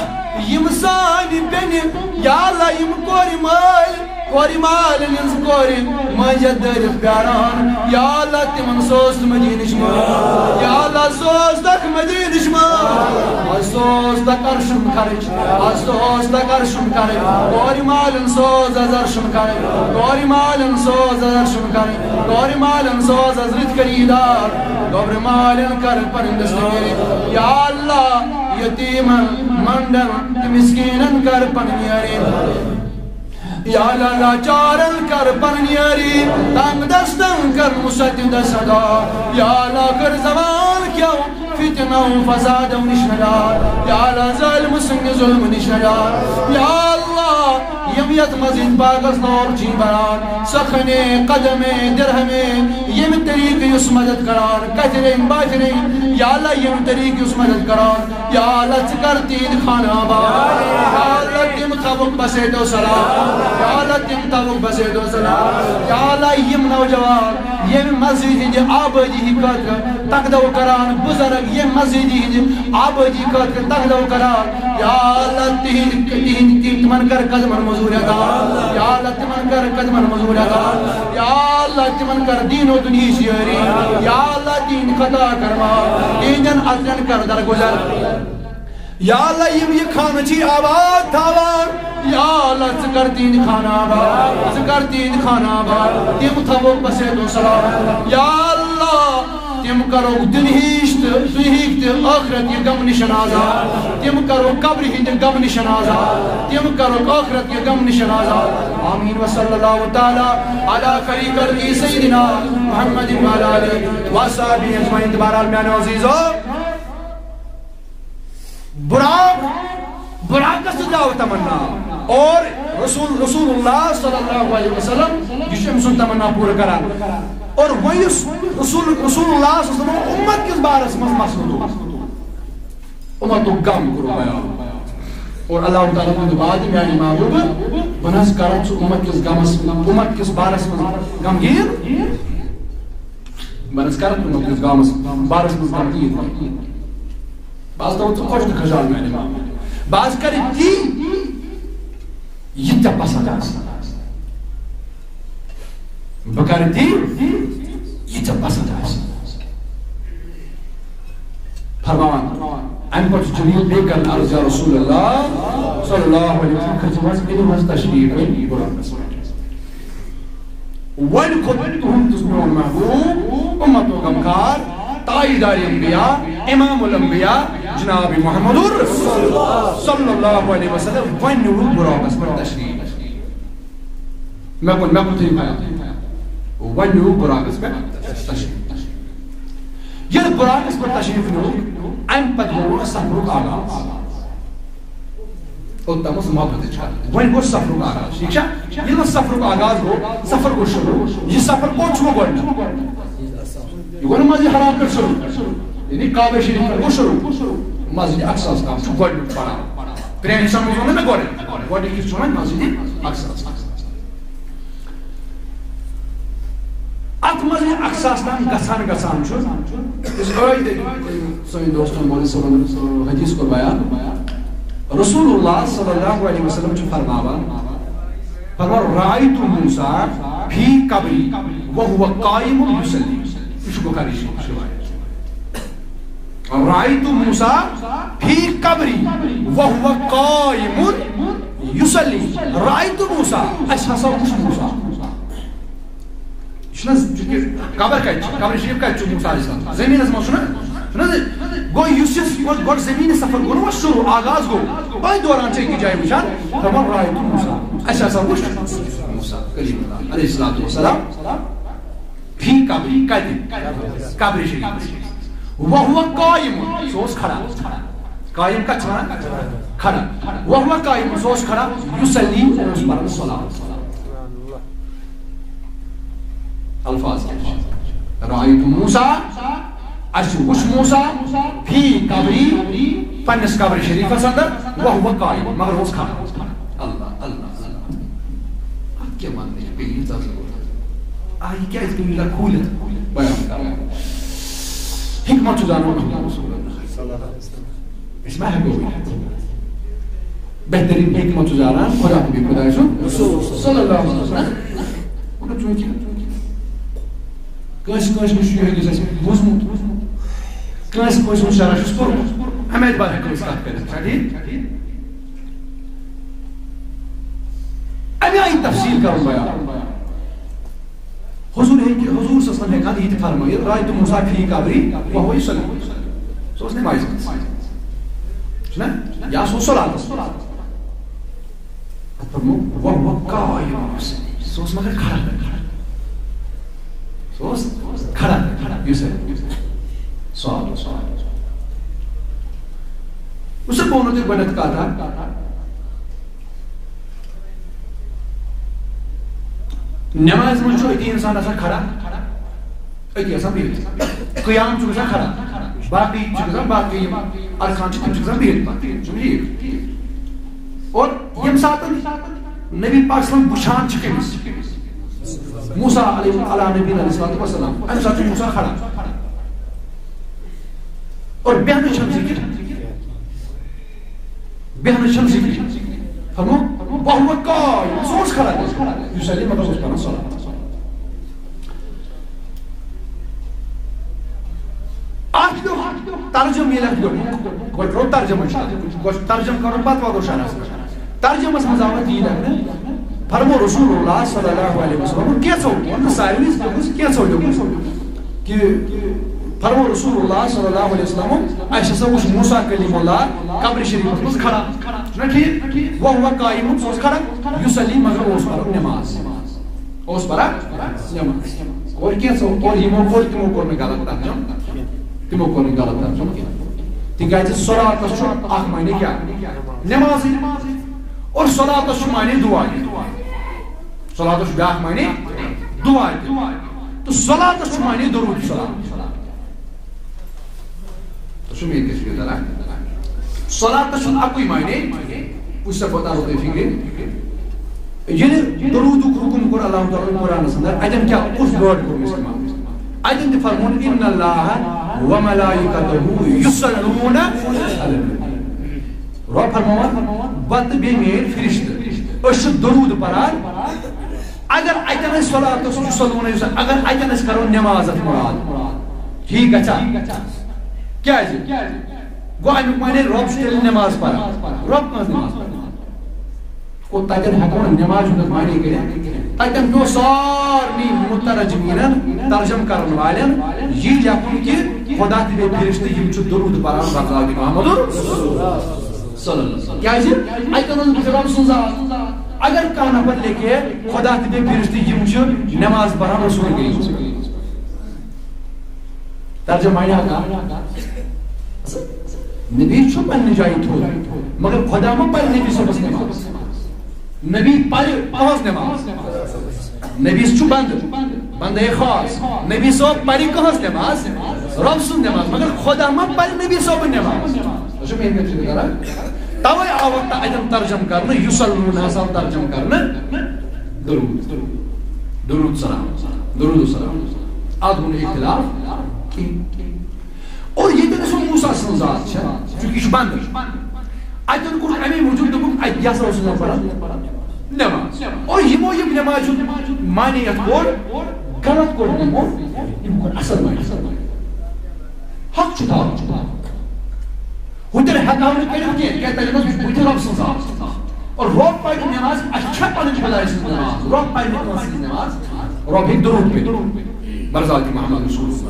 یِم سانہِ بیٚنہِ، یا اللہ، یِم کورِ مٲلۍ، کورِ مالٮ۪ن ہٕنٛز کورِ مٲنٛزِ ہیٚتھ دٲرِتھ پیاران۔ یا اللہ، تِمن سوز تہٕ مدیٖنٕچ مٲنٛز۔ یا اللہ، سوز تکھ مدیٖنٕچ مٲنٛز۔ از سوز تکھ عرشُن خرٕچ۔ از سوز تکھ عرشُن خرٕچ۔ کورِ مالٮ۪ن سوز از عرشُن خرٕچ۔ کورِ مالٮ۪ن سوز از عرشُن خرٕچ۔ کورِ مالٮ۪ن سوز از رٕتۍ خریٖدار۔ گوٚبرِ مالٮ۪ن کر پنٕنۍ دستگیری۔ یا اللہ، یتیٖمن، منڈن تہٕ مسکیٖنن کر پنٕنۍ یٲری۔ یا اللہ، لاچارن کر پنٕنۍ یٲری، تنگ دستن کر مسجد صدا۔ یا اللہ، کر زوال کیو فتنو فسادو نش نجات۔ یا اللہ، ظالم سٕنٛدِ ظلم نش نجات۔ یا اللہ، یِم یتھ مسجد پاکس نور چھِ بنان، سخنے قدمے درہمے، ییٚمہِ طریقہٕ یُس مدد کران، کتھِ رٔنگۍ باتھِ رٔنگۍ، یا اللہ، ییٚمہِ طریقہٕ یُس مدد کران، یا اللہ، ژٕ کر تِہنٛدِ خانہٕ آباد۔ یا اللہ، تِم تھاوُکھ بسیتو سلام۔ یا اللہ، تِم تھاوُکھ بسیتو سلام۔ یا اللہ، یِم نوجوان ییٚمہِ مسجد ہٕنٛدِ آبٲدی ہٕنٛدِ خٲطرٕ تقدو کران، بزرگ ییٚمہِ مسجد ہٕنٛدِ آبٲدی خٲطرٕ تقدو کران، یا اللہ، تِہنٛدِ، تِہنٛدِ، تِم، تِمن کر قدمن منٛز عطا۔ یا اللہ، تِمن کر قدمن منٛز عطا۔ یا اللہ، تِمن کر دین و دنیاہٕچ یٲری۔ یا اللہ، تِہنٛدِ خطا کر معاف، تِہنٛدٮ۪ن اَترٮ۪ن کر درگُزر۔ یا اللہ، یِم یہِ خانہٕ چھِ آباد تھاوان، یا اللہ، ژٕ کر تِہنٛدِ خانہٕ آباد، ژٕ کر تِہنٛدِ خانہٕ آباد، تِم تھاوو بسیتو سلام۔ یا اللہ، تِم کرو دُنہِچ تہٕ دُنہِکۍ تہٕ ٲخرت یہِ غم نِشن آزاد، تِم کرو قبرِ ہٕنٛدِ غم نِشن آزاد، تِم کرو ٲخرت یہِ غم نِشن آزاد۔ آمین۔ وصلی اللہ تعالی علی خیر خلقہ سیدنا محمد وعلی آلہ وصحبہ اجمعین۔ بہرحال میانیو عزیزو، براق، براقس تہِ درٛاو تمنا۔ اور رسول، رسول اللہ صلی اللہ علیہ وسلم، یہِ چھُ أمۍ سُنٛد تمنا پوٗرٕ کران۔ اور وۄنۍ یُس رسول، رسول اللہ صلی اللہ علیہ وسلم امت کِس بارس منٛز مسلہٕ تُل، امتُک غم کوٚر بیان۔ اور اللہ تعالیٰ ووٚن، بعد میانہِ محبوبہٕ، بہٕ نہ حظ کرٕ ژٕ امت کِس غمس، امت کِس بارس منٛز غمگیٖن۔ بہٕ نہ حظ کرٕ امت کِس غمس بارس منٛز غمگیٖن۔ بہٕ حظ تھاوٕ ژٕ خۄش تہٕ خۄشحال میانہِ محبوبہٕ۔ بہٕ حظ کرٕ تی، یہِ ژےٚ پسنٛد آسہِ۔ بہٕ کرٕ تی، یہِ ژےٚ پسنٛد آسہِ۔ فرماوان، اَمہِ پتہٕ چھُ جبریٖل بیٚیہِ کران عرض، یا رسول اللہ صلی اللہ علیہ وسلم، کھٔژِو حظ، أنِو حظ تشریٖف وۄنۍ براقس پٮ۪ٹھ۔ وۄنۍ کھوٚت تُہُنٛد تہٕ میون محبوب، اُمتُک غمخار، تاجدار انبیاء، امام الانبیاء، جناب محمد صلی اللہ علیہ وسلم، وۄنۍ نیوٗ براقس پٮ۪ٹھ تشریٖف۔ مےٚ کوٚر، مےٚ کوٚر تھٲیِو خیال۔ وۄنۍ نیوٗ براقس پٮ۪ٹھ تشریٖف۔ ییٚلہِ براقس پٮ۪ٹھ تشریٖف نیوٗ، اَمہِ پتہٕ گوٚو سفرُک آغاز۔ اوٚتام اوس محبتٕچ کتھ۔ وۄنۍ گوٚو سفرُک آغاز، ٹھیٖک چھا؟ ییٚلہِ وۄنۍ سفرُک آغاز گوٚو، سفر گوٚو شروٗع۔ یہِ سفر کوٚت چھُ وۄنۍ گۄڈٕنیتھ؟ یہِ گوٚو نہٕ مسجد حرام پٮ۪ٹھ شروٗع، یعنی کعبہ شریف پٮ۪ٹھ گوٚو شروٗع۔ مسجد اقصاہس تام چھُ گۄڈٕنیُک پڑاو۔ پرٛانہِ سمجھ ووٚن نہٕ مےٚ گۄڈٕ، گۄڈٕنیُک یُس چھُ وۄنۍ مسجد اقصاہس۔ اتھ مسجد اقصاہس تام گژھان گژھان چھُ، یُس ٲدۍ سٲنۍ دوستن مولوی صٲبن حدیث کوٚر بیان، رسول اللہ صلی اللہ علیہ وسلم چھُ فرماوان، فرماوان، رأیت موسیٰ فی قبری وہو قائم یصلی۔ یہِ چھُ بخاری شریفٕچ روایت۔ رأیت موسیٰ فی قبری وہو قائم یصلی۔ رأیت موسیٰ، اَسہِ ہسا وُچھ موسیٰ۔ یہِ چھُنہٕ حظ، چونکہ قبر کتہِ چھِ؟ قبر شریف کتہِ چھُ موسیٰ علیہ السلام؟ زٔمیٖنس منٛز چھُنہ، چھُنہ حظ؟ گوٚو یُس یُس گۄڈٕ، گۄڈٕ زٔمیٖنی سفر گوٚو نہ وۄنۍ شروٗع، آغاز گوٚو، أتھۍ دوران چھِ أکِس جایہِ وٕچھان، دپان، رأیت موسیٰ، اَسہِ ہسا وُچھ موسیٰ کلیم اللہ علیہ الصلوۃ والسلام۔ فی قبری، کتہِ؟ قبر شریف۔ وہو قائم، سُہ اوس کھڑا۔ قائم کتھ چھِ ونان؟ کھڑا۔ وہو قائم، سُہ اوس کھڑا۔ یصلی، اوس پران صلوات۔ الفاظ کیٛاہ چھِ؟ رأیت موسیٰ اسہِ وُچھ موسیٰ فی قبری، پننِس قبر شریفس اندر، وہو قائم، مگر اوس کھڑا۔ اللہ، اللہ، اللہ۔ اتھ کیٛاہ وننٕچ پیٚیہِ ییٖژاہ ضروٗرت؟ آ، یہِ کیٛازِ پیوٚو یوٗتاہ کھوٗلِتھ بیان کرُن؟ حکمت چھُ زانان محمد رسول اللہ۔ أسۍ ما ہٮ۪کو ؤنِتھ؟ بہتریٖن حکمت چھُ زانان خدا تہٕ بیٚیہِ خۄداے سُنٛد رسول صلی اللہ علیہ وسلم۔ مگر چوٗنٛکہِ کٲنٛسہِ کٲنٛسہِ نِش چھُ یِہوٚے، یُس اَسہِ بوٗزمُت، کٲنٛسہِ کٲنٛسہِ ہُنٛد شرح چھُس پوٚرمُت، اَمہِ اعتبار ہٮ۪کو أسۍ کَتھ کٔرِتھ۔ چھا ٹھیٖک؟ اَمہِ آیہِ تفصیٖل کَرُن بیان۔ حضور ہیٚکہِ، حضور صلی اللہ علیہ وسلم ہیٚکہِ ہا یہِ تہِ فرمٲیِتھ، "رأیت موسیٰ فی قبری وہو یصلی۔" سُہ اوس نمازِ منٛز۔ چھُنہ؟ یا سُہ اوس صلاتس۔ اَتھ فرموو، "وہو قائم یصلی۔" سُہ اوس مگر کھڑا۔ سُہ اوس کھڑا۔ یُس ہے سوال اوس۔ وۄنۍ سا بہٕ وَنو تۄہہِ گۄڈٕنٮ۪تھ کَتھ اَکھ۔ نمازِ منٛز چھُ أتی اِنسان آسان کھڑا، أتی آسان بِہِتھ۔ قیام چھُ گژھان کھڑا، باقٕے چھِ گژھان، باقٕے یِم ارکان چھِ، تِم چھِ گژھان بِہِتھ پَتہٕ۔ چھُ ٹھیٖک؟ اور ییٚمہِ ساتہٕ نبی پاک صلی اللہ علیہ وسلم وٕچھان چھِ کٔمِس؟ موسیٰ علیہ، علیٰ نبینا علیہ الصلوۃ والسلام۔ اَمہِ ساتہٕ چھُ موسیٰ کھڑا۔ اور بیٚہنٕچ چھَنہٕ ذِکِر۔ بیٚہنٕچ چھَنہٕ ذِکرٕے۔ فرمو، وہو قائم، سُہ اوس کھڑا۔ یصلی، مگر اوس پَران صلوات۔ اَتھ لیوٚکھ ترجمہٕ، ییٚلہِ اَتھ لیوٚکھ، گۄڈٕ ترٛوو ترجمہٕ، گۄڈٕ چھُ ترجمہٕ کَرُن، پَتہٕ واتو شرحَس پٮ۪ٹھ۔ ترجمس منٛز آو اَتھ یی لیکھنہٕ، فرمو رسول اللہ صلی اللہ علیہ وسلم، کینٛژھو، ووٚن نہٕ سارنٕے، دوٚپُس کینٛژھو لیوٚکھُس کہِ فرمو رسول اللہ صلی اللہ علیہ وسلم، اَسہِ ہسا وُچھ موسیٰ کلیم اللہ قبر شریفس منٛز کھڑا۔ چھُنہ ٹھیٖک؟ وہو قائم، سُہ اوس کھڑا، یصلی، مگر اوس پران نماز۔ اوس پران نماز۔ کوٚر کینٛژھو، کوٚر یِمو کوٚر، تِمو کوٚر نہٕ غلط ترجمہٕ۔ تِمو کوٚر نہٕ غلط ترجمہٕ کینٛہہ۔ تِکیٛازِ صلاتس چھُ اکھ معنی کیٛاہ؟ نمازٕے۔ اور صلاتس چھُ معنی دعا تہِ۔ صلاتس چھُ بیٛاکھ معنی دعا تہِ۔ تہٕ صلاتس چھُ معنی درود صلوات۔ تۄہہِ چھُو میٛٲنۍ کتھ فِکرِ تران؟ صلاتس چھُنہٕ اَکُے معنی، وٕچھ سا، بہٕ تارو تۄہہِ فِکرِ۔ ییٚلہِ درودُک حُکم کوٚر اللہ تعالیٰ ہن قرآنس اندر، اتٮ۪ن کیٛاہ، کُس word کوٚر استعمال؟ اتٮ۪ن تہِ فرمووُن، "ان اللہ و ملائکتہ یصلون علی النبی۔" رۄب فرماوان، "بہٕ تہٕ بیٚیہِ میٲنۍ فرشتہٕ، أسۍ چھِ درود پران۔" اگر اتٮ۪ن أسۍ صلاتس یصلون، یُس، اگر اتٮ۪ن أسۍ کرو نماز اتھ مراد، ٹھیٖک گژھا؟ کیٛازِ؟ گوٚو امیُک معنی رۄب چھُ تیٚلہِ نماز پران۔ رۄب کٕہٕنٛز نماز پران؟ گوٚو تتٮ۪ن ہٮ۪کو نہٕ نماز ہُنٛد معنی کٔرِتھ۔ تتٮ۪ن پیوٚو سارنٕے مترجمینن، ترجمہٕ کرن والٮ۪ن یی لیکھُن کہِ خدا تہٕ بیٚیہِ فرشتہٕ یِم چھِ درود پران بر ذات محمد صلی اللہ علیہ وسلم۔ کیٛازِ؟ اتٮ۪ن اوس بُتھِ رۄب سُنٛد ذات۔ اگر کانٛہہ نفر لیکھِ خدا تہٕ بیٚیہِ فرشتہٕ یِم چھِ نماز پران رسول کریم۔ ترجمہ معنی آو کانٛہہ؟ نبی چھُ پننہِ جایہِ تھوٚد، مگر خدا ما پرِ نبی صٲبس نماز؟ نبی پرِ کٕہٕنٛز نماز؟ نبی چھُ بندٕ، بندے خاص۔ نبی صٲب پرِ کٕہٕنٛز نماز؟ رۄب سٕنٛز نماز۔ مگر خدا ما پرِ نبی صٲبٕنۍ نماز؟ تۄہہِ چھُو میٛٲنۍ کتھ فِکرِ تران؟ توے آو تہ اتٮ۪ن ترجمہٕ کرنہٕ، یصلون ہسا آو ترجمہٕ کرنہٕ درود۔ درود سلام، درود و سلام۔ اتھ گوٚو نہٕ اختلاف کینٛہہ۔ اور ییٚتٮ۪ن سُہ موسیٰ سٕنٛز ذات چھےٚ، چونکہ یہِ چھُ بنٛد۔ اتٮ۪ن کوٚر اَمے موٗجوٗب، دوٚپُکھ، اتہِ کیٛاہ سا اوس یِوان پران؟ نماز۔ اور یِمو یِم نمازِ ہُنٛد معنی یتھ کوٚر، غلط کوٚر یِمو، یِمو کوٚر اصل معنی۔ حق چھُ تھاوُن۔ ہُتٮ۪ن ہٮ۪کہٕ ہاو نہٕ کٔرِتھ کینٛہہ، کیٛازِ تَتٮ۪ن اوس بُتھِ رۄب سٕنٛز ذات۔ اور رۄب پرِ نماز، اَسہِ چھےٚ پنٕنۍ خۄداے سٕنٛز نماز۔ رۄب پرِ نہٕ کٲنٛسہِ ہٕنٛز نماز، رۄب ہیٚکہِ درود پٔرِتھ۔ بر ذات محمد رسول اللہ۔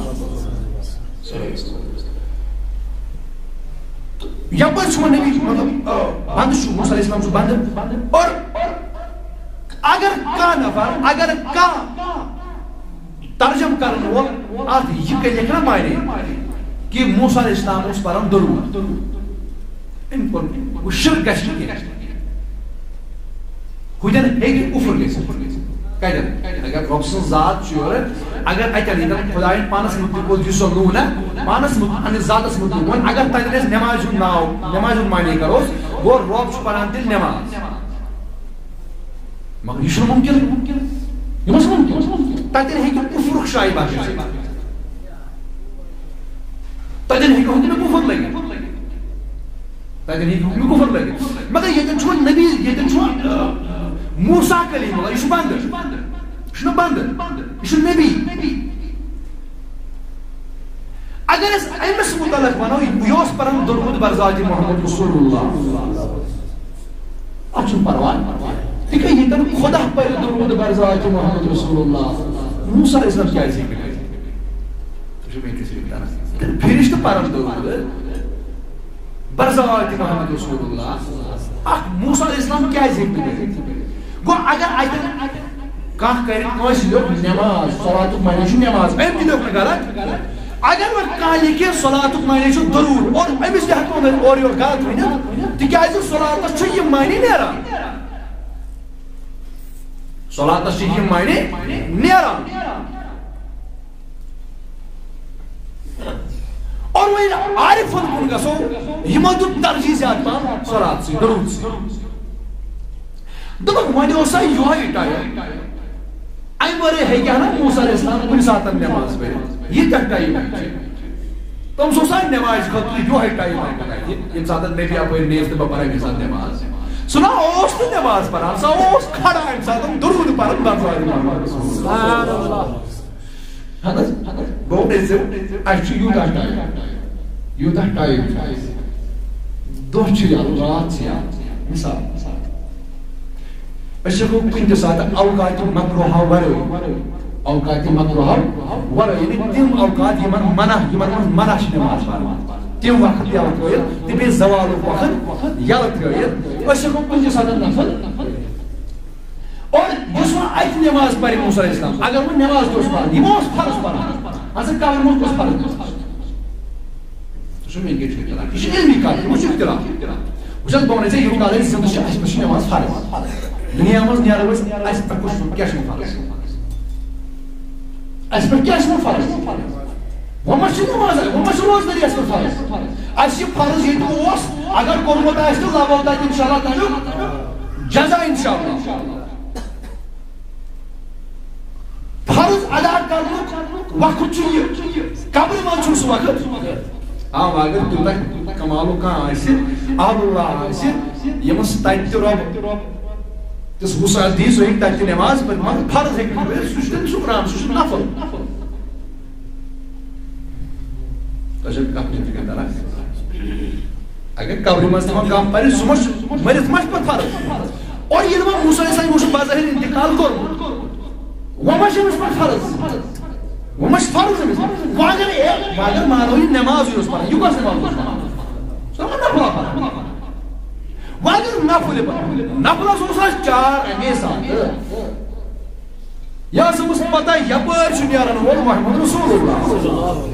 یپٲرۍ چھُ وۄنۍ نبی، مطلب، آ، بندٕ چھُ، موسیٰ علیہ السلام چھُ بندٕ۔ اور اگر کانٛہہ نفر، اگر کانٛہہ ترجمہٕ کرن وول اتھ یہِ کٔرِتھ لیکھِ نا معنی کہِ موسیٰ علیہ السلام اوس پران درود۔ أمۍ کوٚر، گوٚو شرک گژھِ نہٕ کینٛہہ۔ ہُتٮ۪ن ہیٚکہِ کُفر گٔژھِتھ۔ کتٮ۪ن؟ اگر رۄب سٕنٛز ذات چھِ یورٕ، اگر اتٮ۪ن ییٚتٮ۪ن خدایَن پانس مُتعلق اوس، یُس سۄ نوٗح نہ، پانس مُت-، پننِس ذاتس مُتعلق ووٚن، اگر تتٮ۪ن أسۍ نٮ۪مازِ ہُنٛد ناو، نٮ۪مازِ ہُنٛد معنی کرو، گوٚو رۄب چھُ پران تیٚلہِ نٮ۪ماز۔ مگر یہِ چھُنہٕ مُمکِن۔ یہِ ما چھُ مُمکِن؟ تتٮ۪ن ہیٚکہِ کُفرُک شایبہ گٔژھِتھ۔ تتٮ۪ن ہیٚکہِ ہُتہِ نہٕ کُفر لٔگِتھ۔ تتٮ۪ن ہیٚکہِ ہُتہِ نہٕ کُفر لٔگِتھ۔ مگر ییٚتٮ۪ن چھُ وۄنۍ نبی، ییٚتٮ۪ن چھُ، آ، موسیٰ کلیم اللہ، یہِ چھُ بندٕ۔ یہِ چھُنہٕ بندٕ۔ یہِ چھُ نبی۔ اگر أسۍ أمِس مُتعلق وَنو، یہِ اوس پَران درود بر ذاتِ محمد رسول اللہ۔ اَتھ چھُنہٕ پَرواے۔ تِکیٛازِ ییٚتٮ۪ن خۄدا پَرِ درود بر ذاتِ محمد رسول اللہ، موسیٰ علیہ السلام کیٛازِ ہیٚکہِ نہٕ پٔرِتھ؟ تُہۍ چھِو مےٚ کِس فِکرِ تَران؟ تیٚلہِ فرشتہٕ پَران درود بر ذاتِ محمد رسول اللہ، اَکھ موسیٰ علیہ السلام کیٛازِ ہیٚکہِ نہٕ پٔرِتھ؟ گوٚو اگر اَتٮ۪ن کانٛہہ کرِ کٲنٛسہِ لیوٚکھ نماز، صلاتُک معنی چھُ نماز، أمۍ تہِ لیوٚکھ نہٕ غلط۔ اگر وۄنۍ کانٛہہ لیکھِ صلاتُک معنی چھُ درود، اور أمِس تہِ ہٮ۪کو نہٕ اورٕ یورٕ غلط ؤنِتھ، تِکیٛازِ صلاتس چھُ یہِ معنی نیران۔ صلاتس چھُ یہِ معنی نیران۔ اور وۄنۍ عارفن کُن گژھو، یِمو دیُت ترجیح زیادٕ پہم صلات سۭتۍ، درود سۭتۍ۔ دوٚپُکھ، وۄنۍ اوس سا یِہوٚے ٹایم۔ اَمہِ ورٲے ہیٚکہِ ہا نہ موسیٰ علیہ السلام کُنہِ ساتہٕ نٮ۪ماز پٔرِتھ۔ یہِ کیٛاہ ٹایم چھُ؟ تٔمِس اوس نہ نٮ۪مازِ خٲطرٕ یِہوٚے ٹایم آمُت اَتہِ، ییٚمہِ ساتہٕ نبی اپٲرۍ نیرِ تہٕ بہٕ پَرٕ اَمے ساتہٕ نٮ۪ماز۔ سُہ نہ اوس نہٕ نٮ۪ماز پَران، سُہ اوس کھڑا اَمہِ ساتہٕ درود پَران، بَتہٕ وارِ منٛز۔ سبحان اللہ۔ اہن حظ، گوٚو أزیُک، اَسہِ چھُ یوٗتاہ ٹایم، یوٗتاہ ٹایم چھُ اَسہِ۔ دۄہ چھُ یَلہٕ، راتھ چھِ یَلہٕ۔ مثال، أسۍ ہٮ۪کو کُنہِ تہِ ساتہٕ اوقاتِ مکروہہ ورٲے، اوقاتِ مکروہہ ورٲے، یعنی تِم اوقات یِمن منع، یِمن منٛز منع چھِ نماز پرنہٕ، تِم وقت یَلہٕ تھٲیِتھ تہٕ بیٚیہِ زوالُک وقت یَلہٕ تھٲیِتھ، أسۍ ہٮ۪کو کُنہِ تہِ ساتہٕ نفل اور یُس وۄنۍ اَتہِ نٮ۪ماز پَرِ موسیٰ علیہ السلام، اگر وۄنۍ نٮ۪ماز تہِ اوس پَران، یہِ ما اوس فرض پَران؟ اَصٕل کَوَر منٛز اوس فرض۔ ژٕ چھُکھ مےٚ اختلاف۔ یہِ چھُ علمی کَتھ، یہِ ما چھُ اختلاف۔ وٕچھ حظ، بہٕ وَنَے ژےٚ، یوٗت کال أسۍ زِندٕ چھِ، اَسہِ پٮ۪ٹھ چھِ نٮ۪ماز فرض۔ دُنیا منٛز نیرو أسۍ، اَسہِ پٮ۪ٹھ کُس، کیٛاہ چھُ فرض؟ اَسہِ پٮ۪ٹھ کیٛاہ چھُ فرض؟ وۄنۍ ما چھِ نٮ۪ماز، وۄنۍ ما چھِ روزدٔری اَسہِ پٮ۪ٹھ فرض؟ اَسہِ چھِ فرض ییٚتہِ اوس، اگر کوٚرمُت آسہِ تہٕ لَبو تَتہِ اِنشاءاللہ تَمیُک جزا اِنشاءاللہ۔ فرض ادا کرنُک وقت چھُ یہِ، قبرِ منٛز چھُنہٕ سُہ وقت۔ آ، وۄنۍ اگر تیوٗتاہ کمالُک کانٛہہ آسہِ، اہل اللہ آسہِ، ییٚمِس تَتہِ تہِ رۄب تِس وُسعت دی، سُہ ہیٚکہِ تَتہِ تہِ نٮ۪ماز پٔرِتھ، مگر فرض ہیٚکہِ نہٕ پٔرِتھ، سُہ چھُ تٔمۍ سُکران، سُہ چھُ نفل۔ تۄہہِ چھےٚ کَتھ مےٚ فِکر تَران؟ اگر قبرِ منٛز تہِ وۄنۍ کانٛہہ پَرِ، سُہ ما چھُ مٔرِتھ ما چھُ پَتہٕ فرض؟ اور ییٚلہِ وۄنۍ موسیٰ علیہ السلام وٕچھ بظٲہِر انتقال کوٚرمُت، وۄنۍ ما چھِ أمِس پَتہٕ فرض؟ وۄنۍ ما چھِ فرض أمِس؟ وۄنۍ اگر اے-، وۄنۍ اگر مانو یہِ نٮ۪مازٕے اوس پَران، یہِ کۄس نٮ۪ماز اوس پَران؟ سُہ اوس نفل پَران۔ وۄنۍ اگر نفل پَران، نفلَس اوس اَسہِ چار اَمے ساتہٕ۔ یا سا اوس پتہ یپٲرۍ چھُ نیران وول محمد رسول اللہ۔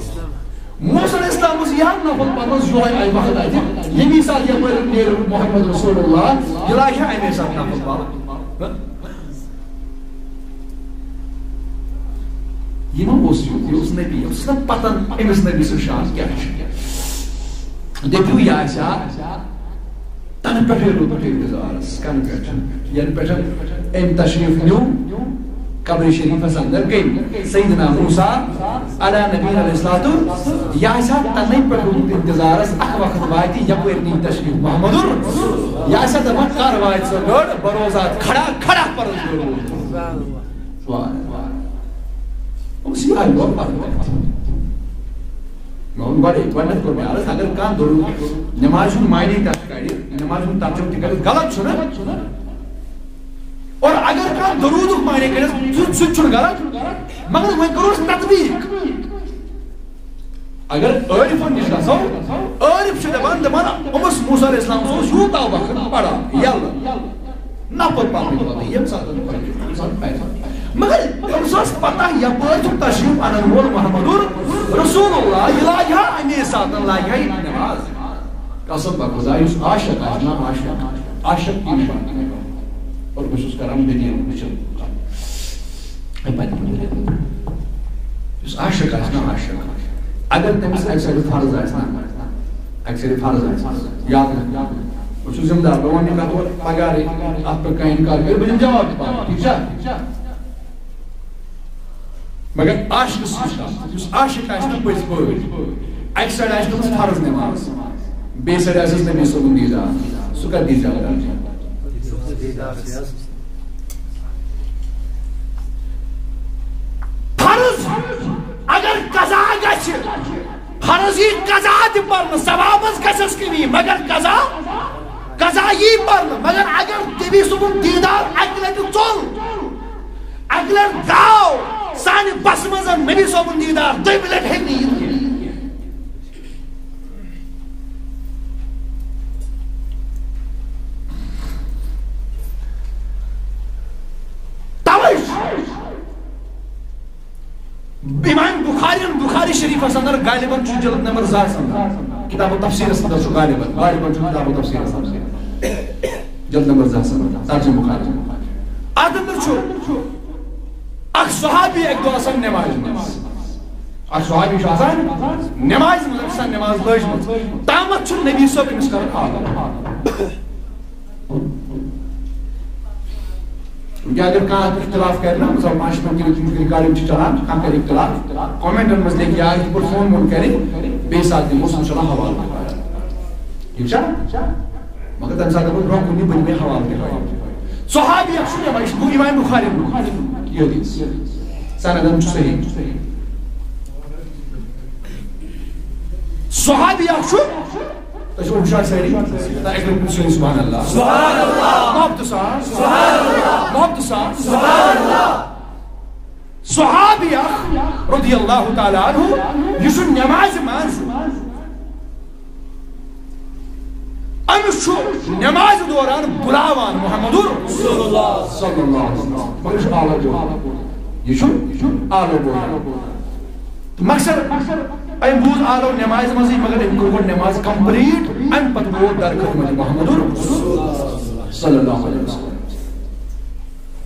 موسیٰ علیہ السلام اوس یا نفل پرنس یہوے اَمہِ وقت اتہِ، ییٚمی ساتہٕ یپٲرۍ نیرِ محمد رسول اللہ، یہِ لاگہِ ہا اَمے ساتہٕ نفل پرُن۔ یہِ ما اوس یہِ، یہِ اوس نبی، یہِ اوس نہ پتہ أمِس نبی سٕنٛز شان کیٛاہ چھِ۔ دٔپِو یہِ آسہِ ہا تنہٕ پٮ۪ٹھے روٗدمُت انتظارس، کنہٕ پٮ۪ٹھ۔ ینہٕ پٮ۪ٹھ أمۍ تشریف نیوٗ قبرِ شریفس اندر، کٔمۍ؟ سیدنا موسیٰ علیٰ نبینا علیہ الصلوۃ۔ یہِ آسہِ ہا تنہٕ پٮ۪ٹھ روٗدمُت انتظارس، اکھ وقت واتہِ یپٲرۍ نی تشریف محمدُر۔ یہِ آسہِ ہا دپان، کر واتہِ سۄ گٔر، بہٕ روزٕ اتھ کھڑا، کھڑا پرس گٔر۔ سبحان اللہ۔ اوس یہِ آیہِ گۄڈٕ پرُن۔ مےٚ ووٚن گۄڈے، گۄڈٕنٮ۪تھ کوٚر مےٚ عرض، اگر کانٛہہ درود نمازِ ہُنٛد معنی تہِ کَرِ، نمازِ ہُنٛد ترجمہٕ تہِ کَرِ، غلط چھُنہٕ۔ اور اگر کانٛہہ درودُک معنی کَرِ، سُہ، سُہ تہِ چھُنہٕ غلط، مگر وۄنۍ کَرو أسۍ تطبیٖق۔ اگر عٲرفَن نِش گژھو، عٲرف چھِ دَپان، دَپان، أمِس موسیٰ علیہ السلام اوس یوٗتاہ وقت پَران یَلہٕ۔ نفل پرنہٕ خٲطرٕ، ییٚمہِ ساتہٕ تۄہہِ تَمہِ ساتہٕ پَزِ۔ مگر تٔمِس ٲس پتہ یپٲرۍ چھُ تشریف انن وول محمد رسول اللہ، یہِ لاگہِ ہا اَمے ساتہٕ، لاگہِ ہا یہِ نماز۔ قسم بخدا، یُس عاشق آسہِ نا، عاشق، عاشق کی نشان۔ اور بہٕ چھُس کران دٔلیٖل، وٕچھِو۔ یُس عاشق آسہِ نا، عاشق، اگر تٔمِس اَکہِ سایڈٕ فرض آسہِ نا، اَکہِ سایڈٕ فرض آسہِ، یاد رکھ، بہٕ چھُس ذمہٕ دار، بہٕ وَنہٕ یہِ کَتھ اورٕ پگاہ رے، اَتھ پٮ۪ٹھ کانٛہہ اِنکار کَرِ، بہٕ دِمہٕ جواب تہِ پَتہٕ، ٹھیٖک چھا؟ مگر عاشقس سۭتۍ چھُ آسان، یُس عاشق آسہِ نا پٔزۍ پٲٹھۍ، اَکہِ سایڈٕ آسہِ تٔمِس فرض نٮ۪ماز، بیٚیہِ سایڈٕ آسٮ۪س نبی صٲبُن دیٖدار، سُہ کَتھ دیٖدار؟ فرض، اگر قضا گژھِ، فرض یی قضا تہِ پرنہٕ، ثوابس گژھٮ۪س کمی، مگر قضا، قضا یی پرنہٕ، مگر اگر نبی صٲبُن دیٖدار اَکہِ لٹہِ ژوٚل، اَکہِ لٹہِ درٛاو سانہِ بسہِ منٛز نبی صٲبُن دیٖدار، دوٚیمہِ لٹہِ ہیٚکہِ نہٕ یِتھ کینٛہہ۔ توے چھُ امام بخاری، بخاری شریفس اندر غالباً چھُ جلد نمبر زٕ ہَس اندر، کتاب التفسیرس اندر چھُ غالباً، غالباً چھُ کتاب التفسیرس اندر، جلد نمبر زٕ ہَس اندر، ترجمہ بخاری۔ اتھ اندر چھُ اکھ صحابی اکہِ دۄہ آسان نمازِ منٛز، اکھ صحابی چھُ آسان نمازِ منٛز، أمِس آسان نماز لٲجمٕژ، تامَتھ چھُ نبی صٲب أمِس کران آلو۔ وٕنکیٚن اگر کانٛہہ اختلاف کرِ نا، مثال، پانٛژھ منٹ ریکارڈنگ چھِ چلان، کانٛہہ کرِ اختلاف، کمنٹن منٛز لیکھِ یا یِتھ پٲٹھۍ فون وون کرِ، بیٚیہِ ساتہٕ دِمو سُہ انشاءاللہ حوالہٕ۔ ٹھیٖک چھا؟ مگر تَمہِ ساتہٕ دَپو برٛونٛہہ کُن یہِ بہٕ دِمے حوالہٕ تہِ۔ صحابی اکھ چھُ، یہِ چھُ امام بخاری یہِ حدیث۔ سندن چھُ صحیح۔ صحابی اکھ چھُ، تۄہہِ چھُو ہُشار سٲری؟ تۄہہِ اَکہِ لَٹہِ سُہ سبحان اللہ۔ سبحان اللہ۔ محبت سان۔ سبحان اللہ۔ محبت سان۔ سبحان اللہ۔ صحابی اکھ رضی اللہ تعالیٰ عنہ، یہِ چھُ نمازِ منٛز، أمِس چھُ نمازِ دوران بُلاوان محمد رسول اللہ صلی اللہ علیہ وسلم۔ مگر یہِ چھُ آلو بوزان۔ یہِ چھُ، یہِ چھُ آلو بوزان۔ تہٕ مقصد، أمۍ بوٗز آلو نمازِ منٛزٕے، مگر أمۍ کوٚر گۄڈٕ نماز complete، اَمہِ پتہٕ ووت در خدمت محمد رسول اللہ صلی اللہ علیہ وسلم۔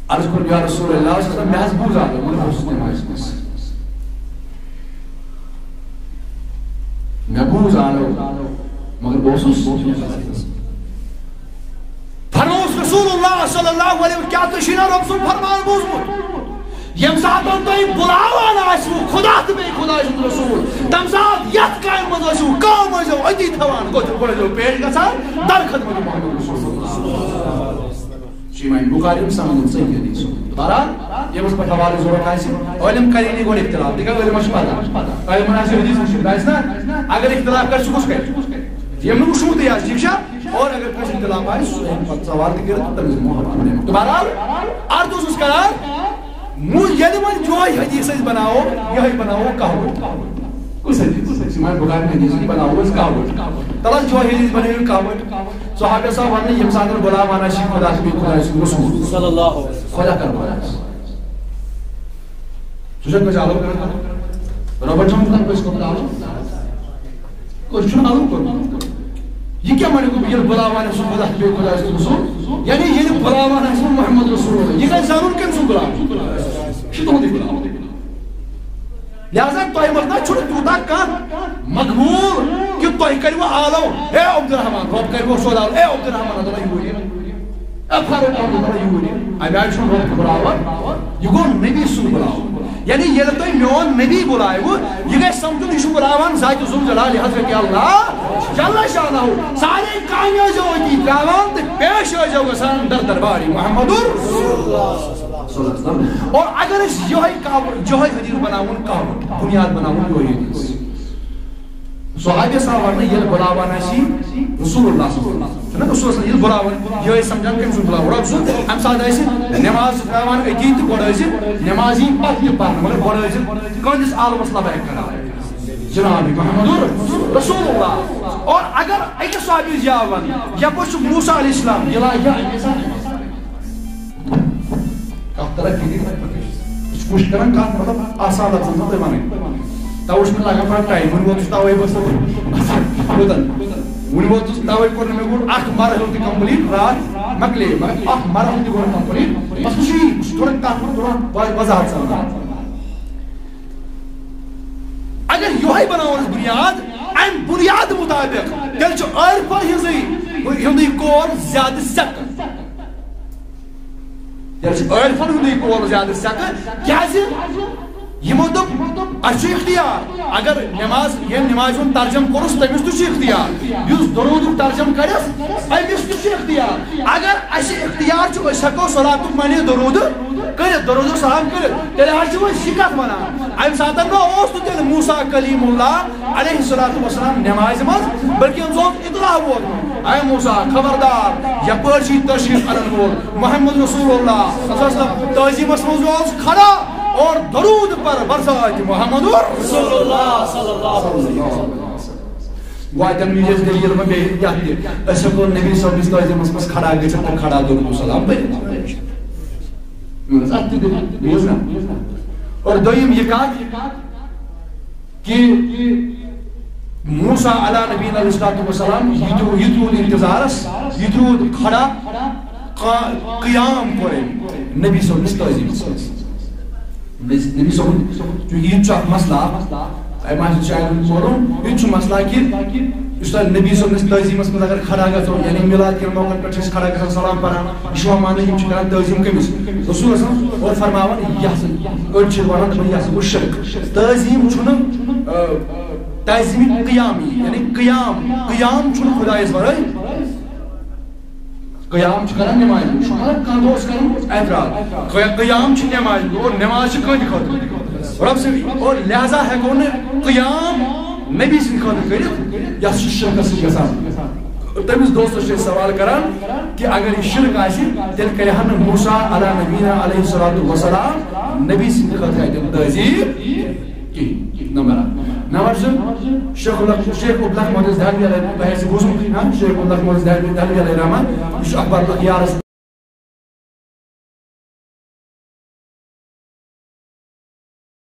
عرض کوٚر، یا رسول اللہ صلی اللہ علیہ وسلم، مےٚ حظ بوٗز آلو، مگر بہٕ اوسُس نمازِ منٛز۔ مےٚ بوٗز آلو، مگر بہٕ اوسُس۔ فرمووُس رسول اللہ صلی اللہ علیہ وسلم، کیٛاہ تُہۍ چھِو نا رۄب سُنٛد فرمان بوٗزمُت؟ ییٚمہِ ساتہٕ تۄہہِ بُلاوان آسِوٕ خدا تہٕ بیٚیہِ خداے سُنٛد رسول، تَمہِ ساتہٕ یَتھ کامہِ منٛز ٲسِو، کٲم ٲسۍزیو أتی تھاوان، گۄڈٕ گۄڈٕ ٲسۍزیو پیش گژھان در خدمت محمد رسول اللہ۔ چھُ امام بخاری یِم سنن صحیح حدیث۔ بہرحال، ییٚمِس پٮ۪ٹھ حوالہٕ ضروٗرت آسہِ، عٲلِم کَرِ یہِ گۄڈٕ اختلاف، تِکیٛازِ عٲلِمَس چھِ پَتہ۔ عٲلِمَن آسہِ حدیث وٕچھمُت، آسہِ نا؟ اگر اختلاف کَرِ، سُہ کُس کَرِ؟ ییٚمۍ نہٕ وٕچھمُتٕے آسہِ، ٹھیٖک چھا؟ اور اگر کٲنٛسہِ اختلاف آسہِ، سُہ ہیٚکہِ پَتہٕ سوال تہِ کٔرِتھ، تٔمِس دِمو حوالہٕ۔ تہٕ بہرحال، عرض اوسُس کَران، مو-، ییٚلہِ وۄنۍ یِہوٚے حدیث أسۍ بَناوو، یِہوٚے بَناوو کَہوٕ۔ کُس حدیث؟ یُس اَسہِ امام بخاری حدیث چھُ، یہِ بَناوو أسۍ کَہوٕ۔ تَلہٕ حظ، یِہوٚے حدیث بَنٲیِو کَہوٕ۔ صحابہ صاحب وَنان، ییٚمہِ ساتہٕ بُلاوان آسہِ خدا تہٕ بیٚیہِ خۄداے سُنٛد رسول۔ صلی اللہ علیہ وسلم۔ خۄدا کَرٕ وَنان۔ سُہ چھُ کٲنٛسہِ آلو کران؟ رۄبَن چھُنہٕ کانٛہہ کٲنٛسہِ کوٚرمُت آلو؟ کٲنٛسہِ چھُنہٕ آلو کوٚرمُت۔ یہِ کیٛاہ وَنہِ گوٚو، ییٚلہِ بُلاوان آسہِ خۄدا تہٕ بیٚیہِ خۄداے سُنٛد رسول، یعنی ییٚلہِ بُلاوان آسہِ محمد رسول اللہ، یہِ گژھِ زانُن کٔمۍ سُنٛد بُلاوُن؟ یہِ چھُ تُہُنٛدُے بُلاوُن۔ لہذا تۄہہِ منٛز نہ چھُنہٕ تیوٗتاہ کانٛہہ مقبوٗل کہِ تۄہہِ کٔرِو آلو، ہے عبدالرحمان، رۄب کٔرِو سوال آلو، اے عبدالرحمان، اَدٕ یوٗرۍ یہِ۔ اے فاروق احمد، اَدٕ یوٗرۍ یہِ۔ اَمہِ آیہِ چھُنہٕ رۄب بُلاوان، یہِ گوٚو نبی سُنٛد بُلاوُن۔ یعنی ییٚلہِ تۄہہِ میون نبی بُلایوٕ، یہِ گژھِ سمجھُن، یہِ چھُ بُلاوان ذاتِ ذوالجلال حضرت اللہ جل شانہ۔ سارے کامہِ ٲسۍزیو أتی ترٛاوان تہٕ پیش ٲسۍزیو گژھان در دربارِ محمد رسول اللہ۔ اور اگر أسۍ یِہوٚے کعبہٕ، یِہوٚے حدیث بناوون کعبہٕ، بُنیاد بناوون یِہوٚے حدیث۔ صحابی صاحب ونان، ییٚلہِ بُلاوان آسہِ رسول اللہ صلی اللہ علیہ وسلم، چھُنہ رسول اللہ ییٚلہِ بُلاوان، یِہوٚے سمجھان کٔمۍ سُنٛد بُلاوُن؟ رۄب سُنٛد۔ اَمہِ ساتہٕ ٲسۍ نماز ترٛاوان أتی تہٕ گۄڈٕ ٲسۍ نماز یی پتہٕ تہِ پرنہٕ، مگر گۄڈٕ ٲسۍ کٲنٛسہِ عالمس لبیک کران، جناب محمد رسول اللہ۔ اور اگر أکِس صحابی یَوان، یپٲرۍ چھُ موسیٰ علیہ السلام، یہِ لا-، یہِ کتھ تران فکر۔ یہِ چھُ کوٗشِش کران کتھ، مطلب، آسان لفظن منٛز تۄہہِ ونٕنۍ۔ توے چھُ مےٚ لگان پتہٕ ٹایم۔ وُنہِ ووتُس توے بس۔ کوٗتاہ؟ وُنہِ ووتُس توے کوٚر نہٕ مےٚ گوٚو اکھ مرحلہٕ تہِ complete، راتھ مۄکلے، مگر اکھ مرحلہٕ تہِ گوٚو نہٕ complete۔ بس وۄنۍ چھُ یی، بہٕ چھُس تھوڑا کتھ منٛز تھوڑا وا-، وضاحت سان کران۔ یِہوٚے بناوون أسۍ بُنیاد، اَمہِ بُنیادٕ مُطابِق تیٚلہِ چھُ عٲرفَن ہٕنٛزٕے، ہُنٛدُے قول زیادٕ سیٚکھ۔ تیٚلہِ چھُ عٲرفَن ہُنٛدُے قول زیادٕ سیٚکھ۔ کیٛازِ؟ یِمو دوٚپ، اَسہِ چھُ اختیار۔ اگر نماز، ییٚمۍ نمازِ ہُنٛد ترجم کوٚرُس، تٔمِس تہِ چھُ اختیار۔ یُس درودُک ترجم کَرٮ۪س، أمِس تہِ چھُ اختیار۔ اگر اَسہِ اختیار چھُ، أسۍ ہٮ۪کو صلاتُک معنی درود کٔرِتھ، درود و سلام کٔرِتھ، تیٚلہِ حظ چھِ وۄنۍ یہِ کَتھ وَنان۔ اَمہِ ساتہٕ ما اوس نہٕ تیٚلہِ موسیٰ کلیم اللہ علیہ الصلوۃ والسلام نمازِ منٛز، بلکہ أمِس اوس اطلاع ووتمُت، اے موسیٰ، خبردار، یپٲرۍ چھُے تشریف انن وول محمد رسول اللہ صلی اللہ علیہ وسلم تعظیمس منٛز روز کھڑا اور درود پر برذات محمد رسول اللہ صلی اللہ علیہ وسلم۔ گوٚو اَتٮ۪ن یہِ دٔلیٖل وۄنۍ بیٚیہِ یَتھ تہِ، أسۍ ہٮ۪کو نبی صٲبنِس تعظیمس منٛز کھڑا گٔژھِتھ تہٕ کھڑا درود و سلام پٔرِتھ۔ اَتھ تہِ دٔلیٖل، بوٗز نا؟ اور دوٚیِم یہِ کَتھ، کہ موسیٰ علیٰ نبینا علیہ الصلوۃ والسلام، یہِ تہِ، یہِ تہِ روٗد انتظارس، یہِ تہِ روٗد کھڑا، قا-، قیام کوٚر أمۍ نبی صٲبنِس تعظیمس منٛز۔ نبی، نبی صٲبُن، چونکہ یہِ تہِ چھُ اکھ مسئلہ، اَمہِ آسہِ شاید معلوم، یہِ تہِ چھُ مسئلہ کہ یُس تۄہہِ نبی صٲبنِس تعظیمس منٛز اگر کھڑا گژھو، یعنی میلاد کٮ۪ن موقعن پٮ۪ٹھ چھِ أسۍ کھڑا گژھان، سلام پران، یہِ چھُ یِوان ماننہٕ، یِم چھِ کران تعظیم کٔمِس؟ رسول اکرم۔ اور فرماوان، یہِ ہسا، أڑۍ چھِ وَنان، دَپان، یہِ ہسا گوٚو شرک۔ تعظیم چھُنہٕ، آ، تعظیم قیامی، یعنی قیام، قیام چھُنہٕ خدایَس ورٲے۔ قیام چھُ کران نمازِ، یہِ چھُ کران کانٛہہ دۄہ اوس کران اعتراض۔ قیا-، قیام چھُ نمازِ، اور نماز چھِ کٕہٕنٛدِ خٲطرٕ؟ رب سٕنٛدِ۔ اور لہذا ہٮ۪کو نہٕ قیام نبی سٕنٛدِ خٲطرٕ کٔرِتھ، یَتھ چھُ شرکس سۭتۍ گژھان۔ تٔمِس دوستس چھِ أسۍ سوال کران کہ اگر یہِ شرک آسہِ، تیٚلہِ کرِ ہا نہٕ موسیٰ علیٰ نبینا علیہ الصلوۃ والسلام نبی سٕنٛدِ خٲطرٕ اَتٮ۪ن تعظیم کِہیٖنۍ۔ نمبر اکھ۔ نمبر زٕ، شیخ الحق، شیخ عبدالحق محدث دہلوی علیہ، تۄہہِ آسہِ بوٗزمُت، ہاں، شیخ عبدالحق محدث دہلوی، دہلوی علیہ رحمہ، یہِ چھُ اخبار الاخیارس